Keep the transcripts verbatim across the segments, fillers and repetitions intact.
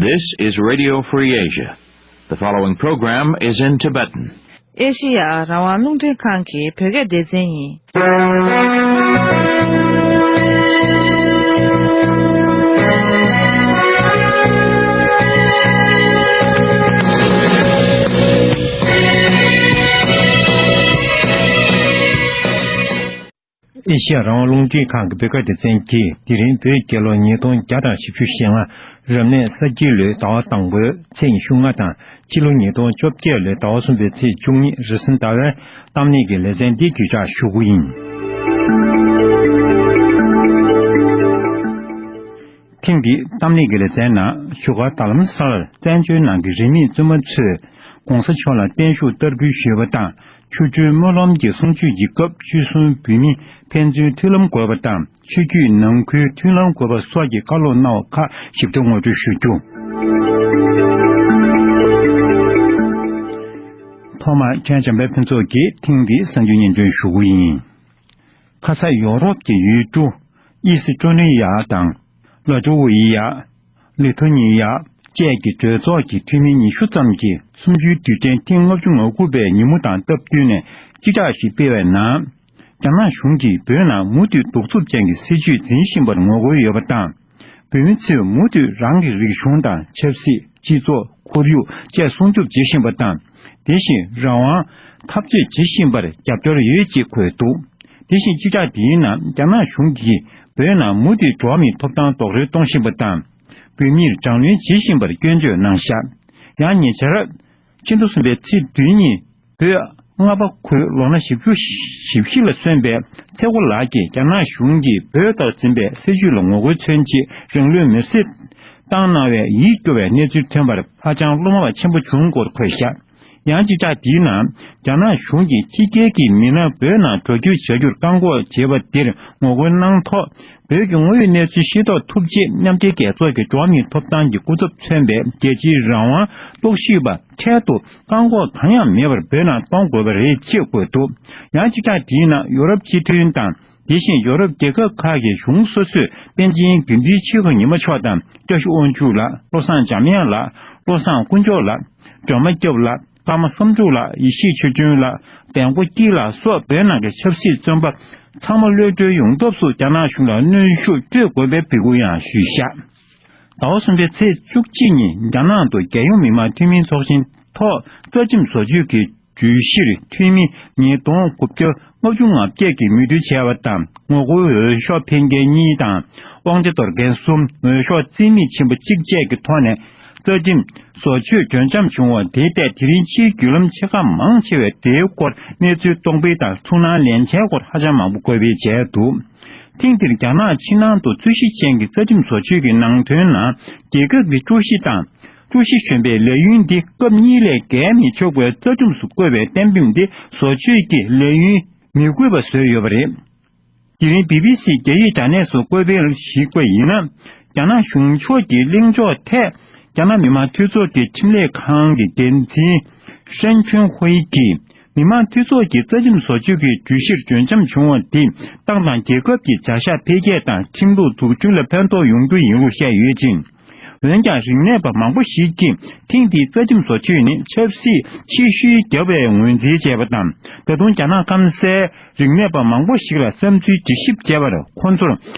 This is Radio Free Asia. The following program is in Tibetan. ཨེ་ཤེ་ཡ་རང་དབང་རླུང་འཕྲིན་ཁང་གི་བོད་སྐད་སྡེ་ཚན་ཡིན། ཨེ་ཤེ་ཡ་རང་དབང་རླུང་འཕྲིན་ཁང་གི་བོད་སྐད་སྡེ་ཚན་གྱིས། དེ་རིང་བོད་རྒྱལ་ལོ་ཉིས་སྟོང་བརྒྱ་དང་བཞི་བཅུ་ཞེ་ལྔ། རབ་གནས་ས་ཁྱི་ལོའི་ཟླ་བ་དང་པོའི་ཚེས་ཉི་ཤུ་ལྔ་དང་། ཕྱི་ལོ་ཉིས་སྟོང་བཅོ་བརྒྱད་ལོའི་ཟླ་བ་གསུམ་པའི་ཚེས་བཅུ་གཉིས། རེས་གཟའ་ཟླ་བའི་གཏམ་གླེང་གི་ལེ་ཚན་འདི་བརྒྱུད་བསྒྲགས་ཞུ་གི་ཡིན། ཐེངས་འདིའི་གཏམ་གླེང་གི་ལེ་ཚན་ནང་བཞུགས་སྒར་རྡ་རམ་ས་ལར་བཙན་བྱོལ་ནང་གི་རིས་མེད་བཙུན་མ་ཚོས་༸གོང་ས་མཆོག་ལ་བརྟན་བཞུགས་བསྟར་འབུལ་ཞུས་པ་དང་། ཆོ་འཕྲུལ་སྨོན་ལམ་གྱི་གསུང་ཆོས་ཀྱི་སྐབས་ཆོས་སྲུང་བོད་མི་ཕན་ཚུན་མཐུན་ལམ་དགོས་པ་དང་། ཆོས་བརྒྱུད་ནང་ཁུལ་མཐུན་ལམ་དགོས་པ་སོགས་ཀྱི་བཀའ་སློབ་གནང་བ་ཁག་ཞིབ་ཕྲ་ངོ་སྤྲོད་ཞུ་རྒྱུ། ཐོག་མར་ཁྱེད་འཇམ་དཔལ་ཕུན་ཚོགས་ཀྱིས་ཐེངས་འདིའི་གསར་འགྱུར་སྙན་སྒྲོན་ཞུ་གི་ཡིན། ཁ་ས་ཡོ་རོབ་ཀྱི་ཡུལ་གྲུ་ཨི་སི་ཀྲོ་ནི་ཡ་དང་། ལ་ཏོ་ཝི་ཡ། ལི་ཐོ་ནི་ཡ་བཅས་ཀྱི་གྲོས་ཚོགས་ཀྱི་འཐུས་མི་ཉི་ཤུ་ཙམ་གྱིས་གསུམ་བཅུའི་དུས་དྲན་ཐེངས་ལྔ་བཅུ་ང་དགུ་པའི་ཉིན་མོ་དང་སྟབས་བསྟུན་ནས་སྤྱི་བསྒྲགས་ཤིག་སྤེལ་བའི་ནང་། རྒྱ་ནག་གཞུང་གིས་བོད་ནང་མུ་མཐུད་གདུག་རྩུབ་ཅན་གྱི་སྲིད་བྱུས་འཛིན་བཞིན་པར་ངོ་རྒོལ་ཡོད་པ་དང་། བོད་མི་ཚོས་མུ་མཐུད་རང་གི་རིག་གཞུང་དང་ཆབ་སྲིད། སྤྱི་ཚོགས། ཁོར་ཡུག་བཅས་སྲུང་སྐྱོབ་བྱེད་བཞིན་པ་དང་། དེ་བཞིན་རང་དབང་འཐབ་རྩོད་བྱེད་བཞིན་པར་རྒྱབ་སྐྱོར་ཡོད་ཅེས་འཁོད་འདུག་དེ་བཞིན་སྤྱི་བསྒྲགས་དེའི་ནང་རྒྱ་ནག་གཞུང་གིས་བོད་ནང་མུ་མཐུད་འགྲོ་བ་མིའི་ཐོབ་ཐང་རྡོག་རོལ་གཏོང་བཞིན་པ་དང་། བོད་མིར་དྲག་གནོན་བྱེད་བཞིན་པར་སྐྱོན་བརྗོད་གནང་བཞག་ཡང་ཉེ་ཆར། ཕྱི་ཟླ་གསུམ་པའི་ཚེས་བདུན་ཉིན། བོད་རྔ་པ་ཁུལ་ལོ་ན་བཞི་བཅུ་ཞེ་བཞི་ལ་སོན་པའི་ཚེ་རྒོ་ལགས་ཀྱིས་རྒྱ་ནག་གཞུང་གིས་བོད་ལྟར་འཛིན་པའི་སྲིད་བྱུས་ལ་ངོ་རྒོལ་མཚོན་ཆེད་རང་ལུས་མེར་སྲེག་བཏང་གནང་བའི་ཡིད་སྐྱོ་བའི་གནས་ཚུལ་ཐོན་པར་ཧ་ཅང་བློ་མོས་པ་ཆེན་པོ་བྱུང་སྐོར་འཁོད་བཞག་ཡང་སྤྱི་བསྒྲགས་འདིའི་ནང་། རྒྱ་ནག་གཞུང་གིས་ཕྱི་རྒྱལ་གྱི་མི་སྣ་བོད་ནང་འགྲོ་སྐྱོད་བྱ་རྒྱུར་བཀག་འགོག་བྱས་པ་དེར་ངོ་རྒོལ་གནང་ཐོག་བོད་ཀྱི་དངོས་ཡོད་གནས་ཚུལ་ཤེས་རྟོགས་ཐུབ་ཆེད་མཉམ་འབྲེལ་རྒྱལ་ཚོགས་ཀྱི་འགྲོ་བ་མིའི་ཐོབ་ཐང་གི་སྐུ་ཚབ་མཚོན་པའི་རྒྱལ་སྤྱིའི་རང་དབང་རྟོག་ཞིབ་པ་འཕྲལ་དུ་བཀག་འགོག་གང་ཡང་མེད་པར་བོད་ནང་གཏོང་དགོས་པ་རེད་ཅེས་འཁོད་འདུག་ཡང་སྤྱི་བསྒྲགས་དེའི་ནང་ཡོ་རོབ་སྤྱི་མཐུན་དང་། དེ་བཞིན་ཡོ་རོབ་རྒྱལ་ཁབ་ཁག་གི་གཞུང་སོ་སོས་པཎ་ཆེན་དགེ་འདུན་ཆོས་ཀྱི་ཉི་མ་མཆོག་དང་། བཀྲ་ཤིས་དབང་ཕྱུག་ལགས། བློ་བཟང་འཇམ་དབྱངས་ལགས། བློ་བཟང་དཀོན་མཆོག་ལགས། སྒྲོལ་མ་སྐྱབས་ལགས། ཀརྨ་བསམ་འགྲུབ་ལགས། ཡེ་ཤེས་ཆོས་སྒྲོན་ལགས། འབན་མགོ་སྐྱིད་ལགས་སོགས་བོད་ནང་གི་ཆབ་སྲིད་བཙོན་པ་ཚང་མ་གློད་གྲོལ་ཡོང་ཐབས་སུ་རྒྱ་ནག་གཞུང་ལ་གནོན་ཤུགས་སྤྲོད་དགོས་པའི་འབོད་སྐུལ་ཡང་ཞུས་བཞག་ཟླ་བ་གསུམ་པའི་ཚེས་བཅུ་གཅིག་ཉིན་རྒྱ་ནག་ཏུ་རྒྱལ་ཡོངས་མི་དམངས་འཐུས་མིའི་ཚོགས་ཆེན་ཐོག་རྩ་ཁྲིམས་བཟོ་བཅོས་ཀྱི་བརྗོད་གཞིར་འཐུས་མི་ཉིས་སྟོང་དགུ་བརྒྱ་ལྔ་བཅུ་ང་བརྒྱད་ཀྱིས་མོས་མཐུན་བྱས་པ་དང་། ངོ་རྒོལ་འོས་ཤོག་འཕེན་མཁན་གཉིས་དང་། དབང་ཆ་དོར་མཁན་གསུམ། འོས་ཤོག་རྩིས་མེད་ཕྱིན་པ་གཅིག་བཅས་ཀྱི་ཐོག་ནས། རྩ་ཁྲིམས་བཟོ་བཅོས་གྲོས་འཆམ་བྱུང་བ་དེའི་ཐད་དེ་རིང་ཕྱིའི་བརྒྱུད་ལམ་ཆེ་ཁག་མང་ཆེ་བས་དེའི་སྐོར་གནས་ཚུལ་གཏོང་སྤེལ་དང་ཐུགས་སྣང་ལེན་བྱའི་སྐོར་ཧ་ཅང་མང་པོ་འགོད་སྤེལ་བྱས་འདུག་ཐེངས་འདིར་རྒྱ་ནག་ཕྱི་ནང་དུ་རྩོད་གཞི་ཅན་གྱི་རྩ་ཁྲིམས་བཟོ་བཅོས་ཀྱི་ནང་དོན་ནང་། རྒྱལ་ཁབ་ཀྱི་ཀྲུའུ་ཞི་དང་། ཀྲུའུ་ཞི་གཞོན་པའི་ལས་ཡུན་འདི་སྐབས་གཉིས་ལས་བརྒལ་མི་ཆོག་པའི་རྩ་ཁྲིམས་སུ་བཀོད་པའི་གཏན་འབེབས་འདི་བཟོ་བཅོས་ཀྱི་ལས་ཡུན་མི་དགོས་པ་བཟོས་ཡོད་པ་རེད། དེ་རིང་བི་བི་སི་རྒྱ་ཡིག་དྲ་གནས་སུ་བཀོད་སྤེལ་ཞིག་པ་ཡིན་ན། རྒྱ་ནག་གཞུང་ཕྱོགས་ཀྱི་གླེང་ཕྱོགས་ཐད། རྒྱ་ནག་མི་དམངས་འཐུས་ཚོགས་ཀྱི་ཁྲིམས་ལས་ཁང་གི་འགན་འཛིན་ཧྲན་ཆུན་ཧུའེ་གྱིས། མི་དམངས་འཐུས་ཚོགས་ཀྱི་རྩ་ཁྲིམས་བཟོ་བཅོས་ཀྱི་བརྗོད་གཞིར་གྲོས་འཆམ་བྱུང་བ་དེ་ཏང་དང་རྒྱལ་ཁབ་ཀྱི་བྱ་གཞག་འཕེལ་རྒྱས་དང་ཁྲིམས་ལུགས་འཛུགས་སྐྲུན་ལ་ཕན་ཐོགས་ཡོང་རྒྱུ་ཡིན་ལུགས་བཤད་ཡོད་ཅིང་། འོན་ཀྱང་རིག་གནས་པ་མང་པོ་ཞིག་གིས་ཐེངས་འདིའི་རྩ་ཁྲིམས་བཟོ་བཅོས་ནི་ཆབ་སྲིད་ཕྱི་བཤོལ་བརྒྱབ་པའི་ངོས་འཛིན་བྱས་པ་དང་། ད་དུང་རྒྱ་ནག་སྐམ་སའི་རིག་གནས་པ་མང་པོ་ཞིག་ལ་བསམ་ཚུལ་འགྲེལ་ཞིབ་བྱས་པར་ཁོང་ཚོར་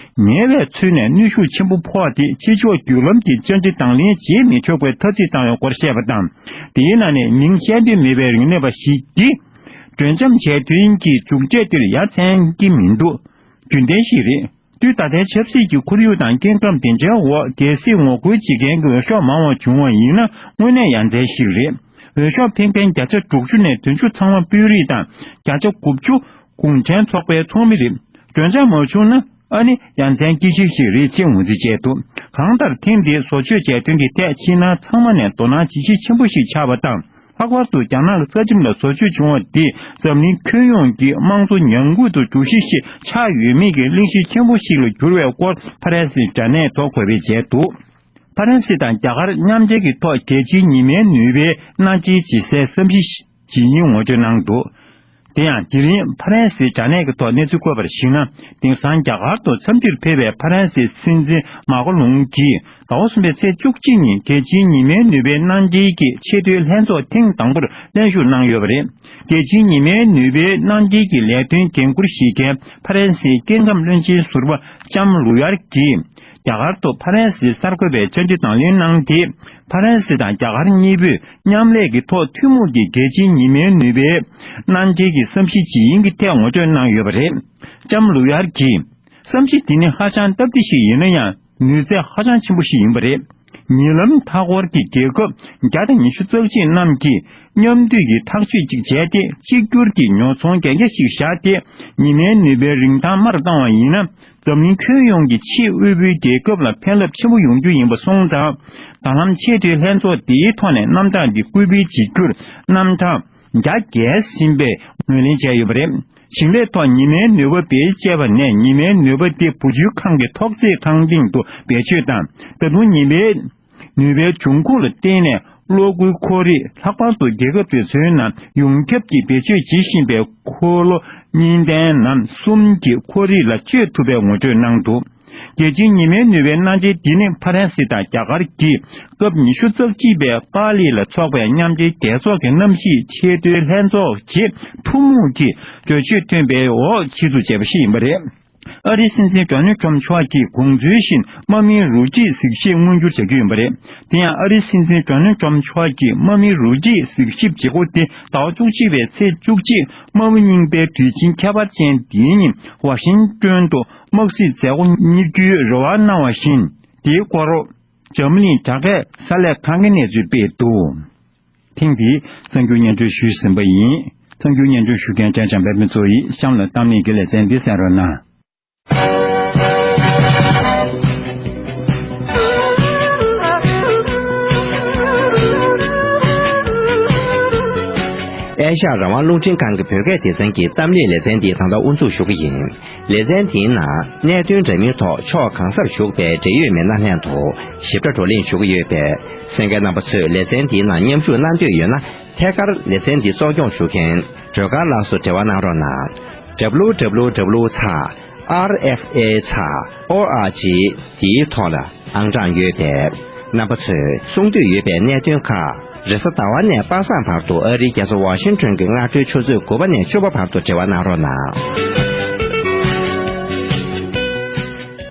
ཉེ་བའི་ཚུལ་ནས་གནོན་ཤུགས་ཆེན་པོ་ཕོག་སྟེ་ཕྱི་ཕྱོགས་བརྒྱུད་ལམ་གྱི་བཅར་འདྲི་དང་ལེན་བྱེད་མི་ཆོག་པའི་ཐ་ཚིག་བཏང་བའི་སྐོར་བཤད་པ་དང་། དེའི་ནང་ནས་མིང་བཤད་འདོད་མེད་པའི་རིག་གནས་པ་ཞིག་གིས། གྲོས་འཆམ་བྱས་དོན་གྱིས་མཇུག་འབྲས་དེར་ཡ་མཚན་གྱི་མི་འདུག་རྒྱུན་ལྡན་ཞིག་རེད། དུས་ད་ལྟའི་ཆབ་སྲིད་ཀྱི་ཁོར་ཡུག་དང་སྐྱེ་ཁམས་དེ་འདྲའི་འོག་གལ་སྲིད་ངོ་རྒོལ་བྱེད་མཁན་གྱི་འོས་ཤོག་མང་བ་བྱུང་བ་ཡིན་ན་དངོས་གནས་ཡ་མཚན་ཞིག་རེད། འོས་ཤོག་འཕེན་མཁན་བརྒྱ་ཆ་དྲུག་ཅུ་ནས་བདུན་ཅུ་ཚང་མ་དཔོན་རིགས་དང་བརྒྱ་ཆ་དགུ་བཅུ་གུང་ཁྲན་ཚོགས་པའི་ཚོགས་མི་རེད། གྲོས་འཆམ་མ་བྱུང་ན་ཨ་ནི་ཡ་མཚན་སྐྱེ་གཞི་ཞིག་རེད་ཅེས་ངོས་འཛིན་བྱས་འདུག་གང་ལྟར་ཐེངས་འདིའི་བཟོ་བཅོས་བྱས་དོན་གྱི་ཐད་ཕྱི་ནང་ཚང་མ་ནས་དོ་སྣང་བྱེད་གཞི་ཆེན་པོ་ཞིག་ཆགས་པ་དང་། ལྷག་པར་དུ་རྒྱ་ནག་གི་རྩ་ཁྲིམས་ལ་བཟོ་བཅོས་བྱུང་བ་འདིས་འཛམ་གླིང་ཁྱོན་ཡོངས་ཀྱི་དམངས་གཙོ་ཉམས་རྒུད་དུ་འགྲོ་གཞི་ཞིག་ཆགས་ཡོད་མེད་ཀྱི་གླེང་གཞི་ཆེན་པོ་ཞིག་ལ་གྱུར་བའི་སྐོར་ཕ་རན་སིའི་དྲ་གནས་ཐོག་འགོད་སྤེལ་བྱས་འདུག་ཕ་རན་སི་དང་རྒྱ་གར་མཉམ་འབྲེལ་གྱི་ཐོག་རྒྱལ་སྤྱིའི་ཉི་མའི་ནུས་པའི་སྣེ་ཁྲིད་བྱེད་སའི་བསམ་གཞི་ཇི་ཡིན་ངོ་སྤྲོད་གནང་འདུག་དེ་ཡང་དེ་རིང་ཕ་རན་སིའི་དྲ་གནས་ཀྱི་ཐོག་གནས་ཚུལ་བཀོད་པར་གཞིགས་ན། དེང་སང་རྒྱ་གར་དུ་འཚམས་འདྲིར་ཕེབས་པའི་ཕ་རན་སིའི་སྲིད་འཛིན་མཱ་ཀོ་ལུང་གིས་ཟླ་བ་གསུམ་པའི་ཚེས་བཅུ་གཅིག་ཉིན་རྒྱལ་སྤྱིའི་ཉི་མའི་ནུས་པའི་གནང་སྦྱིན་གྱི་ཆེས་མཐོའི་ལྷན་ཚོགས་ཐེངས་དང་པོར་གླེང་ཞུགས་གནང་ཡོད་པ་རེད། རྒྱལ་སྤྱིའི་ཉི་མའི་ནུས་པའི་གནང་སྦྱིན་གྱི་ལས་དོན་འགན་འཁུར་བཞེས་མཁན་ཕ་རན་སིའི་སྐྱེ་ཁམས་བློན་ཆེན་ཟུར་པ་ལྕམ་ལུ་ཡར་གྱིས། རྒྱ་གར་དུ་ཕ་རན་སིའི་གསར་འགོད་པའི་བཅར་འདྲི་དང་ལེན་གནང་སྟེ། ཕ་རན་སི་དང་རྒྱ་གར་གཉིས་པོས་མཉམ་ལས་ཀྱི་ཐོག་ཐུན་མོང་གི་རྒྱལ་སྤྱིའི་ཉི་མའི་ནུས་པའི་གནང་སྦྱིན་གྱི་བསམ་གཞི་ཇི་ཡིན་གྱི་ཐད་ངོ་སྤྲོད་གནང་ཡོད་པ་རེད། ལྕམ་ལུ་ཡར་གྱིས། བསམ་གཞི་འདི་ནི་ཧ་ཅང་སྟབས་བདེ་ཞིག་ཡིན་ན་ཡང་ནུས་ཚད་ཧ་ཅང་ཆེན་པོ་ཞིག་ཡིན་པ་རེད། ཉེ་ལམ་མཐའ་འཁོར་གྱི་རྒྱལ་ཁབ་བརྒྱ་དང་ཉི་ཤུ་རྩ་གཅིག་རྣམས་ཀྱིས་མཉམ་འདུས་ཀྱི་ཐག་གཅོད་ཅིག་བྱས་ཏེ་གཅིག་གྱུར་གྱི་ཉོ་ཚོང་གན་རྒྱ་ཞིག་བཞག་སྟེ་ཉི་མའི་ནུས་པའི་རིན་ཐང་མར་བཏང་བ་ཡིན་ན། འཛམ་གླིང་ཁྱོན་ཡོངས་ཀྱི་ཆེས་དབུལ་པོའི་རྒྱལ་ཁབ་ལ་ཕན་རླབས་ཆེན་པོ་ཡོང་རྒྱུ་ཡིན་པ་སོང་ཙང་། ད་ལམ་ཆེས་མཐོའི་ལྷན་ཚོགས་འདིའི་ཐོག་ནས་རྣམ་གྲངས་འདི་སྐུལ་སྤེལ་བྱེད་རྒྱུར་རྣམ་གྲངས་རྒྱ་བརྒལ་ཟིན་པའི་ངོས་ལེན་བྱས་ཡོད་པ་རེད། ཞིང་ལས་ཐོག་ཉི་མའི་ནུས་པ་སྤེལ་བཅས་པ་ནས་ཉི་མའི་ནུས་པ་དེ་བུ་བཅོལ་ཁང་གི་ཐོག་བརྩེགས་ཁང་སྟེང་དུ་བེད་སྤྱོད་དང་། ད་དུང་ཉི་མའི་ནུས་པའི་འབྱུང་ཁུངས་ལ་བརྟེན་ནས་གློག་སྒུལ་ཁོར་ཡུག་ལྷག་པར་དུ་རྒྱལ་ཁབ་དེ་ཚོའི་ནང་ཡོངས་ཁྱབ་ཀྱིས་བེད་སྤྱོད་བྱེད་བཞིན་པའི་འཁོར་ལོ་གཉིས་ལྡན་ནམ་གསུམ་གྱི་ཁོར་ཡུག་ལ་སྤྱོད་ཐུབ་པའི་ངོ་སྤྲོད་གནང་འདུག་རྒྱལ་སྤྱིའི་ཉི་མའི་ནུས་པའི་གནང་སྦྱིན་འདི་ནི་ཕ་རན་སི་དང་རྒྱ་གར་གྱིས་སྐབས་ཉི་ཤུ་རྩ་གཅིག་པའི་པཱ་ལི་ལ་འཚོགས་པའི་མཉམ་འབྲེལ་རྒྱལ་ཚོགས་ཀྱི་གནམ་གཤིས་ཆེས་མཐོའི་ལྷན་ཚོགས་རྗེས་ཐུན་མོང་གི་གྲོས་ཆོད་ཐོན་པའི་འོག་ཆེད་འཛུགས་བྱས་པ་ཞིག་ཡིན་པ་རེད། ཨ་རིའི་སྲིད་འཛིན་ཌོ་ནལ་ཊམ་མཆོག་གིས་དགོངས་ཚུལ་བཞིན་དམག་མིའི་རོ་ཁྱི་གཟིགས་ཞིབ་མངོན་འགྱུར་བྱ་རྒྱུ་ཡིན་པ་རེད། དེ་ཡང་ཨ་རིའི་སྲིད་འཛིན་ཌོ་ནལ་ཊམ་མཆོག་གིས་དམག་མིའི་རོ་ཁྱི་གཟིགས་ཞིབ་བྱེད་སྒོ་དེ་ཟླ་བ་བཅུ་གཅིག་པའི་ཚེས་བཅུ་གཅིག་དམར་པོ་རྙིང་པའི་དུས་ཆེན་ཁྱད་པར་ཅན་འདིའི་ཉིན་ཝ་ཤིང་ཏོན་དུ་དམག་སྲིད་མཛད་སྒོ་གཉེར་རྒྱུའི་རེ་བ་གནང་བ་བཞིན། དེའི་སྐོར་འཇར་མ་ནིའི་དྲ་སྐད་གསར་ལས་ཁང་གིས་གནས་ཚུལ་སྤེལ་འདུག་ཐེངས་འདིའི་གསར་འགྱུར་སྙན་སྒྲོན་ཞུས་ཟིན་པ་ཡིན། གསར་འགྱུར་སྙན་སྒྲོན་ཞུ་མཁན་ཀྲེན་ཅང་པད་མ་མཚོ་ཡིས་གཤམ་ལ་གཏམ་གླེང་གི་ལེ་ཚན་འདི་གསན་རོགས་གནང་། ཨེ་ཤ་ཡ་རང་དབང་རླུང་འཕྲིན་ཁང་གི་བོད་སྐད་སྡེ་ཚན་གྱི་གཏམ་གླེང་ལེ་ཚན་འདི་ད་ལྟ་དབུ་འཛུགས་ཞུ་གི་ཡིན། ལེ་ཚན་དེའི་ནང་གནད་དོན་འདྲ་མིན་ཐོག་ཕྱོགས་གང་སར་བཞུགས་པའི་འབྲེལ་ཡོད་མི་སྣ་ལྷན་དུ་ཞིབ་ཕྲ་བགྲོ་གླེང་ཞུ་གི་ཡོད་པས། གསན་མཁན་རྣམ་པ་ཚོས་ལེ་ཚན་འདིའི་ནང་མཉམ་ཞུགས་གནང་འདོད་ཡོད་ན། ཐད་ཀར་ལེ་ཚན་འདི་གཙོ་སྐྱོང་ཞུ་མཁན་སྒྲོལ་དཀར་ལགས་སུ་འབྲེལ་བ་གནང་རོགས་གནང་། W W W ཚེག་R F A ཚེག O R G འདིའི་ཐོག་ལ་ཨང་གྲངས་ཡོད་པས། རྣམ་པ་ཚོས་གསུང་འདོད་ཡོད་པའི་གནད་དོན་ཁག་རེས་གཟའ་ཟླ་བ་ནས་པ་སངས་བར་དུ་ཨ་རིའི་རྒྱལ་ས་ཝ་ཤིང་ཊོན་གྱི་སྔ་དྲོའི་ཆུ་ཚོད་དགུ་པ་ནས་བཅུ་པ་བར་དུ་འབྲེལ་བ་གནང་རོགས་གནང་།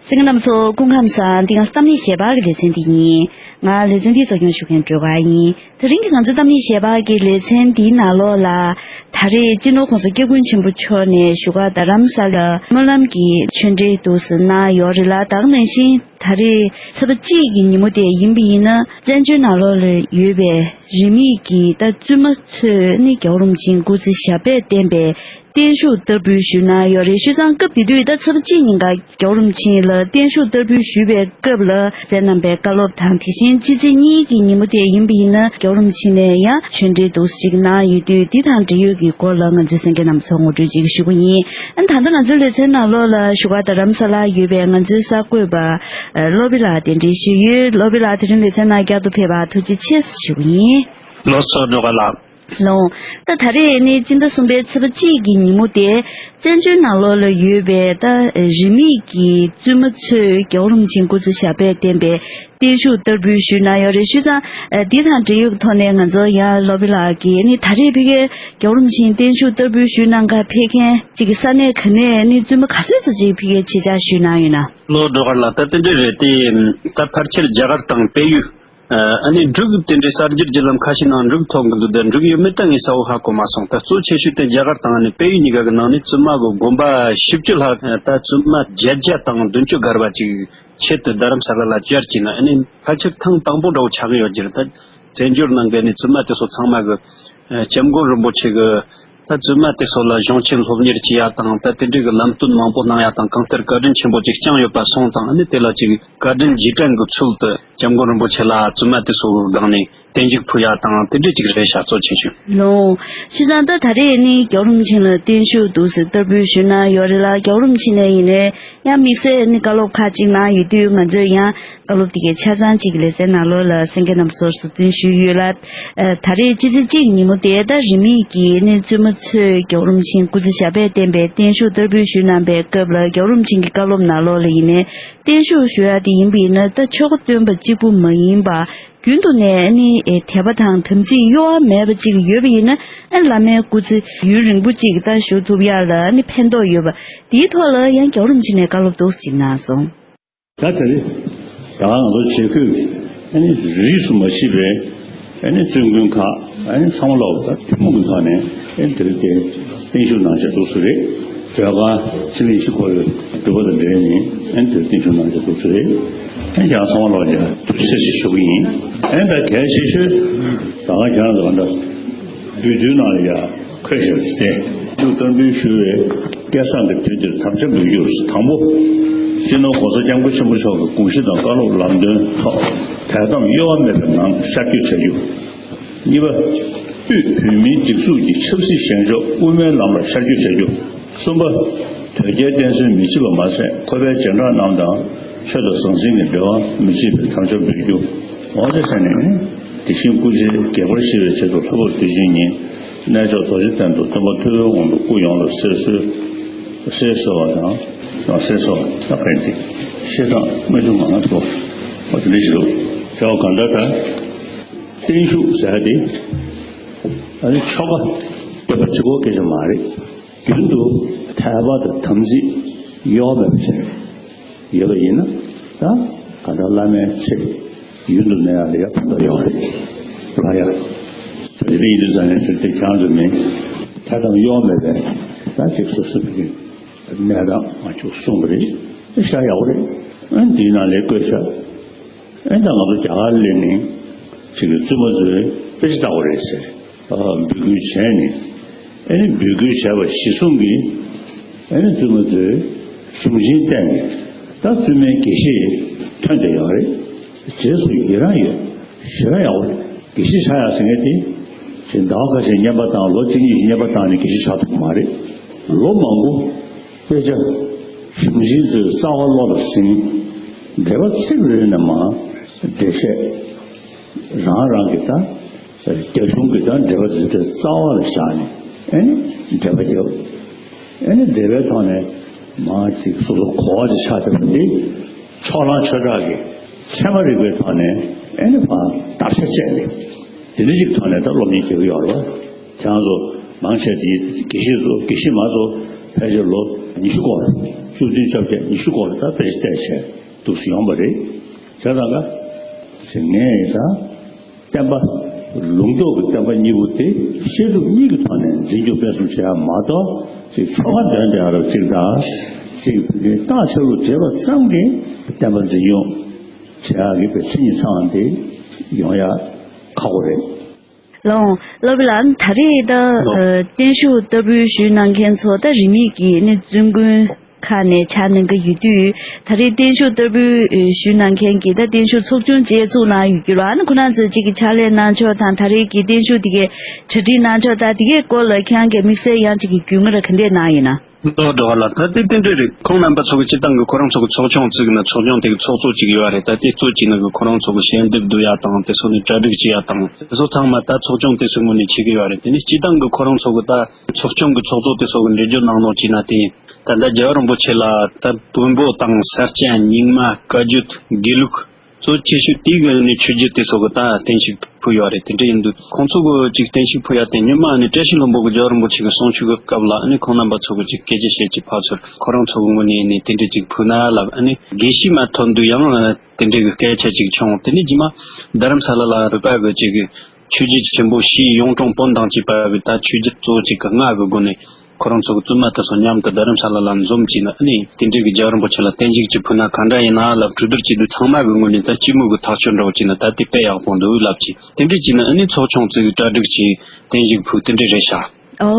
གསན་མཁན་རྣམ་པ་ཚོ་སྐུ་ཁམས་བཟང་། འདི་ང་གཏམ་གླེང་ཞལ་པར་གྱི་ལེ་ཚན་འདི་ཡིན། ང་ལེ་ཚན་འདིའི་གཙོ་སྐྱོང་ཞུ་མཁན་སྒྲོལ་དཀར་ཡིན། དེ་རིང་གི་ང་ཚོའི་གཏམ་གླེང་ཞལ་པར་གྱི་ལེ་ཚན་འདིའི་ནང་ལོགས་ལ། ད་རེས་སྤྱི་ནོར་༸གོང་ས་༸སྐྱབས་མགོན་ཆེན་པོ་མཆོག་ནས་བཞུགས་སྒར་རྡ་རམ་ས་ལར་སྨོན་ལམ་གྱི་ཆོས་འབྲེལ་འདུག་སེ་གནང་ཡོད་རེད་ལ། ད་ག་ནང་བཞིན་ད་རེས་ཚེས་པ་གཅིག་གི་ཉིན་མོ་དེ་ཡིན་པ་ཡིན་ན། བཙན་བྱོལ་ནང་ལོགས་ལ་ཡོད་པའི་རིས་མེད་ཀྱི་ད་བཙུན་མ་ཚོས་ནི་རྒྱལ་བ་རིན་པོ་ཆེའི་སྐུ་ཚེ་ཞབས་པད་བརྟན་པའི་བརྟན་བཞུགས་བསྟར་འབུལ་ཞུས་གནང་ཡོད་རེད། བྱས་ཙང་སྐབས་དེ་དུས་ད་ཚེས་པ་གཅིག་ཉིན་ཀ་རྒྱལ་བ་རིན་པོ་ཆེ་ལ་བརྟན་བཞུགས་བསྟར་འབུལ་ཞུས་པའི་སྐབས་ལ། བསོད་ནམས་པའི་བཀའ་སློབ་དང་། དེ་བཞིན་སྤྱི་ཚེས་གཉིས་ཀྱི་ཉིན་མོ་དེ་ཡིན་པ་ཡིན་ན། རྒྱལ་བ་རིན་པོ་ཆེ་ནས་ཡང་ཆོས་འབྲེལ་འདུག་སེ་ཅིག་གནང་ཡོད་དུས། འདི་དང་འབྲེལ་ཡོད་ཀྱི་སྐོར་ལ་ང་ཚོའི་གསན་མཁན་རྣམ་ཚོར་ངོ་སྤྲོད་ཅིག་ཞུ་གི་ཡིན། ཨ་ནི་ད་ལྟ་ང་ཚོའི་ལེ་ཚན་ནང་ལོགས་ལ་བཞུགས་སྒར་རྡ་རམ་ས་ལར་ཡོད་པའི་ང་ཚོའི་གསར་འགོད་པ་བློ་བྷེ་ལགས་གདན་འདྲེན་ཞུས་ཡོད། བློ་བྷེ་ལགས་དེ་རིང་ལེ་ཚན་ནང་བསྐྱར་དུ་ཕེབས་པར་ཐུགས་རྗེ་ཆེ་ཞུ་གི་ཡིན། ལགས་སོ། སྒྲོལ་དཀར་ལགས། ལགས། ད་ད་རེས་ནི་སྤྱི་ཟླ་གསུམ་པའི་ཚེས་པ་གཅིག་གི་ཉིན་མོ་དེ། བཙན་བྱོལ་ནང་ལོགས་ལ་ཡོད་པའི་ད་རིས་མེད་ཀྱི་བཙུན་མ་ཚོས་རྒྱལ་བ་རིན་པོ་ཆེའི་སྐུ་ཚེ་ཞབས་པད་བརྟན་པའི་བརྟན་བཞུགས་བསྟར་འབུལ་ཞུས་གནང་ཡོད་རེད། བྱས་ཙང་འདི་དང་འབྲེལ་ཡོད་ཀྱི་ཐོག་ནས་ང་ཚོ་ཡང་བློ་བྷེ་ལགས་ཀྱིས་ནི་ད་རེས་ཕ་གིའི་རྒྱལ་བ་རིན་པོ་ཆེའི་བརྟན་བཞུགས་བསྟར་འབུལ་ཞུས་གནང་གར་ཕེབས་མཁན་གཅིག་གི་ས་གནས་ག་ནས་ནི་བཙུན་མ་ག་ཚོད་ཙམ་ཅིག་ཕ་གིར་ཆེད་བཅར་ཞུས་གནང་ཡོད་ན། ལགས་སོ། སྒྲོལ་དཀར་ལགས། ད་དེ་འདྲ་རེད་དེ། ད་ཕལ་ཆེར་རྒྱ་གར་དང་བལ་ཡུལ། ཨ་ནི་འབྲུག་དེ་འདྲའི་གསར་འགྱུར་བརྒྱུད་ལམ་ཁ་ཤས་ནང་འབྲུག་ཐོན་གྱི་འདུག་ད་འབྲུག་ཡོད་མེད་ད་ངས་གསལ་བོ་ཧ་གོ་མ་སོང་། ད་གཙོ་ཆེ་ཤོས་དེ་རྒྱ་གར་དང་ཨ་ནི་བལ་ཡུལ་གཉིས་ཀ་གི་ནང་ནས་བཙུན་མ་གི་དགོན་པ་བཞི་བཅུ་ལྷག་ད་བཙུན་མ་བརྒྱད་བརྒྱ་དང་བདུན་ཅུ་བརྒལ་བ་ཅིག་ཆེད་དུ་རྡ་རམ་ས་ལ་ལ་བཅར་གྱིས་ན། ཨ་ནི་ཕལ་ཆེར་ཐེངས་དང་པོ་འདྲ་བོ་ཆགས་ཀྱི་ཡོད་ཀྱི་རེད། ད་བཙན་བྱོལ་ནང་གི་ཨ་ནི་བཙུན་མ་དེ་ཚོ་ཚང་མ་གི་སྐྱབས་མགོན་རིན་པོ་ཆེ་གི་ད་བཙུན་མ་དེ་ཚོ་ལ་གཞུང་ཆེན་སློབ་གཉེར་བྱེད་ཡ་དང་། ད་དེ་འདྲའི་གི་ལམ་སྟོན་མང་པོ་གནང་ཡ་དང་། གང་ལྟར་བཀའ་དྲིན་ཆེན་པོ་ཅིག་བསྐྱངས་ཡོད་པ་སོང་ཙང་། ཨ་ནི་དེ་ལ་ཅིག་བཀའ་དྲིན་རྗེས་དྲན་གྱི་ཚུལ་དུ་སྐྱབས་མགོན་རིན་པོ་ཆེ་ལ་བཙུན་མ་དེ་ཚོ་གི་སྒང་ནས་བརྟན་བཞུགས་ཕུལ་ཡ་དང་། དེ་འདྲའི་ཅིག་རེད་ཤག། གཙོ་ཆེ་ཤོས། ལགས། བྱས་ཙང་ད་ད་རེས་ནི་རྒྱལ་བ་རིན་པོ་ཆེ་ལ་བརྟན་བཞུགས་འདུག་སེ་བསྟར་འབུལ་ཞུས་གནང་ཡོད་རེད་ལ། རྒྱལ་བ་རིན་པོ་ཆེ་ནས་ཡིན་ནའི་ཡང་དམིགས་བསལ་ནི་བཀའ་སློབ་ཁག་ཅིག་གནང་ཡོད་དུས། ང་ཚོས་ཡང་བཀའ་སློབ་དེ་གའི་ཆ་ཚང་ཅིག་ལེ་ཚན་ནང་ལོགས་ལ་གསན་མཁན་རྣམ་པ་ཚོར་ཟུར་འདོན་ཞུས་ཡོད་ལ། ཨ། ད་རེས་སྤྱི་ཚེས་གཅིག་ཉིན་མོ་དེ་ད་རིས་མེད་ཀྱི་ནི་བཙུན་མ་ ཚོས་རྒྱལ་བ་རིན་པོ་ཆེའི་སྐུ་ཚེ་ཞབས་པད་བརྟན་པའི་བརྟན་བཞུགས་བསྟར་འབུལ་ཞུས་གནང་པའི་སྐབས་ལ། རྒྱལ་བ་རིན་པོ་ཆེ་གི་བཀའ་སློབ་ནང་ལོགས་ལ་ཡིན་ནའི་བརྟན་བཞུགས་ཞུ་ཡ་དེ་ཡིན་པ་ཡིན་ན། ད་ཆོ་ག་སྟོན་པ་གཅིག་པུ་མ་ཡིན་པ། རྒྱུན་དུ་ནས་ཨ་ནི་དད་པ་དང་དམ་ཚིག་གཡོ་བ་མེད་པ་ཅིག་ཡོད་པ་ཡིན་ན། ཨ་བླ་མའི་སྐུ་ཚེ་ཡུན་རིང་པོ་ཅིག་ད་བཞུགས་ཐུབ་ཡ་ལ་ཨ་ནི་ཕན་ཐོགས་ཡོད་པ། དེའི་ཐོག་ལ་ཡང་རྒྱལ་བ་རིན་པོ་ཆེ་ནས་བཀའ་སློབ་ཏོག་ཙམ་གནང་སོང་། ད་དེ་རེད། ད་ང་ཚོ་བྱེད་སྒོས་ཨ་ནི་རིས་སུ་མ་ཆད་པའི་ཨ་ནི་བཙུན་དགོན་ཁག་ཨ་ནི་ཚང་མ་ལོག་ད་ཐུན་མོང་གི་ཐོག་ནས་ཨ་ནི་དེ་རིང་དེ་བརྟན་བཞུགས་གནང་བྱས་འདུག་སེ་རེད། མཛོད་ཁང་ཕྱི་ལ་ཡེ་ཤེས་འཁོར་ལོའི་སྒྲུབ་པ་དང་འབྲེལ་ནས་ཨ་ནི་དེ་རིང་བརྟན་བཞུགས་གནང་བྱས་འདུག་སེ་རེད། ཨ་ནི་ཡང་ཚང་མ་ལོག་ཀྱང་ཐུགས་རྗེ་ཆེ་ཞུ་གི་ཡིན། ཨ་ནི་ད་གལ་ཆེ་ཤོས་ད་ག་ཁྱེད་རང་ཚོ་ག་འདྲ་འབུལ་ཚུལ་ནང་ལ་ཡ། ཁོས་ཞལ་གཟིགས་ཏེ། ཆུ་བསྟར་འབུལ་ཞུ་བའི་སྐལ་བཟང་གི་དུས་འདིར་དམ་བཅའ་འབུལ་རྒྱུར། དང་པོ། སྤྱི་ནོར་༸གོང་ས་༸སྐྱབས་མགོན་ཆེན་པོ་མཆོག་གི་དགོངས་གཞི་དང་བཀའ་སློབ་ལམ་སྟོན་ཐོག་དད་དམ་གཡོ་བ་མེད་པའི་ངང་ཤར་བསྐྱོད་བྱ་རྒྱུ། གཉིས་པ། དབུས་བོད་མིའི་སྒྲིག་འཛུགས་ཀྱི་ཆབ་སྲིད་བཞེངས་ཕྱོགས་དབུ་མའི་ལམ་ལ་ཤར་བསྐྱོད་བྱ་རྒྱུ། གསུམ་པ། དོལ་རྒྱལ་བསྟེན་གསོལ་མི་བྱེད་པ་མ་ཟད། ཁོ་པའི་རྗེས་འབྲང་རྣམས་དང་ཆོས་དང་ཟང་ཟིང་གི་འབྲེལ་བ་མི་བྱེད་པའི་དམ་བཅའ་འབུལ་རྒྱུ། འོ་དེ་ཟེར་ནས། དེ་བཞིན་སྐུ་ཚེ་རྒྱས་པར་བཞེས་པའི་ཆེད་དུ་ལྷག་པར་དུས་ཆེན་ཉིན་གནས་མཆོག་རྡོ་རྗེ་གདན་དུ་སྟོན་པ་ཐུབ་པའི་དབང་དུ་སྐུ་ཡོངས་ལ་གསོལ་གསོལ་གསོལ་ཟེར་བ་དང་། ཡང་གསོལ་ཟེར་བ་ད་ཕན་ཏེ་བཤད་སྟངས་སྨོས་ཅུང་མང་ང་སོ། འོ་དེ་འདྲ་ཞིག་རེད། བྱ་བ་གང་ལྟར་ད་བརྟན་བཞུགས་ཟེར་ཡ་དེ་ཨ་ནི་ཆོ་ག་སྟོན་པ་གཅིག་པོ་སྐད་ཆ་མ་རེད། རྒྱུན་དུ་དད་པ་དང་དམ་ཚིག་གཡོ་བ་མེད་པ་བྱས་ཡོད་པ་ཡིན་ན། ད་ག་ད་བླ་མའི་ཚེ་རྒྱུན་དུ་གནས་ཡག་ལ་ཡ་ཕན་ཐོགས་ཡོང་རེད། ལ་ཡ། ད་དེ་འདྲ་ཡིན་དུས་ཙང་ནས་དེ་དེ་ཁྱེད་རང་ཚོ་མིན་དད་དམ་གཡོ་བ་མེད་པའི་ད་ཅིག་སོ་སོ་གི་གནས་སྟངས་མ་བཅུག་གསུངས་པ་རེད། ཤ་ཡག་པོ་རེད། ཨ་འདིའི་ནང་ལས་བཀོད་ཤག་ཨེ་ད་ང་ཚོ་རྒྱ་གར་སླེབས་ནས་ཅིག་གི་བཙུན་མ་ཚོས་དཔེ་ཆ་ལྟ་དགོས་རེད་ཟེར། ཨ་འབོད་སྐུལ་བྱས་ནས། ཨེ་ནི་འབོད་སྐུལ་བྱས་པ་གཞིར་བཟུང་གིས། ཨེ་ནི་བཙུན་མ་ཚོས་གཞུང་ཆེན་བལྟས་ནས་ད་བཙུན་མའི་དགེ་བཤེས་ཐོན་བསྡད་ཡོད་རེད། རྗེས་སུ་ཡི་རང་ཡོད། ཞེ་དྲག་ཡག་པོ་རེད། དགེ་བཤེས་ཆགས་ཡག་ཟེར་མཁན་དེ་ཅིག་ཟླ་བ་ཁ་ཤས་བསྙེན་པ་བཏང་། ལོ་གཅིག་གཉིས་ཤིག་བསྙེན་པ་བཏང་ནས་དགེ་བཤེས་ཆགས་ཐུབ་ཀྱི་མ་རེད། ལོ་མང་པོ། དཔེ་ཆ། གཞུང་ཆེན་ཚོའི་རྩ་བ་བློ་ལ་ཟིན། འགྲེལ་པ་ཚིག་རེ་རེ་ནས་མར་འགྲེལ་བཤད། རང་རང་གི་ད་རྒྱ་གཞུང་གི་ད་འགྲེལ་པ་དེ་ཚོའི་རྩ་བ་ལ་བཞག་ནས། ཨེ་ནི་འགྲེལ་པ་རྒྱབ། ཨེ་ནི་འགྲེལ་པའི་ཐོག་ནས་མར་ཅིག་སོ་སོ་གོ་བ་ཅིག་ཆགས་བསྡད་པ་འདི། ཕྱོགས་གླང་ཆོས་གྲགས་ཀྱི་ཚད་མ་རིག་པའི་ཐོག་ནས་ཨེ་ནི་ཕར་བརྟག་དཔྱད་བྱས་ནས། དེ་འདྲ་ཅིག་ཐོག་ནས་ད་སློབ་གཉེར་བྱེད་ཀྱི་ཡོད་རེད་བ། ཁྱེད་རང་ཚོ་མང་ཆེ་དེ་དགེ་བཤེས་ཚོ། དགེ་བཤེས་མ་ཚོ་ཕལ་ཆེར་ལོ་ཉི་ཤུ་སྐོར། བཅུ་བདུན་བཅོ་བརྒྱད་ཉི་ཤུ་སྐོར་ད་དཔེ་ཆ་བལྟས་བྱས་འདུག་སེ་ཡོང་པ་རེད། བྱས་ཙང་ཀ་ཅིག་ངས་ད་བསྟན་པ་ལུང་རྟོགས་ཀྱི་བསྟན་པ་གཉིས་པོ་དེ་བཤད་སྒྲུབ་གཉིས་ཀྱི་ཐོག་ནས་འཛིན་སྐྱོང་སྤེལ་གསུམ་བྱེད་ཡ་མ་གཏོགས། ཅིག་ཆོ་ག་འདོན་བསྡད་ཡ་རབ་ཅིག་དང་། ཅིག་བོད་ཀྱི་རྟགས་ཆོས་ལུགས་བྱེད་པ་ཙམ་གྱིས་བསྟན་པ་འཛིན་སྐྱོང་བྱེད་ཡ་གི་དཔེ་མཚན་ཉིད་ཚང་བ་དེ་ཡོང་ཡ་ཁག་པོ་རེད། ལགས་འོང་། སློབ་དཔོན་ལགས། ད་རེས་ད་ལགས། ཨ་བརྟན་བཞུགས་བསྟར་འབུལ་ཞུས་གནང་མཁན་ཚོ་ད་རིས་མེད་ཀྱི་ནི་བཙུན་དགོན་ཁག་ནས་བཅར་གནང་གི་ཡོད་དུས། ད་རེས་བརྟན་བཞུགས་བསྟར་འབུལ་ཞུས་གནང་མཁན་གྱི་ད་བརྟན་བཞུགས་ཚོགས་ཆུང་ཅིག་བཙུགས་གནང་ཡོད་ཀྱི་རེད། ཨ་ནི་ཁོ་རང་ཚོས་གཅིག་གི་ཕྱག་ལས་གནང་ཕྱོགས་དང་། ད་རེས་ཀྱི་བརྟན་བཞུགས་དེ་གའི་གྲ་སྒྲིག་གནང་ཕྱོགས་དང་། དེ་གའི་སྐོར་ལ་ཁྱེད་རང་གིས་དམིགས་བསལ་ཡང་གཅིག་གི་རྒྱུས་མངའ་ར་ག་འདྲས་གནང་ཡོད་ན། ལོ་འགྲོ་བ་ལ་ད་དེ་རྟེན་འབྲེལ་རེད། ཁོང་རྣམ་པ་ཚོ་གི་སྤྱི་བཏང་གི་ཁོ་རང་ཚོ་གི་ཚོགས་ཆུང་བཙུགས་ན། ཚོགས་ཆུང་དེ་གི་ཚོགས་གཙོ་གཅིག་ཡོད་རེད། ད་དེ་གཙོ་བྱས་ན་གི་ཁོ་རང་ཚོ་གི་ཞལ་འདེབས་བསྡུ་ཡ་དང་། དེ་ཚོ་ནི་གྲ་སྒྲིག་བྱེད་ཡ་དང་། དེ་ཚོ་ཚང་མ་ད་ཚོགས་ཆུང་དེ་ཚོའི་ངོས་ནས་བྱེད་ཀྱི་ཡོད་རེད། དེ་ནི་སྤྱི་བཏང་གི་ཁོ་རང་ཚོ་གི་ད་ཚོགས་ཆུང་གི་ཚོགས་གཙོ་དེ་ཚོ་གི་འགྲེལ་བརྗོད་གནང་ནོ་བྱས་ན། དེ་ད་ལྟ་རྒྱལ་བ་རིན་པོ་ཆེ་ལ་ད་བོན་པོ་དང་ས་སྐྱ་རྙིང་མ་བཀའ་བརྒྱུད་དགེ་ལུགས། གཙོ་ཆེ་ཤོས་དེའི་གི་ནི་ཆོས་བརྒྱུད་དེ་ཚོ་གི་ད་བརྟན་བཞུགས་ཕུལ་ཡོད་རེད། དེ་འདྲ་ཡིན་དུས་ཁོང་ཚོ་གི་ཅིག་བརྟན་བཞུགས་ཕུལ་ཡ་དེ་སྔོན་མ་ནི་བཀྲ་ཤིས་ལྷུན་པོ་གི་རྒྱལ་བ་རིན་པོ་ཆེ་གི་གསུང་ཆོས་གི་སྐབས་ལ་ནི་ཁོང་རྣམ་པ་ཚོ་གི་ཅིག་སྐད་ཆ་བཤད་ཀྱི་ཕར་ཚུར་ཁོ་རང་ཚོ་གི་ངོས་ནས་ནི་དེ་འདྲ་ཅིག་ཕུལ་ན་ལབ། ཨ་ནི་དགེ་བཤེས་མ་ཐོན་དུས་ཡང་དེ་འདྲ་གི་སྐད་ཆ་ཅིག་བྱུང་། དེ་ནས་རྗེས་མ་རྡ་རམ་ས་ལ་ལ་རིམ་པ་གི་ཅིག་ཆོས་བརྒྱུད་ཆེན་པོ་བཞིའི་གཡུང་དྲུང་བོན་དང་བཅས་པ་གི་ད་ཆོས་བརྒྱུད་གཙོ་བོ་ཅིག་གི་ལྔ་གི་སྒོ་ནས། ཁོ་རང་ཚོ་གི་བཙུན་མ་དེ་ཚོ་མཉམ་དུ་རྡ་རམ་ས་ལ་ལ་འཛོམས་བྱས་ནས། ཨ་ནི་དེ་འདྲའི་གི་རྒྱལ་བ་རིན་པོ་ཆེ་ལ་བརྟན་བཞུགས་ཅིག་ཕུལ་ན་ག་འདྲ་ཡིན་ན་ལབ་གྲོས་བསྡུར་བྱས་དུས། ཚང་མ་གི་ངོས་ནས་ད་སྤྱི་མོས་གི་ཐག་གཅོད་འདྲ་བོ་བྱས་ན་ད་དེ་དཔེ་ཡག་པོ་འདུག་ལབ་ཅིག་དེ་འདྲ་བྱས་ནས། ཨ་ནི་ཚོགས་ཆུང་བཙུགས། གྲ་སྒྲིག་བྱས། བརྟན་བཞུགས་ཕུལ། དེ་འདྲ་རེད་ཤག་ཨོ་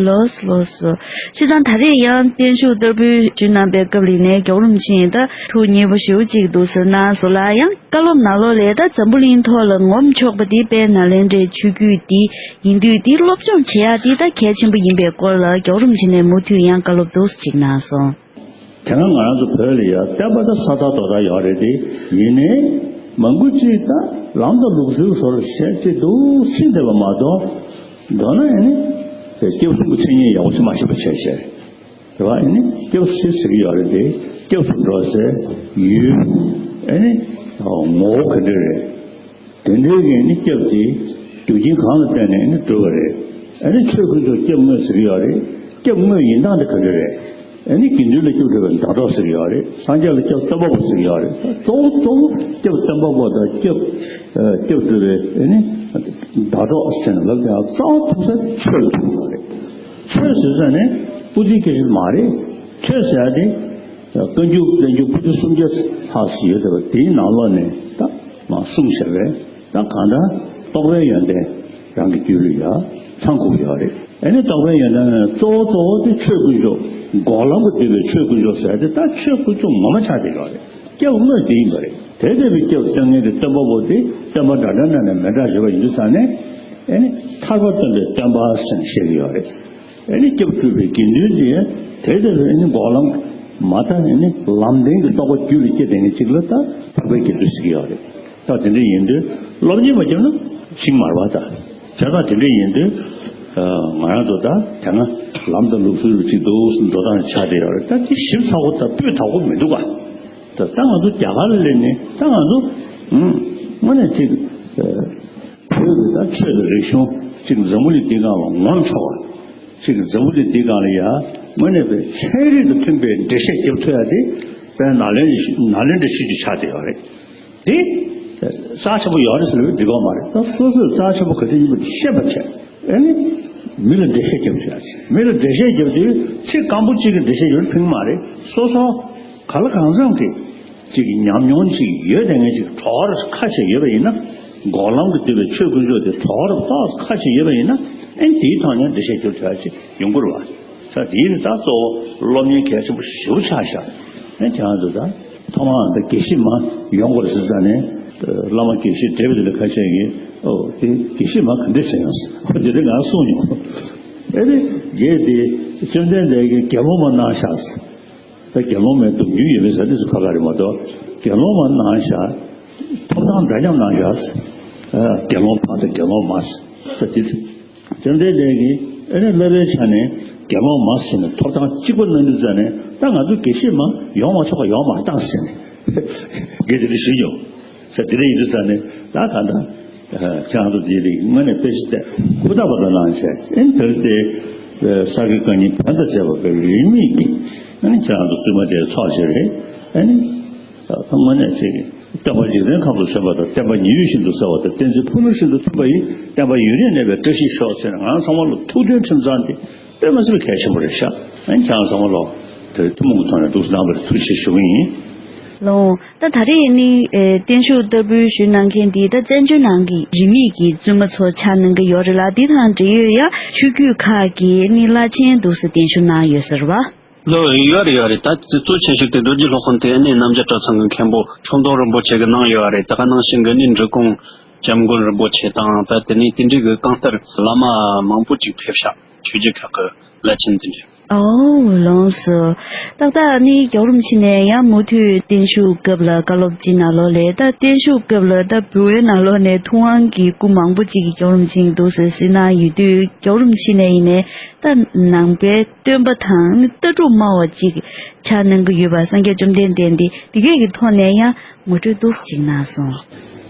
ལགས་སོ་ལགས་སོ། བྱས་ཙང་ད་རེས་ཡང་བརྟན་བཞུགས་བསྟར་འབུལ་ཞུས་གནང་པའི་སྐབས་ལ་ཡིན་ནའི་རྒྱལ་བ་རིན་པོ་ཆེ་ཡིས་ད་ཐུགས་མཉེས་པོ་ཞེ་པོ་ཅིག་འདུག་ཟེར་གནང་སོང་ལགས། ཡང་བཀའ་སློབ་ནང་ལོགས་ལ་ད་འཛམ་བུ་གླིང་ཐོག་ལ་ངོམ་ཆོག་པ་དེ་དཔལ་ནཱ་ལེནྡྲའི་ཆོས་བརྒྱུད་འདི་ཡིན་དུས། དེ་སློབ་སྦྱོང་བྱེད་ཡ་དེ་ད་གལ་ཆེན་པོ་ཡིན་པའི་སྐོར་ལ་རྒྱལ་བ་རིན་པོ་ཆེ་ནས་མུ་མཐུད་ཡང་བཀའ་སློབ་འདུག་སེ་ཅིག་གནང་སོང་། དེ་སྔ་ང་རང་ཚོ་བོད་ལ་ཡ་བསྟན་པ་ད་ས་ཐག་རྡོ་ཐག་ཡོད་རེད་དེ། ཡིན་ནའི་མང་པོ་ཅིག་ད་ལམ་དང་ལུགས་སྲོལ་བཟོ་འདྲ་བྱས་ཅིག་འདུག་སེ་བསྡད་པ་མ་གཏོགས། མདོར་ན་ཡིན་ནའི་ དེ་སྐྱབས་གསུམ་གྱི་མཚན་ཉིད་ཡག་པོ་ཞིག་མ་ཤེས་པ་བྱས་བྱས། རེད་བ། ཨ་ནི་སྐྱབས་སུ་ཟེར་གྱི་ཡོད་རེད་དེ། སྐྱབས་སུ་འགྲོ་ཟེར་ཡུལ། ཨ་ནི་ངོ་བོ་ག་འདྲ་རེད། དེ་འདྲའི་གི་ནི་སྐྱབས་དེ་རྒྱུ་རྐྱེན་གང་ལ་བརྟེན་ནས་ནི་གྲུབ་པ་རེད། ཨ་ནི་ཆོས་དཀོན་མཆོག་སྐྱབས་དངོས་ཟེར་གྱི་ཡོད་རེད། སྐྱབས་དངོས་ཡིན་སྟངས་དེ་ག་འདྲ་རེད། ཨ་ནི་དགེ་འདུན་ལ་སྐྱབས་སྒྲུབ་པའི་ཟླ་གྲོགས་ཟེར་གྱི་ཡོད་རེད། སངས་རྒྱས་ལ་སྐྱབས་སྟོན་པ་པོ་ཟེར་གྱི་ཡོད་རེད། གཙོ་བོ་གཙོ་བོ་སྐྱབས་སྟོན་པ་པོ་དང་སྐྱབས་ཨ་སྐྱབས་སྒྲུབ་པའི་ཨ་ནི་ཟླ་གྲོགས་ཟེར་ནས་ལབ་ཀྱང་རྩ་བ་ཐུག་ས་ཆོས་ལ་ཐུག་ཡོད་རེད། ཆོས་ཟེར་ས་ནི་སྤུ་གྲིའི་སྐད་ཆ་མ་རེད། ཆོས་ཟེར་ཡ་དེ་བཀའ་འགྱུར་བསྟན་འགྱུར་པོ་ཏི་སུམ་བརྒྱ་ལྷག་ཙམ་ཡོད་བསྡད་པ་དེའི་ནང་ལོགས་ནས་ད་མར་གསུངས་བཞག་པས། ད་གང་ལྟར་རྟོགས་པའི་ཡོན་ཏན་རང་གི་རྒྱུད་ལ་ཡ་ཚང་དགོས་ཀྱི་ཡོད་རེད། ཨ་ནི་རྟོགས་པའི་ཡོན་ཏན་ནི་གཙོ་བོ་གཙོ་བོ་དེ་ཆོས་དཀོན་མཆོག་འགོག་ལམ་གྱིས་བསྡུས་པའི་ཆོས་དཀོན་མཆོག་ཟེར་དེ་ད་ཆོས་དཀོན་མཆོག་ངོ་མ་ཆགས་བསྡད་ཡོད་རེད། སྐྱབས་དངོས་དེ་ཡིན་པ་རེད། དེ་ལྟ་བུའི་སྐྱབས་སྟོན་མཁན་གྱི་སྟོན་པ་པོ་དེ་སྟོན་པ་འདྲ་འདྲ་འདྲ་ནས་མི་འདྲ་བ་ཞིག་ཡིན་དུས་ཙང་ནས། ཨ་ནི་ཐར་པ་སྟོན་པའི་སྟོན་པ་ཟེར་ནས་བཤད་ཀྱི་ཡོད་རེད། ཨ་ནི་སྐྱབས་སྒྲུབ་པའི་དགེ་འདུན་དེ་དེ་ལྟ་བུའི་ཨ་ནི་འགོག་ལམ་མ་མཐའ་ཨ་ནི་ལམ་བདེན་གྱི་རྟོགས་པ་རྒྱུད་ལ་སྐྱེས་བསྡད་མཁན་ཅིག་ལ་ད་འཕགས་པའི་དགེ་འདུན་ཟེར་གྱི་ཡོད་རེད། ད་དེ་འདྲ་ཡིན་དུས་སློབ་གཉེར་མ་བརྒྱབ་ན་ཤིང་མར་བ་ད། བྱས་ཙང་དེ་འདྲ་ཡིན་དུས་ང་རང་ཚོ་ད་དེ་སྔ་ལམ་དང་ལུགས་སྲོལ་ཅིག་འདུག་འགྲོ་སྟངས་ཆགས་བསྡད་ཡོད་རེད། ད་དེ་ཞིབ་ཚགས་པོ་ད་སྤུས་དག་པོ་མི་འདུག་ག་ད་ད་ང་ཚོ་རྒྱ་གར་ལ་སླེབས་ནས་ད་ང་ཚོ་ཨུམ་དངོས་གནས་ཅིག་བོད་ཀྱི་ད་ཆོས་དང་རིག་གཞུང་ཅིག་འཛམ་བུ་གླིང་འདིའི་སྒང་ལ་ངོམ་ཆོག་པ། ཅིག་འཛམ་བུ་གླིང་འདིའི་སྒང་ལ་ཡ་དངོས་གནས་པའི་ཚན་རིག་དང་མཐུན་པའི་འགྲེལ་བཤད་རྒྱབ་ཐུབ་ཡ་དེ་དཔེ་ནཱ་ལེནྡྲ་ནཱ་ལེནྡྲ་ཆོས་བརྒྱུད་ཆགས་བསྡད་ཡོད་རེད། དེ་རྩ་ཆེན་པོ་ཡོད་རེད་ཟེར་ལབ་འགྲིག་གི་མ་རེད། ད་སོ་སོས་རྩ་ཆེན་པོ་ག་ཚོད་ཡིན་པ་དེ་ཤེས་པ་བྱས། ཨ་ནི་མི་ལ་འགྲེལ་བཤད་རྒྱབ་ཐུབ་ཡ་ཅིག་མི་ལ་འགྲེལ་བཤད་རྒྱབ་དུས་ཚིག་སྐམ་པོ་གཅིག་གིས་འགྲེལ་བཤད་རྒྱབ་ཕན་གྱི་མ་རེད། སོ་སོ་ག་ལ་གང་འཚམ་གྱི་ཅིག་ཉམས་མྱོང་ཅིག་ཡོད་དེ་ངས་ཅིག་གྲོགས་རེ་ཁ་ཤས་ཡོད་པ་ཡིན་ན། འགོག་ལམ་གྱིས་བསྡུས་པའི་ཆོས་དཀོན་མཆོག་དེ་གྲོགས་རེ་ཏོག་ཙམ་ཁ་ཤས་ཡོད་པ་ཡིན་ན། ཨ་ནི་དེའི་ཐོག་ནས་འགྲེལ་བཤད་རྒྱབ་ཐུབ་ཡ་ཅིག་ཡོང་གི་རེད་བ། ས་དེའི་ནི་ད་གཙོ་བོ་སློབ་གཉེར་གལ་ཆེན་པོ་ཞེ་པོ་ཆགས་ཤག་ཨ་ནི་ཁྱེད་རང་ཚོ་ད་ཐོག་མར་ད་དགེ་བཤེས་མ་ཡོང་དགོས་ཟེར་ཙང་ནས། བླ་མ་དགེ་བཤེས་བགྲེས་པ་དེ་ལ་ཁ་ཤས་ཀྱིས་ཨོ་དེ་དགེ་བཤེས་མ་ག་འདྲ་བྱས་ཡོང་ཟེར། ཨོ་དེ་རིང་ང་གསུངས་མྱོང་། ཨེ་རེད། རྗེས་དེ་བཅོམ་ལྡན་འདས་ཀྱིས་དགེ་སློང་མ་གནང་ཤག་ཟེར། ད་དགེ་སློང་མའི་སྡུག་རྒྱུ་ཡོད་མེད་ཟེར་དུས་སུ་ཁ་ཁ་རེད་མ་གཏོགས། དགེ་སློང་མ་གནང་ཤག་ཐོབ་ཐང་འདྲ་མཉམ་གནང་ཤག་ཨ་དགེ་སློང་ཕ་དང་དགེ་སློང་མ་ཟེར་དེ། བཅོམ་ལྡན་འདས་ཀྱིས་ཨ་ནི་བསླབ་པའི་ཆ་ནས་དགེ་སློང་མ་ཟེར་ནས་ཐོབ་ཐང་གཅིག་པ་གནང་དུས་ཙ་ནས། ད་ང་ཚོ་དགེ་བཤེས་མ་ཡོང་མ་ཆོག་ག་ཡོང་མ་བཏང་ཟེར་ནས་དགེ་དེ་འདྲ་ཞུས་ཡོང་ཟེར། དེ་འདྲ་ཡིན་དུས་ཙ་ནས་ད་ག་ད། ཁྱེད་རང་ཚོ་དེའི་རིགས་དངོས་གནས་དཔེ་ཆ་བལྟས་ཧུར་ཐག་པ་དང་གནང་བྱས། ཨེ་དེར་དེ་ས་དགེ་བཀའ་རྙིང་བོན་དང་བཅས་པ་པའི་རིས་མེད་ཀྱི་ཨ་ནི་ཁྱེད་རང་ཚོ་བཙུན་མ་དེ་ཚོགས་བྱས་རེད། ཨ་ནི་དངོས་གནས་ཅིག་སྟོན་པ་འཇིག་རྟེན་ཁམས་སུ་བྱོན་པ་དང་། བསྟན་པ་ཉི་འོད་བཞིན་དུ་གསལ་བ་དང་། བསྟན་འཛིན་ཕུབ་མེད་བཞིན་དུ་མཐུན་པ་ཡི། བསྟན་པ་ཡུན་རིང་གནས་པའི་བཀྲ་ཤིས་ཤོག་ཟེར་ནས་ང་རང་ཚང་མ་ལ་ཐུགས་མཐུན་ཁྲིམས་གཙང་དེ་དཔེ་མ་སྲིད་པའི་གལ་ཆེན་པོ་རེད་ཤག་ཨ་ནི་ཁྱེད་རང་ཚང་མ་ལ་དེ་ཐུན་མོང་གི་ཐོག་ནས་འདུག་སེ་གནང་བར་ཐུགས་རྗེ་ཆེ་ཞུ་གི་ཡིན། ལགས། ད་ད་རེས་ནི་ཨེ་བརྟན་བཞུགས་བསྟར་འབུལ་ཞུས་གནང་མཁན་འདི་ད་བཙན་བྱོལ་ནང་གི་རིས་མེད་ཀྱི་བཙུན་མ་ཚོ་ཆགས་གནང་གི་ཡོད་རེད་ལ། འདི་དང་འབྲེལ་ཡོད་ཡ་ཆོས་བརྒྱུད་ཁག་གི་ནི་བླ་ཆེན་འདུག་སེ་བརྟན་བཞུགས་གནང་ཡོད་ས་རེད་བ། ལགས། ཡོད་རེད་ཡོད་རེད། ད་གཙོ་ཆེ་ཤོས་དེ་རྡོ་རྗེ་སློབ་དཔོན་དེ་ནི་རྣམ་རྒྱལ་གྲྭ་ཚང་གི་མཁན་པོ་ཁྲོམ་སྡོང་རིན་པོ་ཆེ་གིས་གནང་ཡོད་རེད། ད་ག་ནང་བཞིན་གྱི་ནི་འབྲི་གུང་སྐྱབས་མགོན་རིན་པོ་ཆེ་དང་། ད་དེ་ནི་དེ་འདྲའི་གི་གང་ལྟར་བླ་མ་མང་པོ་ཅིག་ཕེབས་ཤག་ཆོས་བརྒྱུད་ཁག་གི་བླ་ཆེན་དེ་འདྲ། ཨོ་ལགས་སོ། ཏག་ཏག་ནི་རྒྱལ་བ་རིན་པོ་ཆེ་ནས་ཡང་མུ་མཐུད་བརྟན་བཞུགས་སྐབས་ལ་བཀའ་སློབ་ཅིག་ནང་ལོགས་ལ། ད་བརྟན་བཞུགས་སྐབས་ལ་ད་འབུལ་བའི་ནང་ལོགས་ནས་ཐུབ་དབང་གི་སྐུ་མང་པོ་ཅིག་གིས་རྒྱལ་བ་རིན་པོ་ཆེ་གིས་འདུག་སེ་གཟིགས་གནང་ཡོད་དུས། རྒྱལ་བ་རིན་པོ་ཆེ་ནས་ཡིན་ནའི་ད་ནང་པའི་སྟོན་པ་དང་ནི་ལྟ་གྲུབ་སྨྲ་བ་ཅིག་ཆགས་གནང་གི་ཡོད་པ། སངས་རྒྱས་བཅོམ་ལྡན་འདས་འདི་འདི་གས་ཀྱི་ཐོག་ནས་ཡང་ངོ་སྤྲོད་འདུག་ཅིག་གནང་སོང་།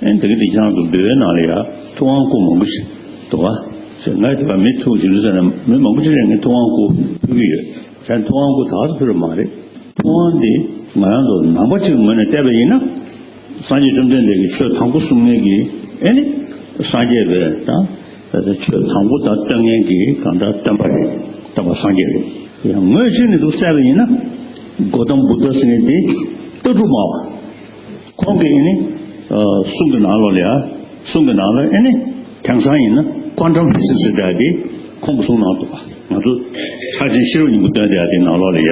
ཨེ་འདི་ག་འདི་ཁྱེད་རང་ཚོ་འབུལ་བའི་ནང་ལ་ཡ་ཐུབ་དབང་སྐུ་མང་པོ་ཞིག་འདུག་བ། ཞེས་ང་དེ་བ་མི་ཐུག་ཅིག་རེད་ཟེར་ན། མི་མང་པོ་ཅིག་ལ་ངས་ཐུབ་དབང་སྐུ་ཕུལ་གྱི་ཡོད། ཡང་ཐུབ་དབང་སྐུ་ད་ག་སེ་ཕུལ་བ་མ་རེད། ཐུབ་དབང་འདི་ང་རང་ཚོ་ནང་པ་ཅིག་ངོས་ནས་བལྟས་པ་ཡིན་ན། སངས་རྒྱས་བཅོམ་ལྡན་འདས་ཀྱིས་ཆོས་དང་པོ་གསུང་མཁན་གྱི་ཨེ་ནི་སངས་རྒྱས་པའི་ད་ཆོས་དང་པོ་ད་སྟོན་མཁན་གྱི་གང་ལྟར་སྟོན་པ་རེད། སྟོན་པ་སངས་རྒྱས་རེད། ཡང་ངོས་གཅིག་ནས་འདུག་བལྟས་པ་ཡིན་ན། གོ་ཏམ་བུདྡྷ་ཟེར་མཁན་དེ་ལྟ་གྲུབ་སྨྲ་བ། ཁོང་གིས་ཨེ་ནི་གསུང་གི་ནང་ལོགས་ལ་ཡ། གསུང་གི་ནང་ལ་ཨེ་ནི་དེང་སང་ཡིན་ན་ཀོན་ཊམ་ཕི་སིག་ཟེར་ཡ་དེ་ཁོང་གིས་གསུང་གནང་འདུག་པ། ང་ཚོ་ཕྱག་ཆེན་ཤེས་རབ་སྙིང་པོ་སྟོན་བསྡད་ཡ་དེ་ནང་ལོགས་ལ་ཡ།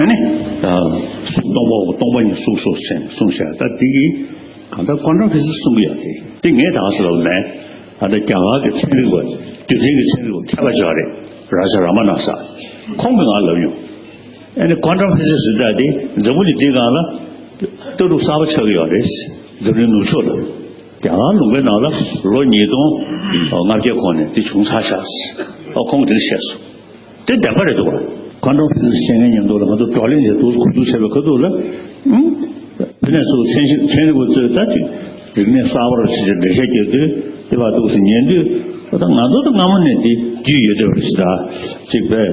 ཨེ་ནི་གཟུགས་སྟོང་པའོ། སྟོང་པ་ཉིད་གཟུགས་སོ་ཟེར་ནས་གསུངས་བཞག་ད་དེ་གིས་གང་ལྟར་ཀོན་ཊམ་ཕི་སིག་གསུང་གི་ཡོད་དེ། དེ་ངས་ད་ག་སེ་ལབ་མེད། ད་ལྟ་རྒྱ་གར་གྱི་ཚན་རིག་པ། རྒྱུ་མཚན་གྱི་ཚན་རིག་པ་མཁས་པ་ཅིག་རེད། རཱ་ཇ་ར་མ་ན་ས། ཁོང་གིས་ང་ལབ་ཡོང་། ཨེ་ནི་ཀོན་ཊམ་ཕི་སིག་ཟེར་ཡ་དེ་འཛམ་བུ་གླིང་འདིའི་སྒང་ལ་ལྟ་གྲུབ་གསར་པ་ཆགས་ཀྱི་ཡོད་རེད། འཛམ་གླིང་ནུབ་ཕྱོགས་ལ། རྒྱ་གར་ལུང་པའི་ནང་ལ་ལོ་ཉིས་སྟོང་ལྔ་བརྒྱ་གོང་ནས་འདི་བྱུང་ཚར་ཤག་ཨོ་ཁོང་གིས་དེ་འདྲ་བཤད་སོང་། དེ་བདེན་པ་རེད་འདུག་བ། ཁ་འདོན་ཕི་ཟིག་བཤད་མཁན་མཉམ་དུ་ལ་ང་ཚོ་བགྲོ་གླེང་བྱས་འདུག་གོ་འདུག་བྱས་པའི་ཁ་ཐུག་ལ། ཨུམ། བུ་ནས་ཚུར་ཚན་ཞིབ་ཚན་རིག་པ་ཚོས་ད་ཅིག་རིག་གནས་གསར་པ་རུ་ཞིག་འགྲེལ་བཤད་རྒྱག་དུས་དེ་བར་འདུག་སེ་ཉན་དུས། ད་ང་ཚོ་ད་སྔ་མོ་ནས་འདི་རྒྱུས་ཡོད་བསྡད་པ་ཞིག་ད་ཅིག་པས།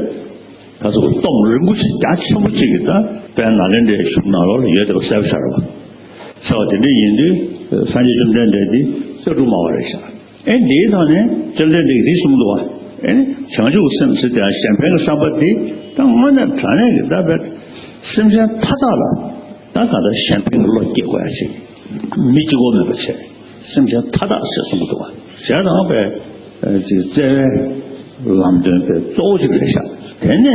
ད་ཚོ་སྟོབས་རིན་པོ་ཆེ་རྒྱ་ཆེན་པོ་ཅིག་གིས་ད་དཔལ་ནཱ་ལེནྡྲའི་གཞུང་ནང་ལོགས་ལ་ཡོད་བསྡད་པ་གསལ་པོ་ཆགས་རེད་བ། ཟེར་བ་དེ་འདྲ་ཡིན་དུས་སངས་རྒྱས་བཅོམ་ལྡན་འདས་འདི་ལྟ་གྲུབ་སྨྲ་བ་རེད་ཤག་ཨེ་འདིའི་ཐོག་ནས་བཅོམ་ལྡན་འདས་ཀྱིས་འདི་གསུངས་འདུག་བ། ཨེ་ནི་བྱང་ཆུབ་ཀྱི་སེམས་ཟེར་དེ་གཞན་ཕན་གྱི་བསམ་པ་འདི་ད་དངོས་གནས་དྲང་གནས་ཀྱི་ད་བས་སེམས་ཅན་མཐའ་དག་ལ་ད་ག་ད་གཞན་ཕན་གྱི་བློ་སྐྱེ་དགོས་ཡ་ཅིག་མི་གཅིག་པོ་མེད་པ་བྱས་སེམས་ཅན་མཐའ་དག་ཟེར་གསུངས་འདུག་བ། ཞེ་སྡང་པའི་ཅིག་བརྩེ་བའི་ལམ་སྟོན་པའི་གཙོ་བོ་ཅིག་རེད་ཤག་དེ་ནས་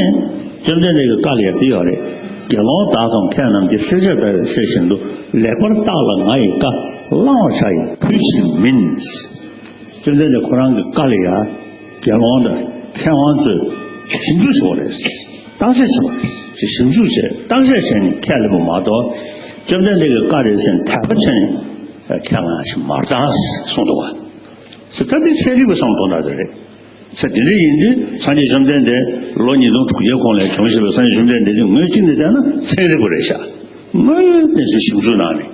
བཅོམ་ལྡན་འདས་ཀྱི་བཀའ་ལ་ཡང་དེ་ཡོད་རེད། དགེ་སློང་དག་དང་མཁས་རྣམས་ཀྱིས། སྲས་བཅས་འབད་པའི་ཚུལ་བཞིན་དུ། ལེགས་པར་བརྟགས་ལ་ང་ཡི་བཀའ། བླང་བར་བྱ་ཡི་ཕུལ་ཕྱིར་མིན། བཅོམ་ལྡན་འདས་ཁོ་རང་གི་བཀའ་ལ་ཡང་དགེ་སློང་དང་མཁས་དབང་ཚོས་ཞིབ་འཇུག་བྱེད་པ་རེད། བརྟག་དཔྱད་བྱེད་པ་རེད། ཞིབ་འཇུག་བྱས་བརྟག་དཔྱད་བྱས་ནས་ཁས་ལེན་པ་མ་གཏོགས། བཅོམ་ལྡན་འདས་ཀྱི་བཀའ་རེད་ཟེར་ནས་དད་པ་བྱས་ནས་ཁས་ལེན་ཡ་ཞིག་མ་རེད་ད་གསུངས་འདུག་བ། ཟེར་ད་འདི་ཚན་རིག་པའི་བསམ་བློ་གཏོང་སྟངས་དེ་རེད། ཟེར་དེ་འདྲ་ཡིན་དུས་སངས་རྒྱས་བཅོམ་ལྡན་འདས་ལོ་ཉིས་སྟོང་དྲུག་བརྒྱའི་གོང་ལ་བྱུང་ཞེས་པའི་སངས་རྒྱས་བཅོམ་ལྡན་འདས་དེ་ངོས་གཅིག་ནས་བལྟས་ན་ཚན་རིག་པ་རེད་ཤག་དངོས་ཡོད་གནས་ཚུལ་ཞིབ་འཇུག་གནང་ནས།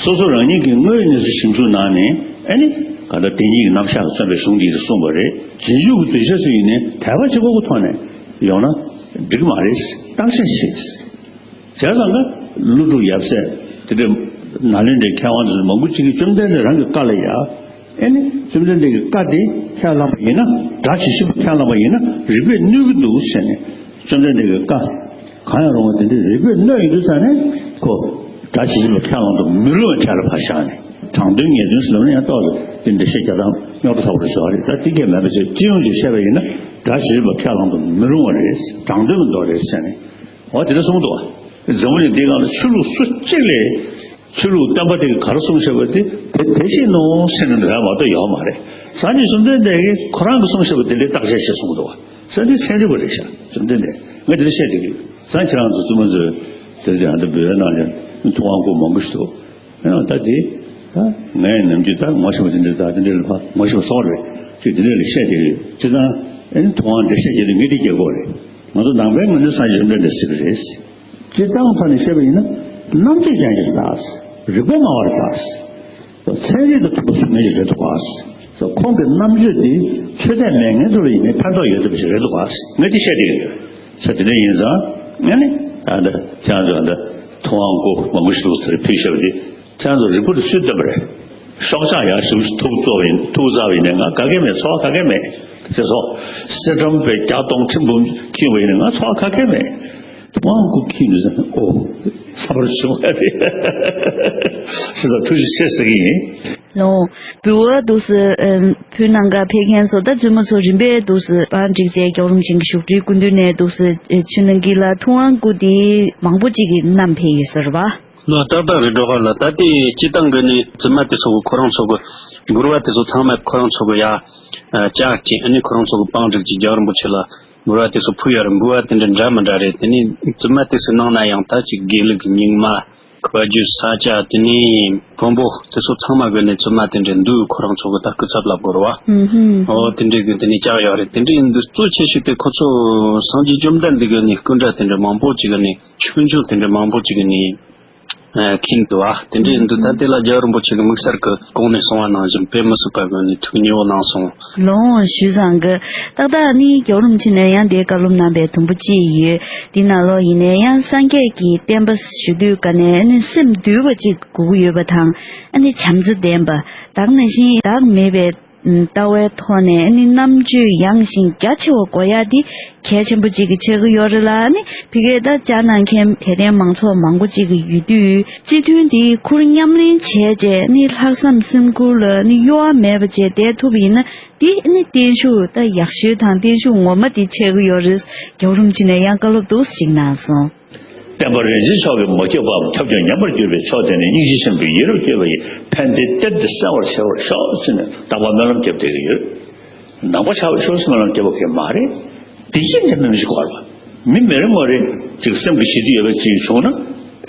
སོ་སོ་རང་ཉིད་ཀྱི་དངོས་ཡོད་གནས་ཚུལ་ཞིབ་འཇུག་གནང་ནས་ཨ་ནི་ག་ད་དེ་ཉིད་ཀྱི་རྣམ་གཞག་གིས་མཚོན་པའི་གཞུང་འདི་ཡིན་གསུངས་པ་རེད། རྗེས་འཇུག་གི་གདུལ་བྱ་ཚོ་ཡིན་ནའི་དད་པ་གཅིག་པོ་གི་ཐོག་ནས་ཡོང་ན་འགྲིག་མ་རེད། བརྟག་དཔྱད་བྱེད། བྱས་ཙང་ཀ་ཀླུ་སྒྲུབ་ཡབ་སྲས་དེ་འདྲའི་ནཱ་ལེནྡྲའི་མཁས་དབང་དེ་ཚོ་མང་པོ་ཅིག་གིས་བཅོམ་ལྡན་འདས་རང་གི་བཀའ་ལ་ཡ། ཨེ་ནི་བཅོམ་ལྡན་འདས་ཀྱི་བཀའ་དེ་ཁས་བླངས་པ་ཡིན་ན། སྒྲ་ཇི་བཞིན་པ་ཁས་བླངས་པ་ཡིན་ན་རིགས་པས་གནོད་ཀྱི་འདུག་ཟེར་ནས་བཅོམ་ལྡན་འདས་ཀྱི་བཀའ་གང་ཡང་རུང་བ་དེ་འདྲའི་རིགས་པས་གནོད་ཡོང་དུས་ཙང་ནས་ཁོ་སྒྲ་ཇི་བཞིན་པ་ཁས་བླང་དུ་མི་རུང་བའི་གྲས་ལ་ཕར་བཞག་ནས། དྲང་དོན་ངེས་དོན་ཟེར་ལབ་ན་ཡང་ཏོག་ཙམ་དེ་འགྲེལ་བཤད་རྒྱག་སྟངས་རྙོག་དྲ་ཚ་པོ་རེ་བཟོ་བ་རེད། ད་དེ་གས་མེད་པ་བྱས་སྤྱི་ཡོངས་ཀྱིས་བཤད་པ་ཡིན་ན་སྒྲ་ཇི་བཞིན་པ་ཁས་བླང་དུ་མི་རུང་བ་རེད། དྲང་དོན་གྱི་མདོ་རེད་ཟེར་ནས། འོ་དེ་འདྲ་གསུངས་འདུག་བ། འཛམ་བུ་གླིང་འདིའི་སྒང་ལ་ཆོས་ལུགས་སུ་གཅིག་ལས་ཆོས་ལུགས་བསྟན་པ་དེ་གིས་ག་རེ་གསུངས་བཞག་པ་དེ་དེ་དེ་བཞིན་ནོ་ཟེར་ནས་འདོད་ཡ་མ་གཏོགས་ཡོད་མ་རེད། སངས་རྒྱས་བཅོམ་ལྡན་འདས་ཀྱིས་ཁོ་རང་གིས་གསུངས་བཞག་པ་དེ་ལ་བརྟག་དཔྱད་བྱེད་གསུངས་འདུག་བ། སངས་རྒྱས་ཚན་རིག་པ་རེད་ཤག་བཅོམ་ལྡན་འདས་ང་དེ་འདྲ་བཤད་བསྡད་ཀྱི་ཡོད། སང་ཁྱེད་རང་ཚོ་བཙུན་མ་ཚོས་དེ་ཚོ་ཡང་ད་འབུལ་བའི་ནང་ནས་ཐུབ་དབང་སྐུ་མང་པོ་ཞིག་འདུག་ཡང་ད་དེ་ད་ངས་ནམ་རྒྱུན་ད་ངོ་ཤེས་པ་དེ་འདྲ་ད་དེ་འདྲ་ལ་ཕ་ངོ་ཤེས་པ་སོགས་རེད་ཅིག་དེ་འདྲ་ལ་བཤད་བསྡད་ཀྱི་ཡོད། སྤྱིར་བཏང་ཨེ་ནི་ཐུབ་དབང་འགྲེལ་བཤད་བྱེད་དུས་ངས་དེ་རྒྱག་གི་ཡོད་རེད། ང་ཚོ་ནང་པའི་ངོས་ནས་སངས་རྒྱས་བཅོམ་ལྡན་འདས་ཟེར་གྱི་རེད། སྤྱིར་བཏང་ཐོག་ནས་བཤད་པ་ཡིན་ན་རྣམ་དཔྱོད་ཅན་ཞིག་ལགས། རིག་པ་སྨྲ་བ་རེད་ལགས། ཚན་རིག་དང་མཐུན་པ་བཟོ་མཁན་ཞིག་རེད་འདུག་ག་ཁོང་གི་རྣམ་དཔྱོད་འདི་ཆོས་དད་མེད་མཁན་ཚོ་ལ་ཡིན་ནའི་ཕན་ཐོགས་ཡོད་བསྡད་པ་ཞིག་རེད་འདུག་ག་ངས་འདི་བཤད་བསྡད་ཡོད། ས་དེ་འདྲ་ཡིན་ཙང་ཨ་ནི་ད་ལྟ་ཁྱེད་རང་ཚོ་ད་ཐུབ་དབང་སྐུ་མང་པོ་ཞིག་འདུག་ཟེར་ཕུལ་བཞག་པ་འདི་ཁྱེད་རང་ཚོ་རིག་པ་དེ་སུས་སྟོན་པ་རེད། ཤོག་ཆག་ཡར་ཞུ་ཐུག་བཙོག་ཡིན་ཐུག་ཟ་བ་ཡིན་ནའི་ང་ག་གེ་མེད། ཚོར་བ་ག་གེ་མེད། ཅེས་སོ། གསེར་སྦྲམ་པའི་བརྒྱ་སྟོང་ཁྲི་འབུམ་ཁྱིམ་པ་ཡིན་ནའི་ང་ཚོར་བ་ག་གེ་མེད། དབང་སྐུ་ཁྱིམ་ནས་ཨོ་ཚ་བར་བྱུང་བ་རེད། ཞེས་སོ་ཐུགས་རྗེ་ཆེ་ཟེར་གྱི་ཡིན། ལོ། འབུལ་བ་འདུག་སེ་ཕུལ་གནང་ག་ཕེབས་མཁན་ཚོ་ད་བཙུན་མ་ཚོ་རིམ་པས་འདུག་སེ་པར་སྒྲིག་བྱས་རྒྱལ་བ་རིན་པོ་ཆེ་གི་བཞུགས་ཁྲིའི་སྐུ་མདུན་ནས་འདུག་སེ་ཕྱི་ནང་གི་ལ་ཐུབ་དབང་སྐུ་དེ་མང་པོ་ཅིག་གིས་བསྣམས་ཕེབས་ཡོད་ས་རེད་པ། ལོ་ཏག་ཏག་རེད་འགྲོ་ག་ལ་ད་ལྟའི་སྤྱི་བཏང་གི་ནི་བཙུན་མ་དེ་ཚོ་གི་ཁོ་རང་ཚོ་གི་འབུལ་བ་དེ་ཚོ་ཚང་མ་ཁོ་རང་ཚོ་གི་ཡ་ཅག་ཅིག་ཨ་ནི་ཁོ་རང་ཚོ་གི་པང་སྒྲིག་ཅིག་རྒྱལ་བ་རིན་པོ་ཆེ་ལ་འབུལ་བ་དེ་ཚོ་ཕུལ་ཡོད་རེད། འབུལ་བ་དེ་འདྲ་འདྲ་མི་འདྲ་རེད། དེ་ནི་བཙུན་མ་དེ་ཚོའི་ནང་ན་ཡང་ད་ཅིག་དགེ་ལུགས་ཀྱི་རྙིང་མ་བཀའ་བརྒྱུད་ས་སྐྱ་དེ་ནི་བོན་པོ་དེ་ཚོ་ཚང་མ་གི་ནི་བཙུན་མ་དེ་འདྲ་འདུག་ཁོ་རང་ཚོ་གི་ད་སྐུ་ཚབ་ལབ་དགོས་རེད་བ། ཨོ་དེ་འདྲའི་གི་དེ་ནི་ཅག་ཡོད་རེད། དེ་འདྲའི་འདུག་གཙོ་ཆེ་ཤོས་དེ་ཁོ་ཚོ་སངས་རྒྱས་བཅོམ་ལྡན་འདས་གི་ནི་སྐུ་འདྲ་དེ་འདྲ་མང་པོ་ཅིག་གི་ནི་ཆོས་འབྱུང་དེ་འདྲ་མང་པོ་ཅིག་གི་ནི་མཁྱེན་འདུག་ཨ། དེ་འདྲའི་འདུག་ད་དེ་ལ་རྒྱལ་བ་རིན་པོ་ཆེ་གི་དམིགས་བསལ་གི་གོང་ནས་གསུང་བ་ནང་བཞིན་དཔེ་མི་སྲིད་པ་གི་ནི་ཐུགས་མཉེས་པོ་གནང་སོང་། ལོངས་ཞུས་ཙང་གི་ཏག་ཏག་ནི་རྒྱལ་བ་རིན་པོ་ཆེ་ནས་ཡང་དེའི་བཀའ་སློབ་གནང་པའི་དུམ་བུ་གཅིག་ཡོད། དེ་ནང་ལོགས་ཡིན་ནའི་ཡང་སངས་རྒྱས་ཀྱི་བསྟན་པ་ཞུ་དུས་ག་ནས་ནི་སེམས་དུལ་བ་གཅིག་དགོས་ཀྱི་ཡོད་པ་དང་ཨ་ནི་བྱམས་བརྩེ་ལྡན་པ་དག་ནང་བཞིན་བདག་མེད་པའི་ལྟ་བའི་ཐོག་ནས་ནི་རྣམ་དཔྱོད་ཡངས་ཤིང་རྒྱ་ཆེ་བ་དགོས་ཡ་འདི་གལ་ཆེན་པོ་གཅིག་གི་ཆགས་ཀྱི་ཡོད་རེད་ལ། ནི་ཕ་གིར་ད་བཅར་གནང་མཁན་དད་ལྡན་མང་ཚོགས་མང་པོ་གཅིག་གི་ཡོད་དུས་སྤྱི་མཐུན་འདི་ཁུར་མཉམ་ལེན་བྱས་རྗེས་ནི་ལྷག་བསམ་སེམས་ཁུར་ལ་ནི་གཡོ་བ་མེད་པ་བྱས་བསྡད་ཐུབ་པ་ཡིན་ན་འདི་ནི་བརྟན་བཞུགས་ད་ཡག་ཤོས་དང་བརྟན་བཞུགས་ངོ་མ་འདི་ཆགས་ཀྱི་ཡོད་རེད། རྒྱལ་བ་རིན་པོ་ཆེ་ནས་ཡང་བཀའ་སློབ་འདུག་ཞིག་གནང་སོང་། བསྟན་པ་རིན་ཆེན་མཆོག་གི་མ་བསྐྱོད་པའམ་ཁྱབ་འཇུག་ཉམས་པར་གྱུར་པའི་མཆོག་དེ་ནི་སྙིང་རྗེ་ཆེན་པོས་ཡིད་རབ་བསྐྱོད་པ་ཡི་ཕན་བདེ་གཏེར་དུ་གསལ་བར་བྱེད་པར་ཤོག་ཅེས་ནས་རྟག་པར་སྨོན་ལམ་བརྒྱབ་བསྡད་ཀྱི་ཡོད། ནང་པ་ཆགས་པའི་ཕྱོགས་སུ་སྨོན་ལམ་བརྒྱབ་པ་གང་མ་རེད། བདེ་སྐྱིད་ལྡན་པའི་མི་ཞིག་དགོས་རེད་བ། མི་མི་རེ་ངོ་རེ་ཅིག་སེམས་ཀྱི་ཞི་བདེ་ཡོད་པ་ཅིག་བྱུང་ན།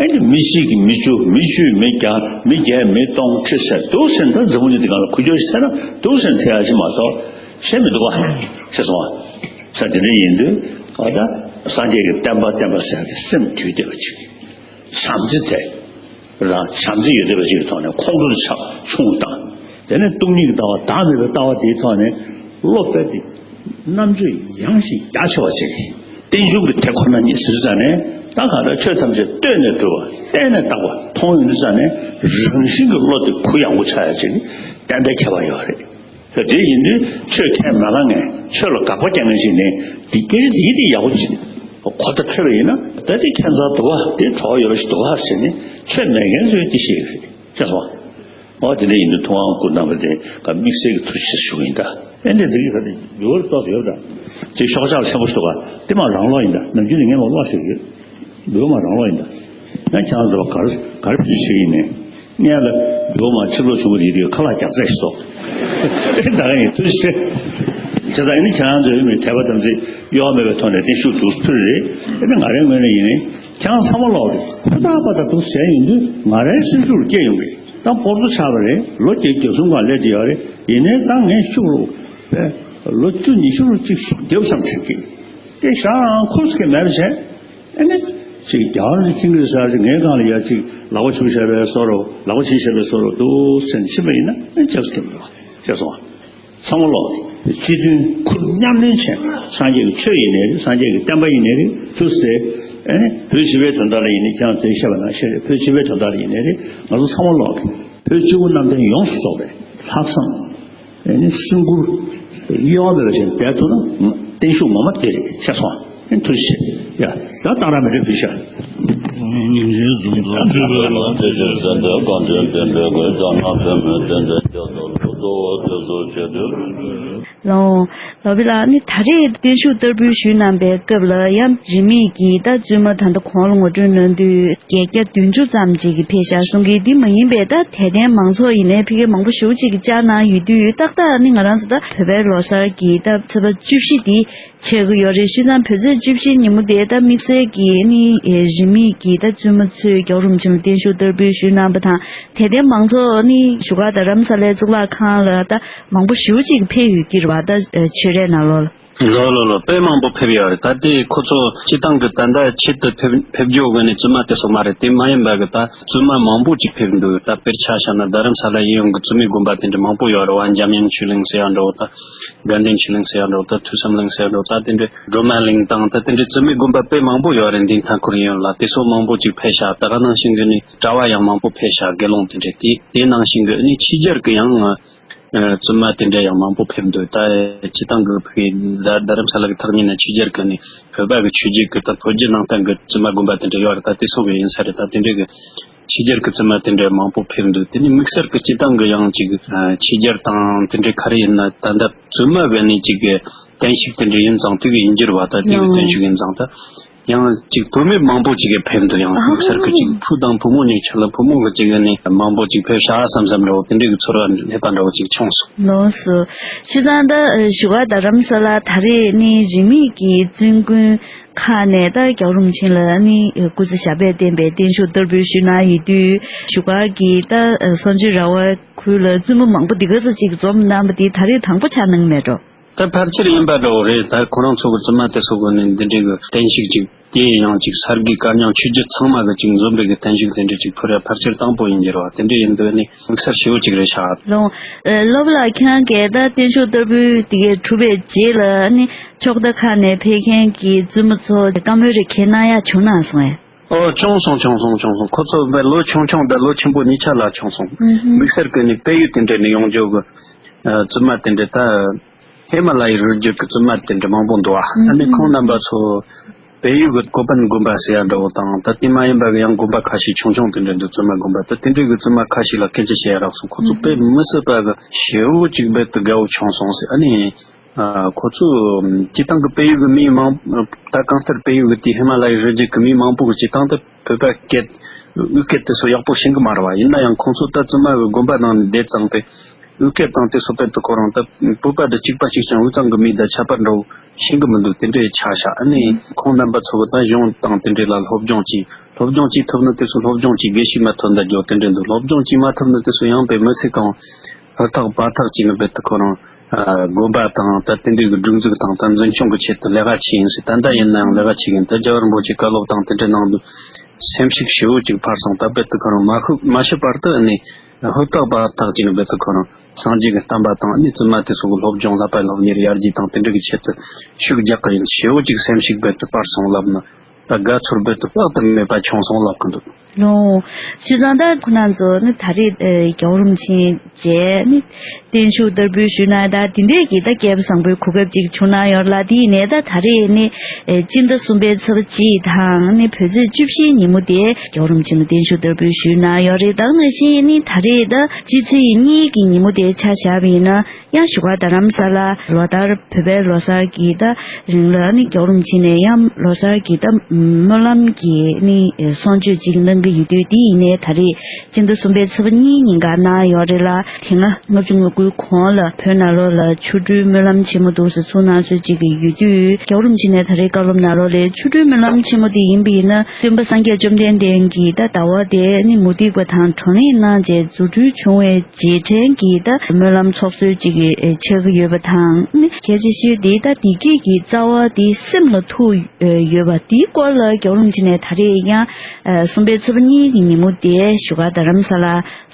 ཨེ་ནི་མི་གཅིག་གིས་མི་བཅུ་མི་བཅུས་མི་བརྒྱ་མི་བརྒྱས་མི་སྟོང་ཁྲི་ཚོ་འདུག་སེ་ད་འཛམ་བུ་གླིང་འདི་སྒང་ལ་འགུལ་སྐྱོད་ཞིག་ཐེབས་ན་འདུག་སེ་ཐེབས་ཡ་ཞིག་མ་གཏོགས། བྱེད་མི་འདུག་བ། ཤེས་སོང་བ། ས་དེ་འདྲ་ཡིན་དུས་ག་ད་སངས་རྒྱས་ཀྱི་བསྟན་པ་བསྟན་པ་ཟེར་ཏེ་སེམས་དུལ་བསྡད་པ་ཅིག་བྱམས་བརྩེ་དེ། རང་བྱམས་བརྩེ་ཡོད་བསྡད་པ་ཅིག་གི་ཐོག་ནས་ཁོང་ཁྲོ་ཆགས་ཆུང་བཏང་། དེ་ནས་སྟོང་ཉིད་ཀྱི་ལྟ་བ་བདག་མེད་པའི་ལྟ་བ་དེའི་ཐོག་ནས་བློ་རྦད་དེ་རྣམ་དཔྱོད་ཡངས་ཤིང་རྒྱ་ཆེ་བ་ཅིག་བརྟན་བཞུགས་ཀྱི་དེ་ཁོ་ན་ཉིད་ཟེར་དུས་ཙང་ནས་ད་གང་ལྟར་ཆོས་ཐམས་ཅད་ལྟོས་ནས་གྲུབ་པ་བལྟས་ནས་དག་པ་མཐོང་ཡོང་དུས་ཙང་ནས་རང་བཞིན་གྱི་བློ་དེ་གུ་ཡངས་པོ་ཆགས་ཡ་ཅིག་ཏན་ཏན་ཁྱད་པར་ཡོད་རེད། ད་དེ་ཡིན་དུས་ཆོས་ཁས་མ་བླངས་མཁན་ཆོས་ལ་དགག་པ་རྒྱག་མཁན་ཞིག་ནས་འདི་སྐད་ཆ་འདི་དེ་ཡག་པོ་ཅིག་གོ་བརྡ་འཕྲོད་པ་ཡིན་ན་ད་དེ་ཁྱད་མཚར་འདུག་བ། དེ་གྲོགས་ཡོད་པ་ཞིག་འདུག་བ་ཟེར་ནས་ཆོས་མེད་མཁན་ཚོས་དེ་ཤེས་ཀྱི་རེད། ཤེས་སོང་བ། འོ་དེ་འདྲ་ཡིན་དུས་ཐུབ་དབང་སྐུ་རྣམ་པ་དེ་ག་དམིགས་བསལ་གྱི་ཐུགས་རྗེ་ཆེ་ཞུ་གི་ཡིན་ད། ཨེ་འདྲ་དེ་གི་ག་དེ་འགྱུར་བ་ཏོག་ཙམ་ཡོད་ད། ཅིག་ཤོག་ཆག་ཆེན་པོ་ཞིག་འདུག་ག་དེ་མ་རང་ལོག་ཡིན་ད། ནམ་རྒྱུན་ནས་ངས་མ་ལོག་ཞིག་ཡོད། འགྱུར་བ་མ་རང་ལོག་ཡིན་ད། ཡང་ཁྱེད་རང་ཚོ་གར་གར་ཕེབས་ཤིག་ཡིན་ནས། ངས་ལ་འགྱུར་བ་མ་ཕྱིར་ལོག་བྱུང་གི་རེད་དུས་ཁ་ལག་རྒྱག་རྩེ་ཞིག་སོགས། ད་ག་ཡིན་ཐུགས་རྗེ་ཆེ། བྱས་ཙང་ཨེ་ནི་ཁྱེད་རང་ཚོའི་མི་དད་པ་དམ་ཚིག་གཡོ་མེད་པའི་ཐོག་ནས་བརྟན་བཞུགས་འདུག་ཕུལ་རེད། ཨེ་ནི་ང་རའི་ངོས་ནས་ཡིན་ནས་ཁྱེད་རང་ཚང་མ་ལོག་རེད། ཧུར་ཐག་པ་ད་འདུག་ཟེར་ཡོང་དུས་ང་རའི་སེམས་ཤུགས་ལ་སྐྱེ་ཡོང་གི། ད་སྤོར་ཏོ་ཆགས་པ་རེད། ལོ་བརྒྱད་བརྒྱད་གསུམ་སྒང་སླེབས་ཀྱི་ཡོད་རེད། ཡིན་ནའི་ད་ངས་ཤུགས་རུ་ལོ་བཅུ་ཉི་ཤུ་རུ་གཅིག་ཤུགས་རྒྱབ་བསམ་དྲན་གི། དེ་ཞང་ཁུར་སྐད་མེད་པ་བྱས། ཨེ་ནི་ཅིག་རྒྱ་གར་ནས་ཁྱིང་གི་ཟེར་ཅིག་ངའི་སྒང་ལ་ཡ་ཅིག་ལག་པ་ཆུ་བྱས་པའི་བཟོ་འདྲ་ལག་པ་ཆུ་བྱས་པའི་བཟོ་འདྲ་འདུག་ཟེར་ནས་ཕྱིན་པ་ཡིན་ན་ཨེ་ཅག་སྐད་མི་འདུག་ཅེས་སོང་། ཚང་མ་ལོག་སྤྱི་མཐུན་ཁུར་མཉམ་ལེན་བྱས། སངས་རྒྱས་ཀྱི་ཆོས་ཡིན་ནའི་རེད། སངས་རྒྱས་ཀྱི་བསྟན་པ་ཡིན་ནའི་རེད། ཆུ་ཟེར། ཨེ་ནི་བོད་སྤྱི་པའི་དོན་དག་ལ་ཡིན་ནའི་ཁྱེད་རང་ཚོས་བཤད་པ་ནང་བཞིན་རེད། བོད་སྤྱི་པའི་དོན་དག་ལ་ཡིན་ནའི་རེད། ང་ཚོ་ཚང་མ་ལོག་གི་བོད་སྤྱི་བོ་གནམ་བསྟན་ཡོངས་སུ་རྫོགས་པའི་ལྷག་བསམ། ཨེ་ནི་སེམས་ཁུར་གཡོ་བ་མེད་པ་ཞིག་བསྡད་ཐུབ་ན་བརྟན་བཞུགས་ངོ་མ་དེ་རེད། ཤེས་སོང་། ཨེ་ཐུགས་རྗེ་ཆེ། ཡ་ད་གཏང་རག་མི་འདྲ་ཕུལ་ཤག་སྙིང་རྗེ་གཟུངས་ཐོབ་སྤྲུལ་པའི་ལམ། ཐེག་ཆེན་གསལ་མཛད་གངས་ཅན་བསྟན་འགྲོའི་མགོན། རྩ་བ་ནས་ཕན་མི་བསྟན་འཛིན་རྒྱ་མཚོ་ལུ། གཙོ་བོ་དེ་ཚོ་ཆེ་དུས་ལུས་ལུས། ལོ། ལོ་བི་ལགས་ནི་ད་རེས་བརྟན་བཞུགས་བསྟར་འབུལ་ཞུས་གནང་པའི་སྐབས་ལ་ཡང་རིས་མེད་ཀྱིས་ད་བཙུན་མ་ད་ལྟ་གོང་ལ་ངོ་སྤྲོད་གནང་དུས་བརྒྱད་བརྒྱ་བདུན་ཅུ་ཙམ་ཅིག་གིས་ཕེབས་ཤག་གསུང་གི། འདི་མ་ཡིན་པའི་ད་དད་ལྡན་མང་ཚོགས་ཡིན་ནའི་ཕ་གི་མང་པོ་ཞེ་པོ་ཅིག་གིས་བཅར་གནང་ཡོད་དུས་ཏག་ཏག་ནི་ང་རང་ཚོ་ད་བོད་པའི་ལོ་གསར་གྱི་ད་ཚེས་པ་བཅུ་བཞི་འདི་ཆགས་ཀྱི་ཡོད་རེད། བྱས་ཙང་བོད་ཚེས་བཅུ་བཞི་ཉིན་མོ་དེ་ད་དམིགས་བསལ་གྱིས་ནི་རིས་མེད་ཀྱིས་ད་བཙུན་མ་ཚོས་རྒྱལ་བ་རིན་པོ་ཆེ་ལ་བརྟན་བཞུགས་བསྟར་འབུལ་ཞུས་གནང་པ་དང་། དད་ལྡན་མང་ཚོགས་ནི་བཞུགས་སྒར་རྡ་རམ་ས་ལའི་གཙུག་ལག་ཁང་ལ་ད་མང་པོ་ཞེ་པོ་ཅིག་ཕེབས་ཡོད་ཀྱི་རེད་བ། ད་ཆོས་རའི་ནང་ལོགས་ལ། ལོ་ལོ་ལོ། དཔེ་མང་པོ་ཕེབས་ཡོད་རེད། ད་ལྟའི་ཁོ་ཚོ་སྤྱི་བཏང་གི་ད་ལྟ་ཆེད་དུ་ཕེབས་ཕེབས་རྒྱུ་དགོས་ནི་བཙུན་མ་དེ་ཚོ་མ་རེད། དེ་མ་ཡིན་པ་གི་ད་བཙུན་མ་མང་པོ་ཅིག་ཕེབས་འདུག་ད་དཔེར་ཆ་བཞག་ན་རྡ་རམ་ས་ལ་ཡིན་ཡོང་གི་བཙུན་མའི་དགོན་པ་དེ་འདྲ་མང་པོ་ཡོད་རེད་བ། འཇམ་དབྱངས་ཆོས་གླིང་ཟེར་ཡ་འདྲ་བོ་ད། དགའ་ལྡན་ཆོས་གླིང་ཟེར་ཡ་འདྲ་བོ་ད། ཐོས་བསམ་གླིང་ཟེར་ཡ་འདྲ་བོ་ད། དེ་འདྲའི་སྒྲོལ་མ་གླིང་དང་ད་དེ་འདྲའི་བཙུན་མའི་དགོན་པ་དཔེ་མང་པོ་ཡོད་རེད། འདི་མཐའ་འཁོར་ཡིན་ཡོད་ལ་དེ་ཚོ་མང་པོ་ཅིག་ཕེབས་ཤག་ད་ག་ནང་བཞིན་གི་ནི་གྲྭ་བ་ཡང་མང་པོ་ཕེབས་ཤག་དགེ་སློང་དེ་འདྲའི་དེ་དེ་ནང་བཞིན་གི་ནི་ཕྱི་རྒྱལ་གི་ཡང་བཙུན་མ་དེ་འདྲ་ཡང་མང་པོ་ཕེབས་འདུག་ད་སྤྱི་བཏང་གི་ཕ་གི་རྡ་རྡ་རམ་ས་ལ་གི་ཐག་ཉེ་ན་ཕྱི་རྒྱལ་གི་ནི་བོད་པ་གི་ཆོས་བརྒྱུད་གི་ད་བོད་བརྒྱུད་ནང་བསྟན་གི་བཙུན་མ་དགོན་པ་དེ་འདྲ་ཡོད་རེད། ད་དེ་ཚོ་གི་ཡིན་ས་རེད། ད་དེ་འདྲའི་གི་ཕྱི་རྒྱལ་གྱི་བཙུན་མ་དེ་འདྲ་མང་པོ་ཕེབས་འདུག་དེ་ནི་དམིགས་བསལ་གྱི་སྤྱི་བཏང་གི་ཡང་ཅིག་ཕྱི་རྒྱལ་དང་དེ་འདྲའི་ག་རེ་ཡིན་ན་ད་ལྟ་བཙུན་མ་བས་ནི་ཅིག་གི་བརྟན་བཞུགས་དེ་འདྲ་ཡིན་ཙང་དེ་གི་ཡིན་རྒྱུ་རེད་བ། ད་དེ་གི་བརྟན་བཞུགས་ཡིན་ཙང་ད་ཡང་ཅིག་བུད་མེད་མང་པོ་ཅིག་གི་ཕེབས་འདུག་ཡང་དམིགས་བསལ་གྱི་ཅིག་བུ་དང་བུ་མོ་གཉིས་ཆ་ལ་བུ་མོ་གི་ཅིག་གི་ནི་མང་པོ་ཅིག་ཕེབས་ཤག་བསམ་བསམ་འདྲ་བོ་དེ་འདྲའི་གི་ཚོར་བ་སླེབས་པ་འདྲ་བོ་ཅིག་བྱུང་སོང་། ལགས་སོ། བྱས་ཙང་ད་བཞུགས་སྒར་རྡ་རམ་ས་ལ་ད་རེས་ནི་རིས་མེད་ཀྱི་བཙུན་དགོན་ཁག་ནས་ད་རྒྱལ་བ་རིན་པོ་ཆེ་ལ་ནི་སྐུ་ཚེ་ཞབས་པད་བརྟན་པའི་བརྟན་བཞུགས་བསྟར་འབུལ་ཞུས་གནང་ཡོད་དུས་བཞུགས་སྒར་གྱི་ད་གསང་སྤྱོད་ར་བ་ཁུལ་ལ་བཙུན་མ་མང་པོ་འདི་ག་ཚོད་ཅིག་འཛོམས་གནང་པ་འདི་ད་རེས་དང་པོ་ཆགས་གནང་མེད་འགྲོ། ད་ཕལ་ཆེར་ཡིན་པ་འདྲ་བོ་རེད། ད་ཁོ་རང་ཚོ་གི་བཙུན་མ་དེ་ཚོ་གི་ནི་འདི་འདྲའི་གི་བརྟན་བཞུགས་ཅིག་དེ་ཡང་ཅིག་ས་དགེ་བཀའ་རྙིང་ཆོས་བརྒྱུད་ཚང་མ་གི་ཅིག་འཛོམས་པའི་གི་བརྟན་བཞུགས་དེ་འདྲ་ཅིག་ཕུལ་ཡ་ཕལ་ཆེར་དང་པོ་ཡིན་གྱི་རེད་བ། དེ་འདྲ་ཡིན་དུས་ནི་དམིགས་བསལ་ཞེ་པོ་ཅིག་རེད་ཤག་ལོང་། ཨེ་སློབ་ལགས་ཁྱེད་རང་གིས་ད་བརྟན་བཞུགས་བསྟར་འབུལ་དེ་གས་གྲུབ་པའི་རྗེས་ལ་ནི་ཕྱོགས་མཐའ་ཁག་ནས་ཕེབས་མཁན་གྱི་བཙུན་མོ་ཚོ་བཀའ་མོལ་རེ་གས་གནང་ཡ་བྱུང་གནང་སོང་ཨེ། ཨོ་བྱུང་སོང་བྱུང་སོང་བྱུང་སོང་། ཁོ་ཚོ་དཔེ་ལོ་ཆུང་ཆུང་དང་ལོ་ཆེན་པོ་གཉིས་ཆ་ལ་བྱུང་སོང་། དམིགས་བསལ་གྱི་ནི་དཔལ་ཡུལ་དེ་འདྲ་ནས་ཡོང་རྒྱུ་གི་བཙུན་མ་དེ་འདྲ་ད། ཧི་མ་ལ་ཡའི་རི་རྒྱུད་ཀྱི་བཙུན་མ་དེ་འདྲ་མང་པོ་འདུག་ཨ། ཨ་ནི་ཁོང་རྣམ་པ་ཚོ་བལ་ཡུལ་གྱི་ཀོ་པན་དགོན་པ་ཟེར་ཡ་འདྲ་བོ་དང་ད་དེ་མ་ཡིན་པ་གི་ཡང་དགོན་པ་ཁ་ཤས་ཆུང་ཆུང་དེ་འདྲ་འདུག་བཙུན་མ་དགོན་པ་ད་དེ་འདྲའི་གི་བཙུན་མ་ཁ་ཤས་ལ་སྐད་ཆ་བཤད་ཡ་རག་སོང་། ཁོ་ཚོ་དཔེ་མི་སྲིད་པ་གི་ཞེ་པོ་ཅིག་རྦད་དེ་དགའ་བོ་བྱུང་སོང་ཟེར། ཨ་ནི་ཁོ་ཚོ་སྤྱི་བཏང་གི་བལ་ཡུལ་གི་མི་མང་ད་གང་ལྟར་བལ་ཡུལ་གི་དེ་ཧི་མ་ལ་ཡའི་རི་རྒྱུད་གི་མི་མང་པོ་གི་སྤྱི་བཏང་དུ་བོད་པ་སྐད་དབུས་སྐད་དེ་ཚོ་ཡག་པོ་ཤེས་གི་མ་རེད་བ། ཡིན་ན་ཡང་ཁོང་ཚོ་ད་བཙུན་མ་གི་དགོན་པ་ནང་ནས་བསྡད་ཙང་དེ། དབུས་སྐད་དང་དེ་སོགས་དཔེར་ན་ཁོ་རང་ད་བོད་པ་དང་གཅིག་པ་གཅིག་རྐྱང་དབུས་གཙང་གི་མི་དང་ཁྱད་པར་འདྲ་བོ་ཤེས་གི་མི་འདུག་དེ་འདྲའི་ཆགས་ཤག་ཨ་ནི་ཁོང་རྣམ་པ་ཚོ་གི་ད་གཞུང་དང་དེ་འདྲའི་ལ་སློབ་སྦྱོང་གྱིས་སློབ་སྦྱོང་བྱེད་ཐུབ་ན་དེ་ཚོ་སློབ་སྦྱོང་གྱིས་དགེ་བཤེས་མ་ཐོན་ད་རྒྱུ་དེ་འདྲ་འདུག་སློབ་སྦྱོང་བྱེད་མ་ཐུབ་ན་དེ་ཚོ་ཡང་དཔེ་མི་ཚེ་གང་ ཧུར་ཐག་འབད་ཐག་བྱས་ནས་རྦད་དེ་ཁོ་རང་དགོན་པ་དང་ད་དེ་འདྲའི་གི་སྒྲིག་འཛུགས་དང་ད་འཛིན་སྐྱོང་གི་ཆེད་དུ་ལས་ཀ་བྱས་ཡིན་ཟེར། ད་ལྟ་ཡིན་ནའང་ལས་ཀ་བྱེད་ཀྱིན། ད་རྒྱལ་བ་རིན་པོ་ཆེ་བཀའ་སློབ་དང་དེ་འདྲའི་ནང་དུ་སེམས་ཤུགས་ཞེ་པོ་ཅིག་འཕར་སོང་། ད་རྦད་དེ་ཁོ་རང་མ་ཤི་མ་ཤི་བར་དུ་ནི་ཧུར་ཐག་འབད་ཐག་བྱས་ནས་རྦད་དེ་ཁོ་རང་སངས་རྒྱས་ཀྱི་བསྟན་པ་དང་ནི་བཙུན་མ་དེ་ཚོ་གི་སློབ་སྦྱོང་བསླབ་པ་སློབ་གཉེར་ཡར་རྒྱས་དང་དེ་འདྲ་གི་ཆེད་དུ་ཤུགས་རྒྱག་གི་ཡིན། ཞེ་པོ་ཅིག་སེམས་ཤུགས་རྦད་དེ་འཕར་སོང་ལབ་ན། ད་དགའ་ཚོར་རྦད་དེ་དཔག་ཏུ་མེད་པ་བྱུང་སོང་ལབ་ཀྱི་འདུག། ལོ། བྱས་ཙང་ད་ཁོ་རང་ཚོ་ནི་ད་རེས་ཨེ་རྒྱལ་བ་རིན་པོ་ཆེ་མཇལ་ནི་བརྟན་བཞུགས་བསྟར་འབུལ་ཞུས་གནང་། ད་དེ་འདྲས་ཀྱི་ད་སྐལ་བ་བཟང་པོའི་གོ་སྐབས་ཅིག་བྱུང་གནང་ཡོད་ལ། དེ་ཡིན་ནའི་ད་ད་རེས་ནི་ཨེ་སྤྱི་ཟླ་གསུམ་པའི་ཚེས་པ་གཅིག་དང་ནི་བོད་ཚེས་བཅུ་བཞིའི་ཉིན་མོ་དེ་རྒྱལ་བ་རིན་པོ་ཆེ་ལ་བརྟན་བཞུགས་བསྟར་འབུལ་ཞུས་གནང་ཡོད་རེད། ད་ག་ནང་བཞིན་ནི་ད་རེས་ད་སྤྱི་ཚེས་གཉིས་ཀྱི་ཉིན་མོ་དེ་ཆ་བཞག་པ་ཡིན་ན། ཡང་བཞུགས་སྒར་རྡ་རམ་ས་ལ་ལོ་ལྟར་བོད་པའི་ལོ་གསར་གྱི་ད་རིང་ལ་ནི་རྒྱལ་བ་རིན་པོ་ཆེ་ནས་ཡང་ལོ་གསར་གྱི་ད་སྨོན་ལམ་གྱི་ནི་གསུང་ཆོས་ཅིག་གནང་གི་ཡོད་དུས། དེ་ཡིན་ནའི་ད་རེས་སྤྱི་ཟླ་གསུམ་པའི་ཚེས་པ་གཉིས་ཉིན་ཀ་གནང་ཡོད་རེད་ལ། དེ་སྔ་ལྔ་བཅུ་ང་དགུའི་གོང་ལ་བོད་ནང་ལོགས་ལ་ཆོ་འཕྲུལ་སྨོན་ལམ་ཆེན་མོ་འདུག་ཟེར་ཚུགས་གནང་སྲོལ་ཅིག་ཡོད་དུས། རྒྱལ་བ་རིན་པོ་ཆེ་ནས་ད་རེས་བཀའ་སློབ་ནང་ལོགས་ལ་ཆོ་འཕྲུལ་སྨོན་ལམ་ཆེན་མོ་དེ་ཡིན་པ་ཡིན་ན། སྟོན་པ་སངས་རྒྱས་བཅོམ་ལྡན་འདས་ཀྱི་ད་ཟླ་བ་དེ་ནི་མུ་སྟེགས་པ་དང་བགྲོ་གླེང་གནང་རྗེས་རྫུ་འཕྲུལ་བྱུང་བའི་རྗེས་དྲན་གྱི་ད་སྨོན་ལམ་ཚོགས་སྲོལ་ཅིག་གི་ཆགས་ཀྱི་ཡོད་པ་དང་། ནི་གལ་ཆེ་ཤོས་དེ་ད་བདེ་སྐྱིད་ཀྱི་རྩ་བ་དེ་སེམས་ལ་ཐུག་ཡོད་པ་དེའི་སྐོར་ལ་རྒྱལ་བ་རིན་པོ་ཆེ་ནས་ད་རེས་ཡང་གསུམ་པའི་ཚེས་པ་གཉིས་ཀྱི་ཉིན་མོ་དེ་བཞུགས་སྒར་རྡ་རམ་ས་ལ་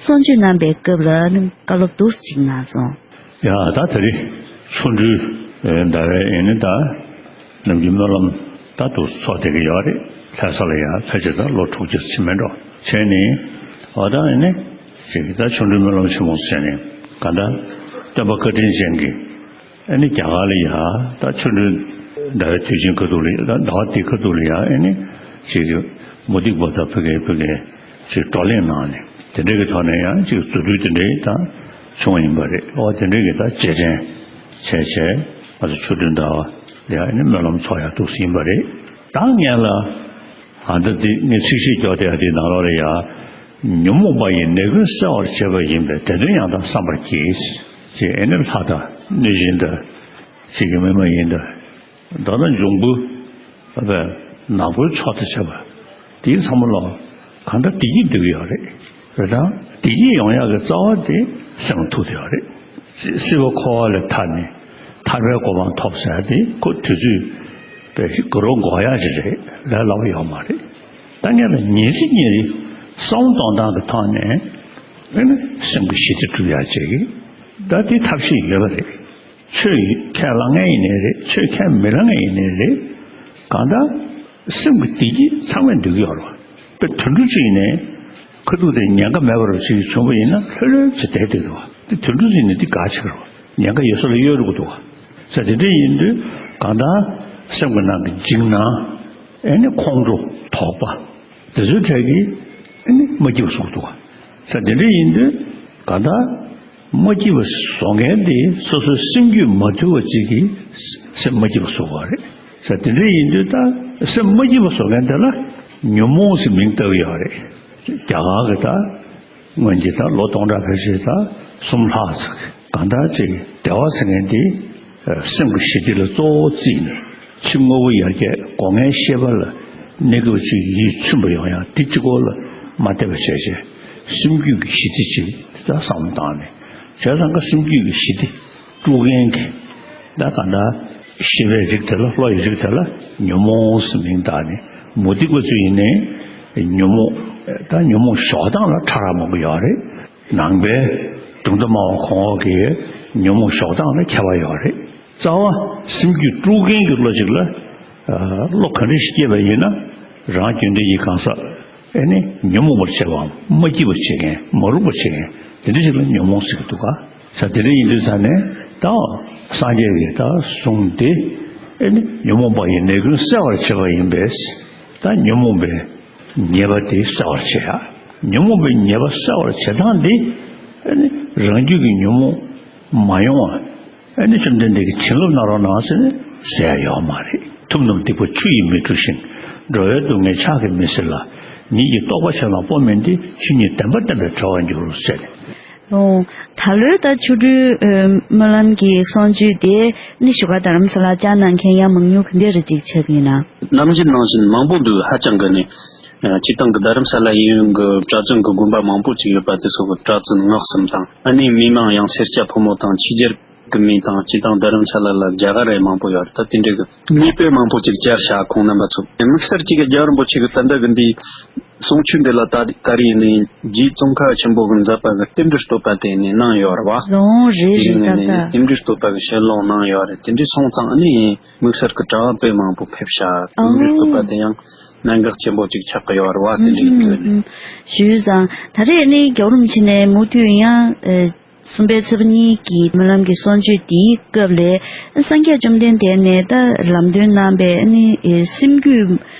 གསུང་ཆོས་གནང་པའི་སྐབས་ལ་ནི་བཀའ་སློབ་འདུག་ཅིག་གནང་སོང་། ཡ། ད་དེ་རིང་ཆོ་འཕྲུལ་ཟླ་བའི་ཨེ་ནི་ད་ནམ་རྒྱུན་སྨོན་ལམ་ད་དུ་ཚོགས་བསྡད་ཀྱི་ཡོད་རེད། ལྷ་ས་ལ་ཡང་ཕལ་ཆེར་ད་ལོ་དྲུག་ཅུ་ཕྱིན་མེད་འགྲོ་བྱས་ནས། འོ་ད་ཨེ་ནི་ཅིག་ད་ཆོ་འཕྲུལ་སྨོན་ལམ་ཆེན་མོ་ཟེར་ནས་གང་ལྟར་སྟོན་པ་བཀའ་དྲིན་ཅན་གྱི་ཨེ་ནི་རྒྱ་གར་ལ་ཡ་ད་ཆོ་འཕྲུལ་ཟླ་བའི་དུས་ཆེན་ཁ་ཐུག་ལ་ཡ། ད་ཟླ་བ་དེ་ཁ་ཐུག་ལ་ཡ་ཨེ་ནི་ཅིག་མུ་སྟེགས་པ་དང་ཕ་གིའི་ཕ་གིའི་ཅིག་བགྲོ་གླེང་གནང་ནས་དེ་འདྲའི་གི་ཐོག་ནས་ཡང་ཅིག་རྫུ་འཕྲུལ་དེ་འདྲའི་ད་བྱུང་བ་ཡིན་པ་རེད། ཨོ་དེ་འདྲའི་གི་ད་རྗེས་དྲན་བྱས་བྱས་ང་ཚོ་ཆོ་འཕྲུལ་ཟླ་བ་ལ་ཡ་ཨེ་ནི་སྨོན་ལམ་ཚོགས་ཡག་འདུག་ཟིན་པ་རེད། ད་ངས་ལ་ཨ་ད་འདི་ངས་ཚིག་བཤད་རྒྱག་བསྡད་ཡ་དེ་ནང་ལོགས་ལ་ཡ། ཉོན་མོངས་པ་ཡི་ནད་ཀུན་སེལ་བར་བྱེད་པ་ཡིན་པས། དེ་དོན་ཡང་དག་བསམ་པར་གྱིས། ཅེས་ཨེ་ནི་ལྷ་དང་གནོད་སྦྱིན་དང་ཅིག་གི་མི་མ་ཡིན་དང་། མདོར་ན་འབྱུང་པོ་ནག་པོའི་ཕྱོགས་དང་བཅས་པ་དེའི་ཚང་མ་ལ་གང་ལྟར་བདེ་སྐྱིད་འདོད་ཀྱི་ཡོད་རེད། རེད་དང་། བདེ་སྐྱིད་ཡོང་ཡག་གི་རྩ་བ་དེ་སེམས་ཐུགས་དེ་ཡོད་རེད། སྲིད་པ་འཁོར་བ་ལས་ཐར་ནས་ཐར་པའི་གོ་འཕང་ཐོབ་ཟེར་ཡ་དེ་ཁོ་དུས་ཚོད་པའི་གུ་རུ་འགོག་ཡག་ཅིག་རེད། ལས་སླ་པོ་ཡོད་མ་རེད། ད་ངས་ལ་ཉིན་རེ་ཉིན་རེ་བསམ་བློ་གཏོང་སྟངས་ཀྱི་ཐོག་ནས་ཨེ་ནི་སེམས་ཀྱི་ཞི་བདེ་སྒྲུབ་ཡག་བྱེད་ཀྱི། ད་དེ་ཐབས་ཤེས་ཡོད་པ་རེད། ཆོས་ཁས་བླངས་མཁན་ཡིན་ནའི་རེད། ཆོས་ཁས་མི་བླངས་མཁན་ཡིན་ནའི་རེད། གང་ལྟར་སེམས་ཀྱི་བདེ་སྐྱིད་ཚང་མས་འདོད་ཀྱི་ཡོད་རེད་བ། དཔེ་དུད་འགྲོ་གཅིག་ཡིན་ནའི་ཁ་ཐུག་དེ་ཉེན་ཁ་མེད་པ་རུ་ཞིག་བྱུང་བ་ཡིན་ན་ལྷོད་ལྷོད་བྱས་བསྡད་བསྡད་འདུག་བ། དེ་དུད་འགྲོ་གཅིག་ཡིན་ན་དེ་དགའ་ཆེ་གི་རེད་བ། ཉེན་ཁ་ཡོད་ས་ལ་གཡོལ་འགྲོ་གི་འདུག་བ། ས་དེ་འདྲ་ཡིན་དུས་གང་ལྟར་སེམས་ཀྱི་ནང་གི་འཇིགས་སྣང་། ཨེ་ནི་ཁོང་ཁྲོ་དོགས་པ། དེ་ཚོའི་གྲས་ཀྱིས་ཨེ་ནི་མ་སྐྱིད་པ་བཟོ་གི་འདུག་བ། ས་དེ་འདྲ་ཡིན་དུས་གང་ལྟར་མ་སྐྱིད་པ་བཟོ་མཁན་དེ་སོ་སོའི་སེམས་རྒྱུད་མ་དུལ་བ་ཅིག་གིས་སེམས་མ་སྐྱིད་པ་བཟོ་གི་རེད། ས་དེ་འདྲ་ཡིན་དུས་ད་སེམས་མ་སྐྱིད་པ་བཟོ་མཁན་དེ་ལ་ཉོན་མོངས་ཟེར་མིང་བཏགས་ཡོད་རེད། རྒྱ་གར་གྱི་ད་སྔོན་གྱི་ད་ལོ་སྟོང་ཕྲག་ཕལ་ཆེར་ད་གསུམ་ལྷག་ཙམ་གང་ལྟར་ཅིག་བདེ་བ་ཟེར་མཁན་དེ་སེམས་ཀྱི་ཞི་བདེ་ལ་གཙོ་བོ་བརྩིས་ནས་ཕྱི་དངོས་པོ་ཡར་རྒྱས་སྒོ་ལྔའི་ཤེས་པ་ལ་གནས་སྐབས་ཅིག་ཡིད་ཚིམ་པ་ཡོང་ཡ་དེ་གཅིག་པོ་ལ་མ་བལྟས་པ་བྱས་བྱས་སེམས་རྒྱུད་ཀྱི་ཞི་བདེ་ཅིག་ད་བསམ་བློ་བཏང་ནས་བྱས་ཙང་ཀ་སེམས་རྒྱུད་ཀྱི་ཞི་བདེ་དཀྲུག་མཁན་གྱི་ད་གང་ལྟར་ཤེས་པའི་རིགས་དེ་ལ་བློ་ཡི་རིགས་དེ་ལ་ཉོན་མོངས་ཟེར་མིང་བཏགས་ནས་མུ་སྟེགས་པ་ཚོ་ཡིན་ནའི་ཉོན་མོངས་ད་ཉོན་མོངས་ཞོགས་སྟངས་ལ་ཕྲ་རགས་མང་པོ་ཡོད་རེད། ནང་པའི་གྲུབ་མཐའ་སྨྲ་བ་གོང་འོག་གི་ཉོན་མོངས་ཞོགས་སྟངས་ལ་ཁྱད་པར་ཡོད་རེད། རྩ་བ་སེམས་རྒྱུད་དཀྲུག་མཁན་གྱི་བློ་ཅིག་ལ་ཨ་བློ་ག་འདྲ་ཞིག་སྐྱེས་པ་ཡིན་ན་རང་རྒྱུད་འདི་ཡི་གང་ཟག་ཨེ་ནི་ཉོན་མོངས་པར་བྱེད་པའམ་མ་སྐྱིད་པར་བྱེད་མཁན་མ་རུངས་པར་བྱེད་མཁན་དེ་འདྲ་ཞིག་ལ་ཉོན་མོངས་ཟེར་གྱི་འདུག་ག། ས་དེ་འདྲ་ཡིན་དུས་ས་ནས་ད་སངས་རྒྱས་ཀྱི་ད་གསུང་དེ་ཨེ་ནི་ཉོན་མོངས་པ་ཡི་ནད་ཀུན་སེལ་བར་བྱེད་པ་ཡིན་པས། ད་ཉོན་མོངས་པའི་ཉེས་པ་དེ་སེལ་བར་བྱེད་ཡ། ཉོན་མོངས་པའི་ཉེས་པ་སེལ་བར་བྱེད་སྟངས་འདི་ཨ་ནི་རང་རྒྱུད་ཀྱི་ཉོན་མོངས་མ་ཡོང་བ་ཨ་ནི་བཅོམ་ལྡན་འདས་ཀྱིས་བྱིན་རླབས་གནང་རོགས་གནང་ཟེར་ནས་ཟེར་ཡ་ཡོད་མ་རེད། ཐུབ་རྣམས་སྡིག་པ་ཆུ་ཡིས་མི་འཁྲུ་ཞིང་། འགྲོ་བའི་སྡུག་བསྔལ་ཕྱག་གིས་མི་སེལ་ལ། ཉིད་ཀྱི་རྟོགས་པ་ཆེ་ལ་སྤོ་མིན་ཏེ། ཆོས་ཉིད་བདེན་པ་བསྟན་པས་གྲོལ་བར་འགྱུར་ཟེར་ནས། ཨོ། ད་ལོའི་ད་ཆོ་འཕྲུལ་ཨ་སྨོན་ལམ་གྱི་གསུང་ཆོས་དེ་ནི་བཞུགས་སྒར་རྡ་རམ་ས་ལ་བཅར་གནང་མཁན་ཡང་མང་ཉུང་ག་འདྲ་རེ་ཅིག་ཆགས་ཀྱི་ཡོད་ན། ནམ་རྒྱུན་ནང་བཞིན་མང་པོ་འདུག་ཧ་ཅང་གི་ནི། སྤྱིར་བཏང་གི་རྡ་རམ་ས་ལ་ཡིན་ཡོང་གི་གྲྭ་བཙུན་གྱི་དགོན་པ་མང་པོ་ཅིག་ཡོད་པ། དེ་ཚོ་གི་གྲྭ་བཙུན་ངག་གསུམ་དང་། ཨ་ནི་མི་མང་ཡང་སེར་སྐྱ་ཕོ་མོ་དང་ཕྱི་རྒྱལ་གི་མི་དང་། སྤྱིར་བཏང་རྡ་རམ་ས་ལ་ལ་རྒྱ་གར་རེ་མང་པོ་ཡོད་རེད། ད་དེ་འདྲའི་གི་མིག་དཔེ་མང་པོ་ཅིག་བཅར་བྱ། ཁོང་རྣམ་པ་ཚོ་དམིགས་བསལ་གཅིག་གི་རྒྱལ་བ་རིན་པོ་ཆེ་གི་ད་ལྟ་གི་འདི་གསུང་ཆོས་འདི་ལ་ད་ད་རེས་ནས་རྗེ་ཙོང་ཁ་ཆེན་པོ་གི་མཛད་པ་གི་རྟེན་འབྲེལ་བསྟོད་པ་དེ་ནས་གནང་ཡོད་རེད་བ། ལོང་རེད་རེད། ད་ནས་ད་རྟེན་འབྲེལ་བསྟོད་པ་གི་ཞལ་ལུང་གནང་ཡོད་རེད། དེ་འདྲའི་སོང་ཙང་ཨ་ནི་དམིགས་བསལ་གི་གྲྭ་བ་དཔེ་མང་པོ་ཕེབས་ཤག་རྟེན་འབྲེལ་བསྟོད་པ་དེ་ཡང་གནད་འགག་ཆེན་པོ་ཅིག་ཆགས་ཀྱི་ཡོད་རེད་བ། དེ་འདྲའི་དོན་ནས། ཞུས་ཙང་ད་རེས་ནི་རྒྱལ་བ་རིན་པོ་ཆེ་ནས་མུ་མཐུད་ཡང་ཨ་གསུམ་པའི་ཚེས་པ་གཉིས་ཀྱི་སྨོན་ལམ་གྱི་གསུང་ཆོས་འདིའི་སྐབས་ལ་སངས་རྒྱས་བཅོམ་ལྡན་འདས་ནས་ད་ལམ་སྟོན་གནང་པའི་ཨ་ནི་སེམས་རྒྱུད་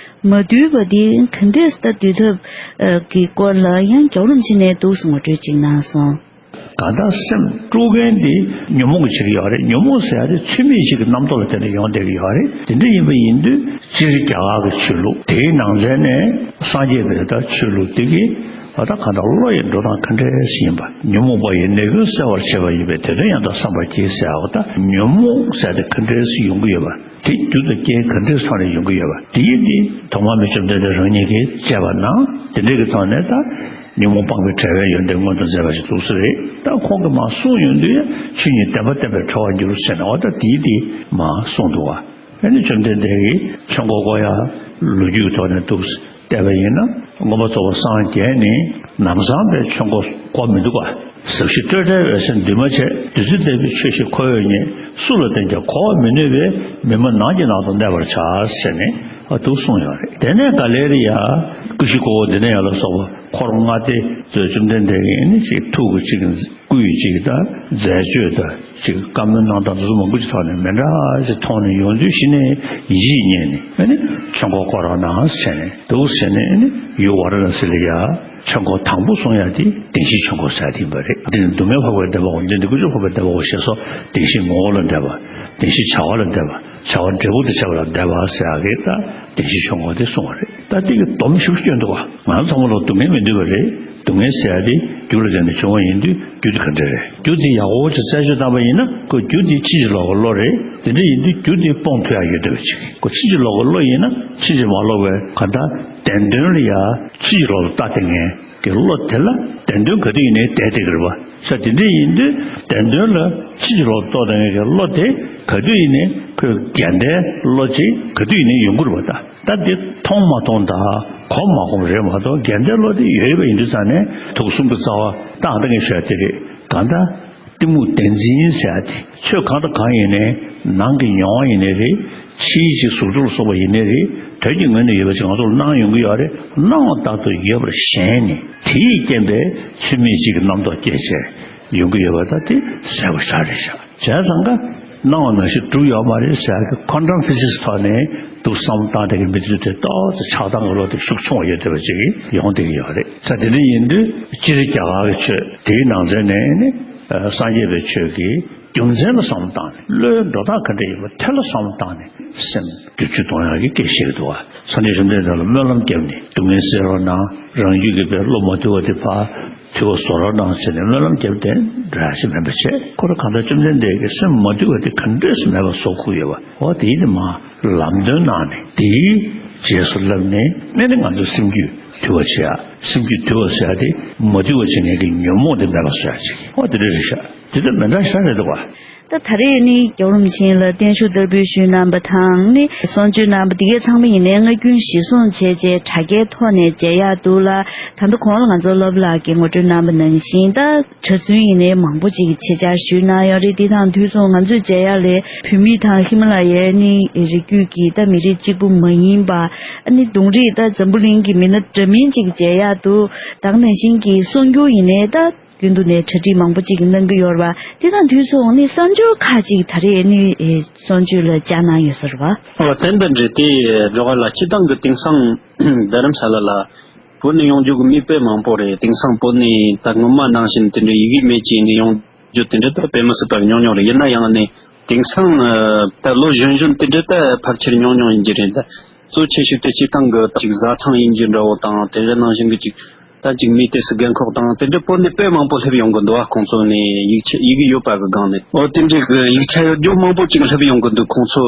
མ་དུལ་བ་འདི་ག་འདྲས་ད་དུལ་ཐབས་ཀྱི་སྐོར་ལ་ཡང་རྒྱལ་བ་རིན་པོ་ཆེ་ནས་འདུག་སེ་ངོ་སྤྲོད་ཅིག་གནང་སོང་། གང་ལྟར་སེམས་དཀྲུག་མཁན་འདི་ཉོན་མོངས་ཀྱི་བྱེད་ཀྱི་ཡོད་རེད། ཉོན་མོངས་ཟེར་ཡ་དེ་ཚུལ་མིན་ཞིག་གི་རྣམ་རྟོག་ལ་བརྟེན་ནས་ཡོང་བསྡད་ཀྱི་ཡོད་རེད། དེ་འདྲ་ཡིན་པ་ཡིན་དུས་སྤྱིར་རྒྱ་གར་གྱི་ཆོས་ལུགས་དེའི་ནང་ཚན་ནས་སངས་རྒྱས་པའི་ད་ཆོས་ལུགས་དེ་གི་ཨ་ད་གང་ལྟར་བློ་ཡི་འགྲོ་སྟངས་ག་འདྲས་ཡིན་པ། ཉོན་མོངས་པ་ཡི་ནད་ཀུན་སེལ་བར་བྱེད་པ་ཡིན་པས་དེ་དོན་ཡང་དག་བསམ་པར་གྱིས་ཟེར་ཡ་ད་ཉོན་མོངས་ཟེར་དེ་ག་འདྲས་ཡོང་གི་ཡོད་པ། དེ་རྒྱུ་དང་རྐྱེན་ག་འདྲས་ཐོག་ནས་ཡོང་གི་ཡོད་པ། དེ་ཡིན་དེ་ཐོག་མར་མི་བཅོམ་ལྡན་འདས་རང་ཉིད་ཀྱིས་དཔྱད་པ་ན་དེ་འདྲས་ཀྱི་ཐོག་ནས་ད་ཉོན་མོངས་སྤངས་པའི་བྲལ་བའི་ཡོན་ཏན་མངོན་དུ་མཛད་པ་ཞིག་འདུག་སེ་རེད། ད་ཁོང་གིས་མར་གསུངས་ཡོང་དུས་ཆོས་ཉིད་བདེན་པ་བསྟན་པས་གྲོལ་བར་འགྱུར་ཟེར་ནས་འོ་ད་དེ་དེ་མར་གསུངས་འདུག་བ། ཨ་ནི་བཅོམ་ལྡན་འདས་ཀྱིས་ཆོས་འཁོར་བསྐོར་ཡ་ལོ་རྒྱུས་ཀྱི་ཐོག་ནས་འདུག་སེ་བལྟས་པ་ཡིན་ན་མངོན་པར་རྫོགས་པར་སངས་རྒྱས་ནས་ལམ་སང་པའི་ཆོས་འཁོར་བསྐོར་མི་འདུག་བ། ཟབ་ཞི་སྤྲོས་བྲལ་འོད་གསལ་འདུས་མ་བྱས། བདུད་རྩི་ལྟ་བུའི་ཆོས་ཤིག་ཁོ་བོས་རྙེད། སུ་ལ་བསྟན་ཀྱང་གོ་བར་མི་ནུས་པས། མི་སྨྲ་ནགས་ཀྱི་ནང་དུ་གནས་པར་བྱ་ཟེར་ནས་ཨ་འདུག་གསུངས་ཡོད་རེད། དེ་ནས་ག་ལེར་ཡ་ཀུ་ཤུ་ཀོ་བོ་འདི་ནས་ཡར་ལ་སོགས་པ་འཁོར་ལྔ་སྡེ་ཚོས་བཅོམ་ལྡན་འདས་ཀྱི་ནི་ཅིག་ཐུགས་ཀྱི་ཅིག་སྐུ་ཡི་ཅིག་ད་མཛད་སྤྱོད་ད་ཅིག་བཀའ་མོལ་གནང་སྟངས་འདི་ཚོ་མང་པོ་ཅིག་ཐོག་ནས་མི་འདྲ་ཞིག་མཐོང་ནས་ཡོང་དུས་གཞི་ནས་ཡིད་ཆེས་རྙེད་ནས་ཨ་ནི་ཆོས་འཁོར་བསྐོར་རོགས་གནང་ཟེར་ནས་འདུག་ཟེར་ནས་ཨ་ནི་ཡུལ་ཝཱ་ར་ཎ་སི་ལ་ཡ། ཆོས་འཁོར་དང་པོ་གསུང་ཡ་དེ་བདེན་བཞིའི་ཆོས་འཁོར་ཟེར་ཡ་དེ་ཡིན་པ་རེད། འདི་ནི་སྡུག་བསྔལ་འཕགས་པའི་བདེ་བའོ། འདི་ནི་ཀུན་འབྱུང་འཕགས་པའི་བདེ་བའོ་ཞེས་སོགས་བདེན་བཞིའི་ངོ་བོ་ལ་འདས་པ། བདེན་བཞིའི་བྱ་བ་ལ་འདས་པ། བྱ་བ་འབྲས་བུ་དང་བཅས་པ་ལ་འདས་པ་ཟེར་ཡ་གི་ད་བདེན་བཞིའི་ཆོས་འཁོར་དེ་གསུངས་པ་རེད། ད་དེ་གི་སྡོམ་ཞིབ་སྐྱོན་འདུག་བ། ང་ཚང་མ་ལ་སྡུག་བསྔལ་མི་འདོད་པ་རེད། སྡུག་བསྔལ་ཟེར་ཡ་དེ་རྒྱུ་ལ་བརྟེན་ནས་བྱུང་བ་ཡིན་དུས་རྒྱུ་དེ་ག་འདྲ་རེད། རྒྱུ་དེ་ཡག་པོ་ཅིག་རྩད་གཅོད་བཏང་པ་ཡིན་ན་ཁོ་རྒྱུ་དེ་ཕྱིན་ཅི་ལོག་གི་བློ་རེད། དེ་འདྲ་ཡིན་དུས་རྒྱུ་དེ་སྤོང་ཐུབ་ཡ་ཡོད་བསྡད་པ་ཅིག་ཁོ་ཕྱིན་ཅི་ལོག་གི་བློ་ཡིན་ན་ཕྱིན་ཅི་མ་ལོག་པའི་ག་ད་བདེན་དོན་ལ་ཡ་ཕྱིན་ཅི་ལོག་ལ་ལྟ་བསྡད་མཁན་གྱི་བློ་དེ་ལ་བདེན་དོན་ག་དུས་ཡིན་ནའི་བསྡད་བསྡད་ཀྱི་རེད་པ། ས་དེ་འདྲ་ཡིན་དུས་བདེན་དོན་ལ་ཕྱིན་ཅི་ལོག་ལ་ལྟོས་བསྡད་མཁན་གྱི་བློ་དེ་ག་དུས་ཡིན་ནའི་ཁོའི་འགལ་ཟླའི་བློ་ཅིག་ག་དུས་ཡིན་ནའི་ཡོང་གི་རེད་པ། ད་ད་དེ་མཐོང་མ་མཐོང་དང་གོམས་མ་གོམས་རེད་མ་གཏོགས་འགལ་ཟླའི་བློ་དེ་ཡོད་པ་ཡིན་དུས་ཙང་ནས་དུག་གསུམ་གྱི་རྩ་བ་ད་ཨ་ད་ངས་ཤོད་དེ་རེད། གང་ལྟར་གཏི་མུག་བདེན་འཛིན་ཟེར་ཡ་དེ་ཆོས་གང་དང་གང་ཡིན་ནའི་ནང་གི་མྱོང་བ་ཡིན་ནའི་རེད། ཕྱིའི་ཅིག་གཟུགས་སྒྲ་ལ་སོགས་པ་ཡིན་ནའི་རེད། དོན་གྱི་ངོས་ནས་ཡོད་པ་ཅིག་ང་ཚོར་སྣང་ཡོང་གི་ཡོད་རེད། སྣང་བ་ལྟར་དུ་ཡོད་པར་ཞེན་ནས་དེའི་རྐྱེན་པས་ཚུལ་མིན་ཞིག་གི་རྣམ་རྟོག་སྐྱེས་བྱས་ཡོང་གི་ཡོད་པ་ད་དེ་གསལ་པོ་ཆགས་རེད་ཤག་བྱས་ཙང་ཀ་སྣང་བ་ནང་བཞིན་གྲུབ་ཡོད་མ་རེད་ཟེར་ཡ་གི་ཁོ་ཊམ་ཕི་སིག་སི་ཐོག་ནས་འདུག་བསམ་བློ་བཏང་བསྡད་ཀྱི་མི་དེ་ཚོ་དེ་ཏོག་ཙམ་ཆགས་སྡང་གི་བློ་དེ་ཤུགས་ཆུང་བ་ཡོད་བསྡད་པ་ཅིག་ཡོང་བསྡད་ཀྱི་ཡོད་རེད། ས་དེ་འདྲ་ཡིན་དུས་སྤྱིར་རྒྱ་གར་གྱི་ཆོས་དེའི་ནང་ཚན་ནས་ནི་སངས་རྒྱས་པའི་ཆོས་ཀྱི་རྒྱུ་མཚན་ལ་བསམ་བློ་བཏང་ནས་བློའི་འགྲོ་སྟངས་ག་འདྲ་ཡིན་པ་དེ་ལ་བསམ་བློ་བཏང་ནས་སེམས་བསྒྱུར་བཅོས་གཏོང་ཡག་གི་སྐད་ཆ་ཞིག་འདུག་བ། སངས་རྒྱས་བཅོམ་ལྡན་འདས་ལ་སྨོན་ལམ་བརྒྱབ་ནས་སྡུག་བསྔལ་སེལ་རོགས་གནང་། རང་རྒྱུད་ཀྱི་བའི་བློ་མ་དུལ་བ་དེ་ཕར་དུལ་བ་བཟོ་རོགས་གནང་ཟེར་ནས་སྨོན་ལམ་བརྒྱབ་སྟེ་འདྲ་ཞིག་མིན་པ་བྱས། ཁོ་རང་གང་ལྟར་བཅོམ་ལྡན་འདས་ཀྱིས་སེམས་མ་དུལ་བ་དེ་ག་འདྲས་སུ་མེད་པ་བཟོ་དགོས་ཡོད་པ། འོ་དེ་ནི་མ་ལམ་སྟོན་གནང་ནས་དེའི་རྗེས་སུ་བསླབས་ནས་ཨེ་ནི་ང་ཚོའི་སེམས་རྒྱུད་དུལ་བ་བྱེད་ཡ། སེམས་རྒྱུད་དུལ་བ་ཟེར་ཡ་དེ་མ་དུལ་བ་བྱེད་མཁན་གྱི་ཉོན་མོངས་དེ་མེད་པ་བཟོ་ཡ་ཅིག་འོ་དེ་འདྲ་རེད་ཤག་དེ་ལྟར་མི་འདྲ་ཤ་རེད་འདུག་བ། ད་ད་རེས་ནི་རྒྱལ་བ་རིན་པོ་ཆེ་ལ་བརྟན་བཞུགས་བསྟར་འབུལ་ཞུས་གནང་པ་དང་ནི་གསུང་ཆོས་གནང་པ་འདི་གའི་ཚང་མ་ཡིན་ནའི་སྔ་རྒྱུན་གཞིར་བཟུང་བྱས་རྗེས་དྲ་རྒྱའི་ཐོག་ནས་མཇལ་ཡག་འདུག་ལ། ད་ལྟ་གོང་ལ་ང་ཚོ་སློབ་ལགས་ཀྱིས་ངོ་སྤྲོད་གནང་པ་ནང་བཞིན་ད་གྲྭ་བཙུན་ཡིན་ནའི་མང་པོ་ཅིག་ཆེད་བཅར་ཞུས་གནང་ཡོད་རེད། འདི་དང་དུས་མཚུངས་ང་ཚོས་མཇལ་ཡག་ལས་བོད་མི་དང་ཧི་མ་ལ་ཡའི་ནི་རི་རྒྱུད་ཀྱི་ད་མི་རིགས་གཅིག་པུ་མ་ཡིན་པ་ཨ་ནི་གདོང་རིས་ད་འཛམ་བུ་གླིང་གི་མི་སྣ་འདྲ་མིན་ཅིག་མཇལ་ཡག་འདུག་ད་ག་ནང་བཞིན་གྱི་གསུང་སྒྱུར་ཡིན་ནའི་ད། རྒྱུན་དུ་ནས་གྲ་སྒྲིག་མང་པོ་ཅིག་གནང་གི་ཡོད་རེད་བ། དེ་དང་དུས་མཚུངས་ནི་གསར་འབྱོར་ཁག་ཅིག་ད་རེས་ནི་ཨེ་གསར་འབྱོར་ལ་བཅར་གནང་ཡོད་ས་རེད་བ། ཨོ་དེ་འདྲ་འདྲ་དེ་འགྲོ་ག་ལ་སྤྱི་བཏང་གི་དེང་སང་རྡ་རམ་ས་ལ་ལ་བོད་ནས་ཡོང་རྒྱུ་གི་མི་དཔེ་མང་པོ་རེད། དེང་སང་བོད་ནས་ད་སྔོན་མ་ནང་བཞིན་དེ་འདྲ་ཡི་གེ་མེད་ཅིག་ནས་ཡོང་རྒྱུ་དེ་འདྲ་ད་དཔེ་མི་སྲིད་པ་ཉུང་ཉུང་རེད། ཡིན་ན་ཡང་ནི་དེང་སང་ད་ལོ་གཞོན་གཞོན་དེ་འདྲ་ད་ཕལ་ཆེར་ཉུང་ཉུང་ཡིན་གྱི་རེད། ད་གཙོ་ཆེ་ཤོས་དེ་སྤྱི་བཏང་གི་ཅིག་བཟའ་ཚང་ཡིན་རྒྱུ་འདྲ་བོ་དང་དེ་འདྲ་ནང་བཞིན་གི་ཅིག་ད་ཅིག་མི་དེ་སུ་རྒན་འཁོགས་དང་དེ་འདྲ་བོད་ནས་དཔེ་མང་པོ་སླེབས་ཡོང་གི་འདུག་ཨ། ཁོང་ཚོ་ནས་ཡིག་ཆ་ཡི་གེ་ཡོད་པ་གི་སྒང་ནས། ཨོ་དེ་འདྲའི་གི་ཡིག་ཆ་ཡོད་རྒྱུ་མང་པོ་ཅིག་སླེབས་ཡོང་གི་འདུག་ཁོང་ཚོ་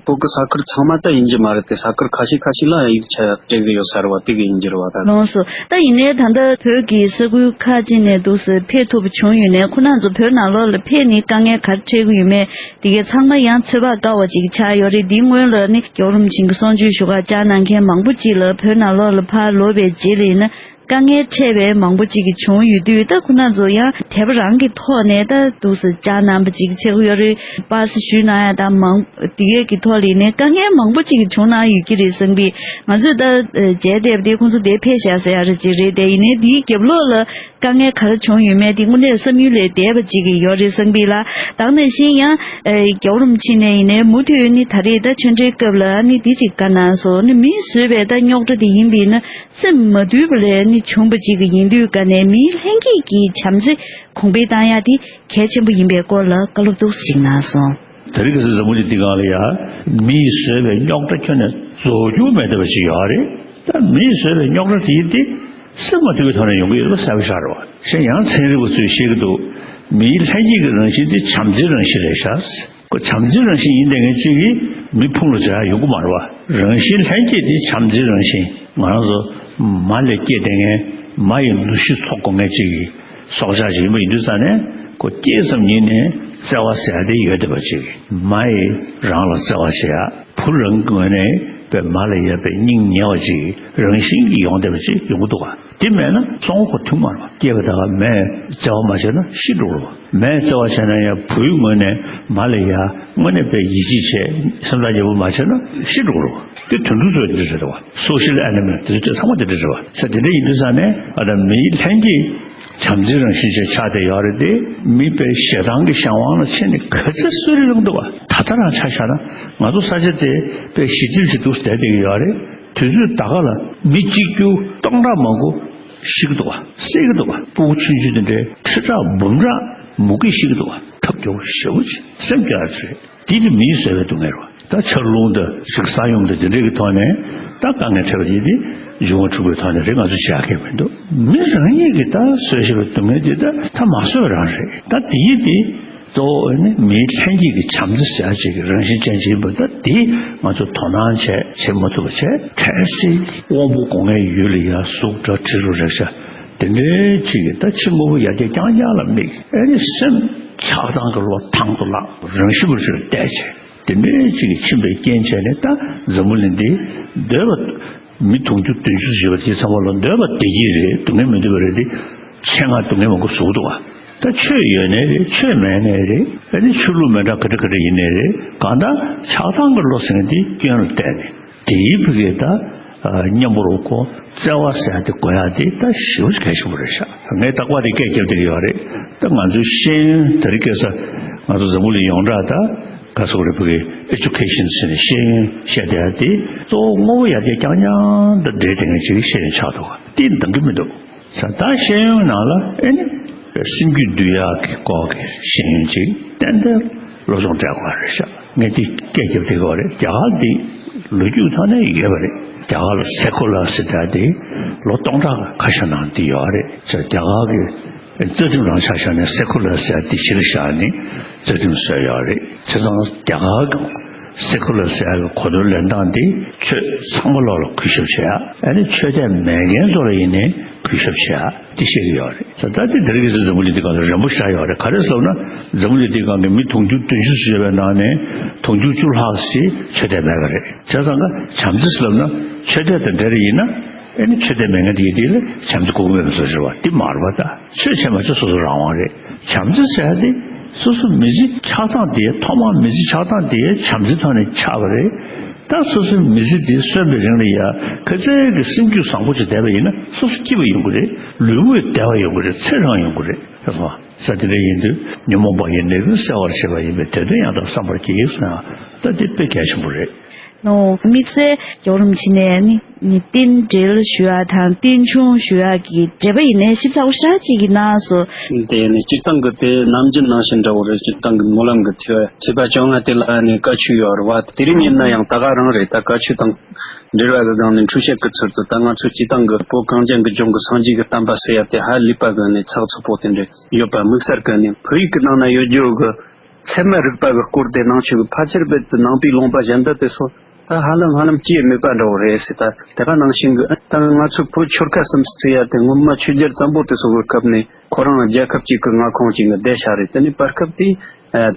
བོད་གི་ས་ཁུལ་ཚང་མ་ད་ཡིན་གྱི་མ་རེད་དེ། ས་ཁུལ་ཁ་ཤས་ཁ་ཤས་ལ་ཡིག་ཆ་སྤྲད་གི་ཡོད་ས་རེད་བ། དེ་གི་ཡིན་གྱི་རེད་བ་ད། ལགས་སོ། ད་ཡིན་ནའི་ད་ལྟ་བོད་ཀྱི་ས་ཁུལ་ཁག་ཅིག་ནས་འདུག་སེ་ཕེབས་ཐུབ་པ་བྱུང་ཡོད་ནའི་ཁོ་རང་ཚོ་བོད་ནང་ལོགས་ལ་ཕེབས་ནས་དཀའ་ངལ་ག་རེ་འཕྲད་ཀྱི་ཡོད་མེད་དེ་གའི་ཚང་མ་ཡང་ཚོད་དཔག་དཀའ་བ་ཅིག་ཆགས་ཡོད་རེད། འདིའི་སྔོན་ལ་ནི་རྒྱལ་བ་རིན་པོ་ཆེ་གི་གསུང་ཆོས་ཞུ་ག་བཅར་གནང་མཁན་མང་པོ་ཅིག་ལ་བོད་ནང་ལོགས་ལ་ཕར་ལོག་པའི་རྗེས་ལ་ཡིན་ན། དཀའ་ངལ་འཕྲད་པའི་མང་པོ་ཅིག་གིས་བྱུང་ཡོད་དུས། ད་ཁོ་རང་ཚོ་ཡང་དད་པ་རང་གི་ཐོག་ནས་ད་འདུག་སེ་བཅར་གནང་པ་ཅིག་བྱེད་ཀྱི་ཡོད་རེད། པ་སེ་ཞུས་གནང་ཡ་དང་མང་དེ་གས་ཀྱི་ཐོག་ལ་ནས་དཀའ་ངལ་མང་པོ་ཅིག་བྱུང་གནང་ཡོད་ཀྱི་རེད་བསམ་གི། ང་ཚོས་ད་མཇལ་བསྡད་པ་དེ་ཁོང་ཚོ་དེ་ཕེབས་བཞག་ཟེར་ཡ་རེད་ཅིག་རེད། དེ་ཡིན་ནའི་དེའི་རྒྱབ་ལོགས་ལ་དཀའ་ངལ་ག་རེ་བྱུང་ཡོད་མེད་དེ་དངོས་གནས་བསམ་ཡུལ་ལས་འདས་པ་ཅིག་ཡོད་རེད་བསམ་གི་ལ། དེ་ནང་བཞིན་ཡང་རྒྱལ་བ་རིན་པོ་ཆེ་ནས་ཡིན་ནའི་མུ་མཐུད་ནི་ད་རེས་ད་ཆོས་འབྲེལ་སྐབས་ལ་ནི་དེ་ཅིག་བཀའ་གནང་སོང་ནི། མིས་བཟོས་པའི་ད་རྙོག་དྲ་དེ་ཡིན་པས་ན། སེམས་མ་དུལ་བ་ལས་ནི་བྱུང་བ་ཅིག་ཡིན་དུས་ཀ་ནས་མིའི་ལྷན་སྐྱེས་ཀྱི་བྱམས་བརྩེ་གོང་འཕེལ་བཏང་ཡ་དེ་གལ་ཆེན་པོ་ཡིན་པའི་སྐོར་ལ་བཀའ་སློབ་ཏོག་ཙམ་ཞིག་གནང་སོང་། དེ་རིང་ཁ་སང་འཛམ་བུ་གླིང་འདི་སྒང་ལ་ཡ་མིས་བཟོས་པའི་རྙོག་དྲ་ཁྱོན་ནས་རྫོགས་རྒྱུ་མེད་བསྡད་པ་ཞིག་ཡོད་རེད། ད་མིས་བཟོས་པའི་རྙོག་དྲ་དེ་དེ་སེམས་མ་དུལ་བའི་ཐོག་ནས་ཡོང་གི་ཡོད་པ་གསལ་པོ་ཤར་བ། གཞན་ཡང་ཚན་རིག་པ་ཚོས་བཤད་ཀྱི་འདུག་མིའི་ལྷན་སྐྱེས་ཀྱི་རང་བཞིན་དེ་བྱམས་བརྩེའི་རང་བཞིན་རེད་ཤག་ཁོ་བྱམས་བརྩེའི་རང་བཞིན་ཡིན་བསྡད་མཁན་གཅིག་གིས་མི་ཕུང་ལ་འཛེག་ཡ་ཡོང་གི་མ་རེད་བ། རང་བཞིན་ལྷན་སྐྱེས་དེ་བྱམས་བརྩེའི་རང་བཞིན། ང་རང་ཚོ་མ་ལས་སྐྱེས་བསྡད་མཁན་མ་ཡི་ནུ་ཞོ་འཚོ་དགོས་མཁན་གཅིག་གི་སྲོག་ཆགས་ཤིག་ཡིན་པ་ཡིན་དུས་ཙང་ནས། ཁོ་སྐྱེས་ཙམ་ཉིད་ནས་བརྩེ་བ་ཟེར་ཡ་དེ་ཡོད་བསྡད་པ་ཅིག་མ་ཡིས་རང་ལ་བརྩེ་བ་བྱེད་ཡ། བུ་རང་གི་ངོས་ནས་པའི་མ་ལ་ཡོད་པའི་སྙིང་ཉེ་བ་ཅིག་རང་བཞིན་གྱིས་ཡོང་བསྡད་པ་ཅིག་ཡོང་གི་འདུག་ག་དེ་མེད་ན་བཙོང་བ་ཁོ་ཐུབ་མ་རེད་པ། སྐྱེས་པ་དག་མས་བརྩེ་བ་མ་བྱས་ན་ཤི་འགྲོ་རེད་པ། མས་བརྩེ་བ་བྱས་ན་ཡང་བུའི་ངོས་ནས་མ་ལ་ཡ་དངོས་གནས་པའི་ཡིད་ཆེས་བྱས་སེམས་ཐག་ཉེ་པོ་མ་བྱས་ན་ཤི་འགྲོ་རེད་པ། དེ་དུད་འགྲོ་ཚོ་འདི་རེད་པ། སོ་ཤལ་ཨེ་ནི་མལ་དེ་ཚོ་ཚང་མ་དེ་འདྲ་རེད་པ། ས་དེ་འདྲ་ཡིན་དུས་ཙང་ནས་ཨ་ད་མིའི་ལྷན་སྐྱེས་བྱམས་བརྩེའི་རང་བཞིན་ཅན་ཆགས་བསྡད་ཡོད་རེད་དེ། མི་དཔེ་ཞེ་སྡང་གི་གཞན་དབང་ལ་ཕྱིན་ནས་ག་ཚོད་གསོད་རེས་ཡོང་འདུག་པ། ད་ལྟ་རང་ཆ་བཞག་ན་ང་ཚོ་ས་ཆ་དེ་དཔེ་ཞི་འཇམ་ཞིག་འདུག་བསྡད་བསྡད་ཀྱི་ཡོད་རེད། དུས་ཚོད་ད་ག་ལ་མི་གཅིག་གྱུར་སྟོང་ཕྲག་མང་པོ་ཤི་གི་འདུག་པ། བསད་ཀྱི་འདུག་པ། སྤུ་གུ་ཆུང་ཆུང་དེ་འདྲའི་ཁྲི་ཕྲག་འབུམ་ཕྲག་མུ་གེས་ཤི་གི་འདུག་པ། ཐབས་སྐྱོ་པོ་ཞེ་པོ་ཅིག་སེམས་སྐྱོ་ཡ་ཅིག་རེད། འདི་ནི་མིས་བཟོས་པའི་སྡུག་བསྔལ་རེད་པ། ད་ཆར་རླུང་དང་རིགས་ས་ཡོམ་དང་དེ་འདྲའི་གི་ཐོག་ནས་ད་དཀའ་ངལ་འཕྲད་པ་ཡིན་ཏེ། འབྱུང་བ་འཁྲུགས་པའི་ཐོག་ནས་རེད། ང་ཚོ་བྱེད་ཡ་གང་ཡང་མི་འདུག་མི་རང་ཉིད་ཀྱིས་ད་བཟོས་བཞིན་པའི་སྡུག་བསྔལ་དེ་ད་ད་མ་བཟོས་པ་རང་རེད། ད་དེ་ཡིན་ཏེ་གཙོ་བོ་ནི་མིའི་ལྷན་སྐྱེས་ཀྱི་བྱམས་བརྩེ་ཟེར་ཡ་ཅིག་གི་རང་བཞིན་ཅན་ཅིག་ཡིན་པ། ད་དེ་ང་ཚོ་དོ་སྣང་བྱས་བྱེད་མ་ཐུབ་པ་བྱས། གལ་སྲིད་དབང་པོ་སྒོ་ལྔའི་ཡུལ་ལ་ཡ་གཟུགས་སྒྲ་དྲི་རོ་རེག་བྱ་དེ་འདྲའི་ཅིག་གིས་ད་ཕྱི་དངོས་པོ་ཡར་རྒྱས་རྐྱང་རྐྱང་ལ་དམིགས། ཨེ་ནི་སེམས་ཆགས་སྡང་གི་བློ་ཐང་དུ་བརླག་རང་བཞིན་པར་ཅིག་ལ་བལྟས་བྱས། དེ་འདྲའི་ཅིག་གིས་ཕྱིན་པའི་རྐྱེན་བྱས་ནས་ད་འཛམ་བུ་གླིང་འདི་འདོད་པ་མི་དུང་ཕྱུར་བདུན་ཅུ་ཞེས་པ་དེ་ཚང་མ་ལ་འདོད་པ་བདེ་སྐྱིད་རེད། སྡུག་བསྔལ་མི་འདོད་པ་རེད་དེ། ཆེད་མངགས་སྡུག་བསྔལ་མང་པོ་བཟོ་གི་འདུག་པ། ད་ཆོས་ཡོད་ནའི་རེད། ཆོས་མེད་ནའི་རེད། ཨ་ནི་ཆོས་ལུགས་མི་འདྲ་ག་འདྲ་ག་འདྲ་ཡིན་ནའི་རེད། གང་ལྟར་ཆགས་སྡང་གི་བློ་ཟེར་མཁན་དེ་སྐྱོན་ལ་བལྟས་ནས་དེའི་ཕ་གི་ད་མཉམ་པོར་གོ་བརྩེ་བ་ཟེར་ཡ་དེ་དགོས་ཡ་དེ་ད་ཞེ་པོ་གལ་ཆེན་པོ་རེད་ཤག་ངས་རྟག་པར་དེ་སྐད་རྒྱབ་བསྡད་ཀྱི་ཡོད་རེད། ད་ང་ཚོའི་ཤེས་ཡོན་དེ་རིང་ཁ་སང་ང་ཚོ་འཛམ་བུ་གླིང་ཡོངས་གྲགས་ད་ག་ཟེར་དགོས་རེད། ཕ་གི་ཨེ་ཌུ་ཀེ་ཤན་ཟེར་ནས་ཤེས་ཡོན་བཤད་བསྡད་ཡ་དེ་གཙོ་བོ་དངོས་པོ་ཡར་རྒྱས་རྐྱང་རྐྱང་དང་འབྲེལ་བསྡད་མཁན་ཅིག་གི་ཤེས་ཡོན་ཆགས་འདུག་དེ་འདང་གི་མི་འདུག་ས་ད་ཤེས་ཡོན་ནང་ལ་ཨེ་ནི་སེམས་རྒྱུད་འདུལ་ཡག་གི་སྐོར་གྱི་ཤེས་ཡོན་ཅིག་ཏན་ཏན་སློབ་སྦྱོང་སྤྲད་དགོས་རེད་ཤག་ངས་འདི་སྐད་རྒྱབ་བསྡད་ཀྱི་ཡོད་རེད། རྒྱ་གར་འདི་ལོ་རྒྱུས་ཐོག་ནས་ཡོད་པ་རེད། རྒྱ་གར་ལ་སེ་ཀུ་ལར་ཟེར་ཡ་དེ་ལོ་སྟོང་ཕྲག་ཁ་ཤས་ནང་འདི་ཡོད་རེད། ས་རྒྱ་གར་གྱི་རྩ་ཁྲིམས་རང་ཆ་བཞག་ནས་སེ་ཀུ་ལར་ཟེར་ཡ་དེ་གཞི་ལ་བཞག་ནས་རྩ་ཁྲིམས་བཟོས་ཡོད་རེད། བྱས་ཙང་རྒྱ་གར་གྱི་སེ་ཀུ་ལར་ཟེར་ཡ་གི་གོ་དོན་ལེན་སྟངས་དེ་ཆོས་ཚང་མ་ལོག་ལ་གུས་ཞབས་བྱེད་ཡ། ཨ་ནི་ཆོས་དད་མེད་མཁན་ཚོ་ལ་ཡིན་ནའི་གུས་ཞབས་བྱེད་ཡ་དེ་བཤད་ཀྱི་ཡོད་རེད། ད་ལྟ་དེ་འདིར་གི་སི་འཛམ་བུ་གླིང་འདི་སྒང་ལ་རན་པོ་ཤར་ཡོད་རེད། ག་རེ་ཟེར་ན་འཛམ་བུ་གླིང་འདི་སྒང་གི་མི་དུང་ཕྱུར་བདུན་ཅུ་ཙམ་ཡོད་པའི་ནང་ནས་དུང་ཕྱུར་བཅུ་ལྷག་ཙམ་ཆོས་དད་མེད་པ་རེད། བྱས་ཙང་ཀ་བྱམས་བརྩེ་ཟེར་ལབ་ན་ཆོས་དད་དང་འབྲེལ་ཡིན་ན། ཨེ་ནི་ཆོས་དད་མེད་མཁན་དེ་ཡིན་དེ་ལ་བྱམས་བརྩེ་དགོས་ཀྱི་མེད་པ་བཟོ་ཞིག་རེད་བ། དེ་མ་རེད་བ། ད་ཆོས་བྱས་མ་བྱས་སོ་སོ་རང་དབང་རེད། བྱམས་བརྩེ་ཟེར་ཡ་དེ་སོ་སོ་མི་ཚེ་ཆགས་སྟངས་དེ་ཐོག་མར་མི་ཚེ་ཆགས་སྟངས་དེ་བྱམས་བརྩེ་ཐོག་ནས་ཆགས་པ་རེད། ད་སོ་སོའི་མི་ཚེ་དེ་གསོན་པའི་རིང་ལ་ཡ་ག་ཚད་ཀྱི་སེམས་རྒྱུད་བཟང་པོ་ཅིག་བསྡད་པ་ཡིན་ན་སོ་སོ་སྐྱིད་པ་ཡོང་གི་རེད། ལུས་པོ་བདེ་བ་ཡོང་གི་རེད། ཚེ་རིང་ཡོང་གི་རེད། རེད་བ། ས་དེ་འདྲ་ཡིན་དུས་ཉོན་མོངས་པ་ཡི་ནད་ཀུན་སེལ་བར་བྱེད་པ་ཡིན་པས་དེ་དོན་ཡང་དག་བསམ་པར་གྱིས་གསུངས་ཡ། ད་དེ་དཔེ་གལ་ཆེན་པོ་རེད། ནོ། དམིགས་བསལ་རྒྱལ་བ་རིན་པོ་ཆེ་ནས་ནི་ནི་རྟེན་འབྲེལ་ཞུ་ཡ་དང་རྟེན་འབྱུང་ཞུ་ཡ་གི་འབྲེལ་པ་ཡིན་ནའི་ཞིབ་ཚགས་པོ་ཞེ་དྲག་ཅིག་གི་གནང་སོ། དེ་ནི་སྤྱིར་བཏང་གི་དེ་ནམ་རྒྱུན་ནང་བཞིན་འདྲ་བོ་རེད། སྤྱིར་བཏང་གི་སྨོན་ལམ་གི་ཚེས་པ་བཅོ་ལྔ་དེ་ལ་ནི་བཀའ་ཆོས་ཡོད་རེད་བ། དེ་རིང་ཡིན་ན་ཡང་ད་ག་རང་རེད། ད་བཀའ་ཆོས་དང་འབྲེལ་བ་གི་སྒང་ནས་འཕྲོས་བཤད་གི་ཚུལ་དུ་ད་ང་ཚོ་སྤྱིར་བཏང་གི་བོད་གངས་ཅན་གི་ལྗོངས་གི་སངས་རྒྱས་གི་བསྟན་པ་ཟེར་ཡ་དེ་ཧ་ལས་པ་གི་ནི་ཚགས་ཚུད་པོ་དེ་འདྲ་ཡོད་པ། དམིགས་བསལ་གི་ནི་བོད་ཡིག་གི་ནང་ན་ཡོད་རྒྱུ་གི་ཚད་མ་རིག་པ་གི་སྐོར་དེ་ནང་ཆོས་གི་ཕལ་ཆེར་རྦད་དེ་ནང་པའི་ལུང་པ་གཞན་དག་དེ་ཚོ་ད་ཧ་ལམ་ཧ་ལམ་ཅི་ཡང་མེད་པ་འདྲ་བོ་རེད་ཟེར། ད་དེ་ག་ནང་བཞིན་གི་ད་ང་ཚོ་བོད་ཆོལ་ཁ་གསུམ་ཟེར་ཡ་དེ་སྔོན་མ་ཆོས་རྒྱལ་བཙན་པོ་དེ་ཚོ་གི་སྐབས་ནས་ཁོ་རང་རྒྱལ་ཁབ་ཅིག་གི་མངའ་ཁོངས་ཅིག་ནས་བསྡད་བཞག་རེད། དེ་ནས་བར་སྐབས་དེ་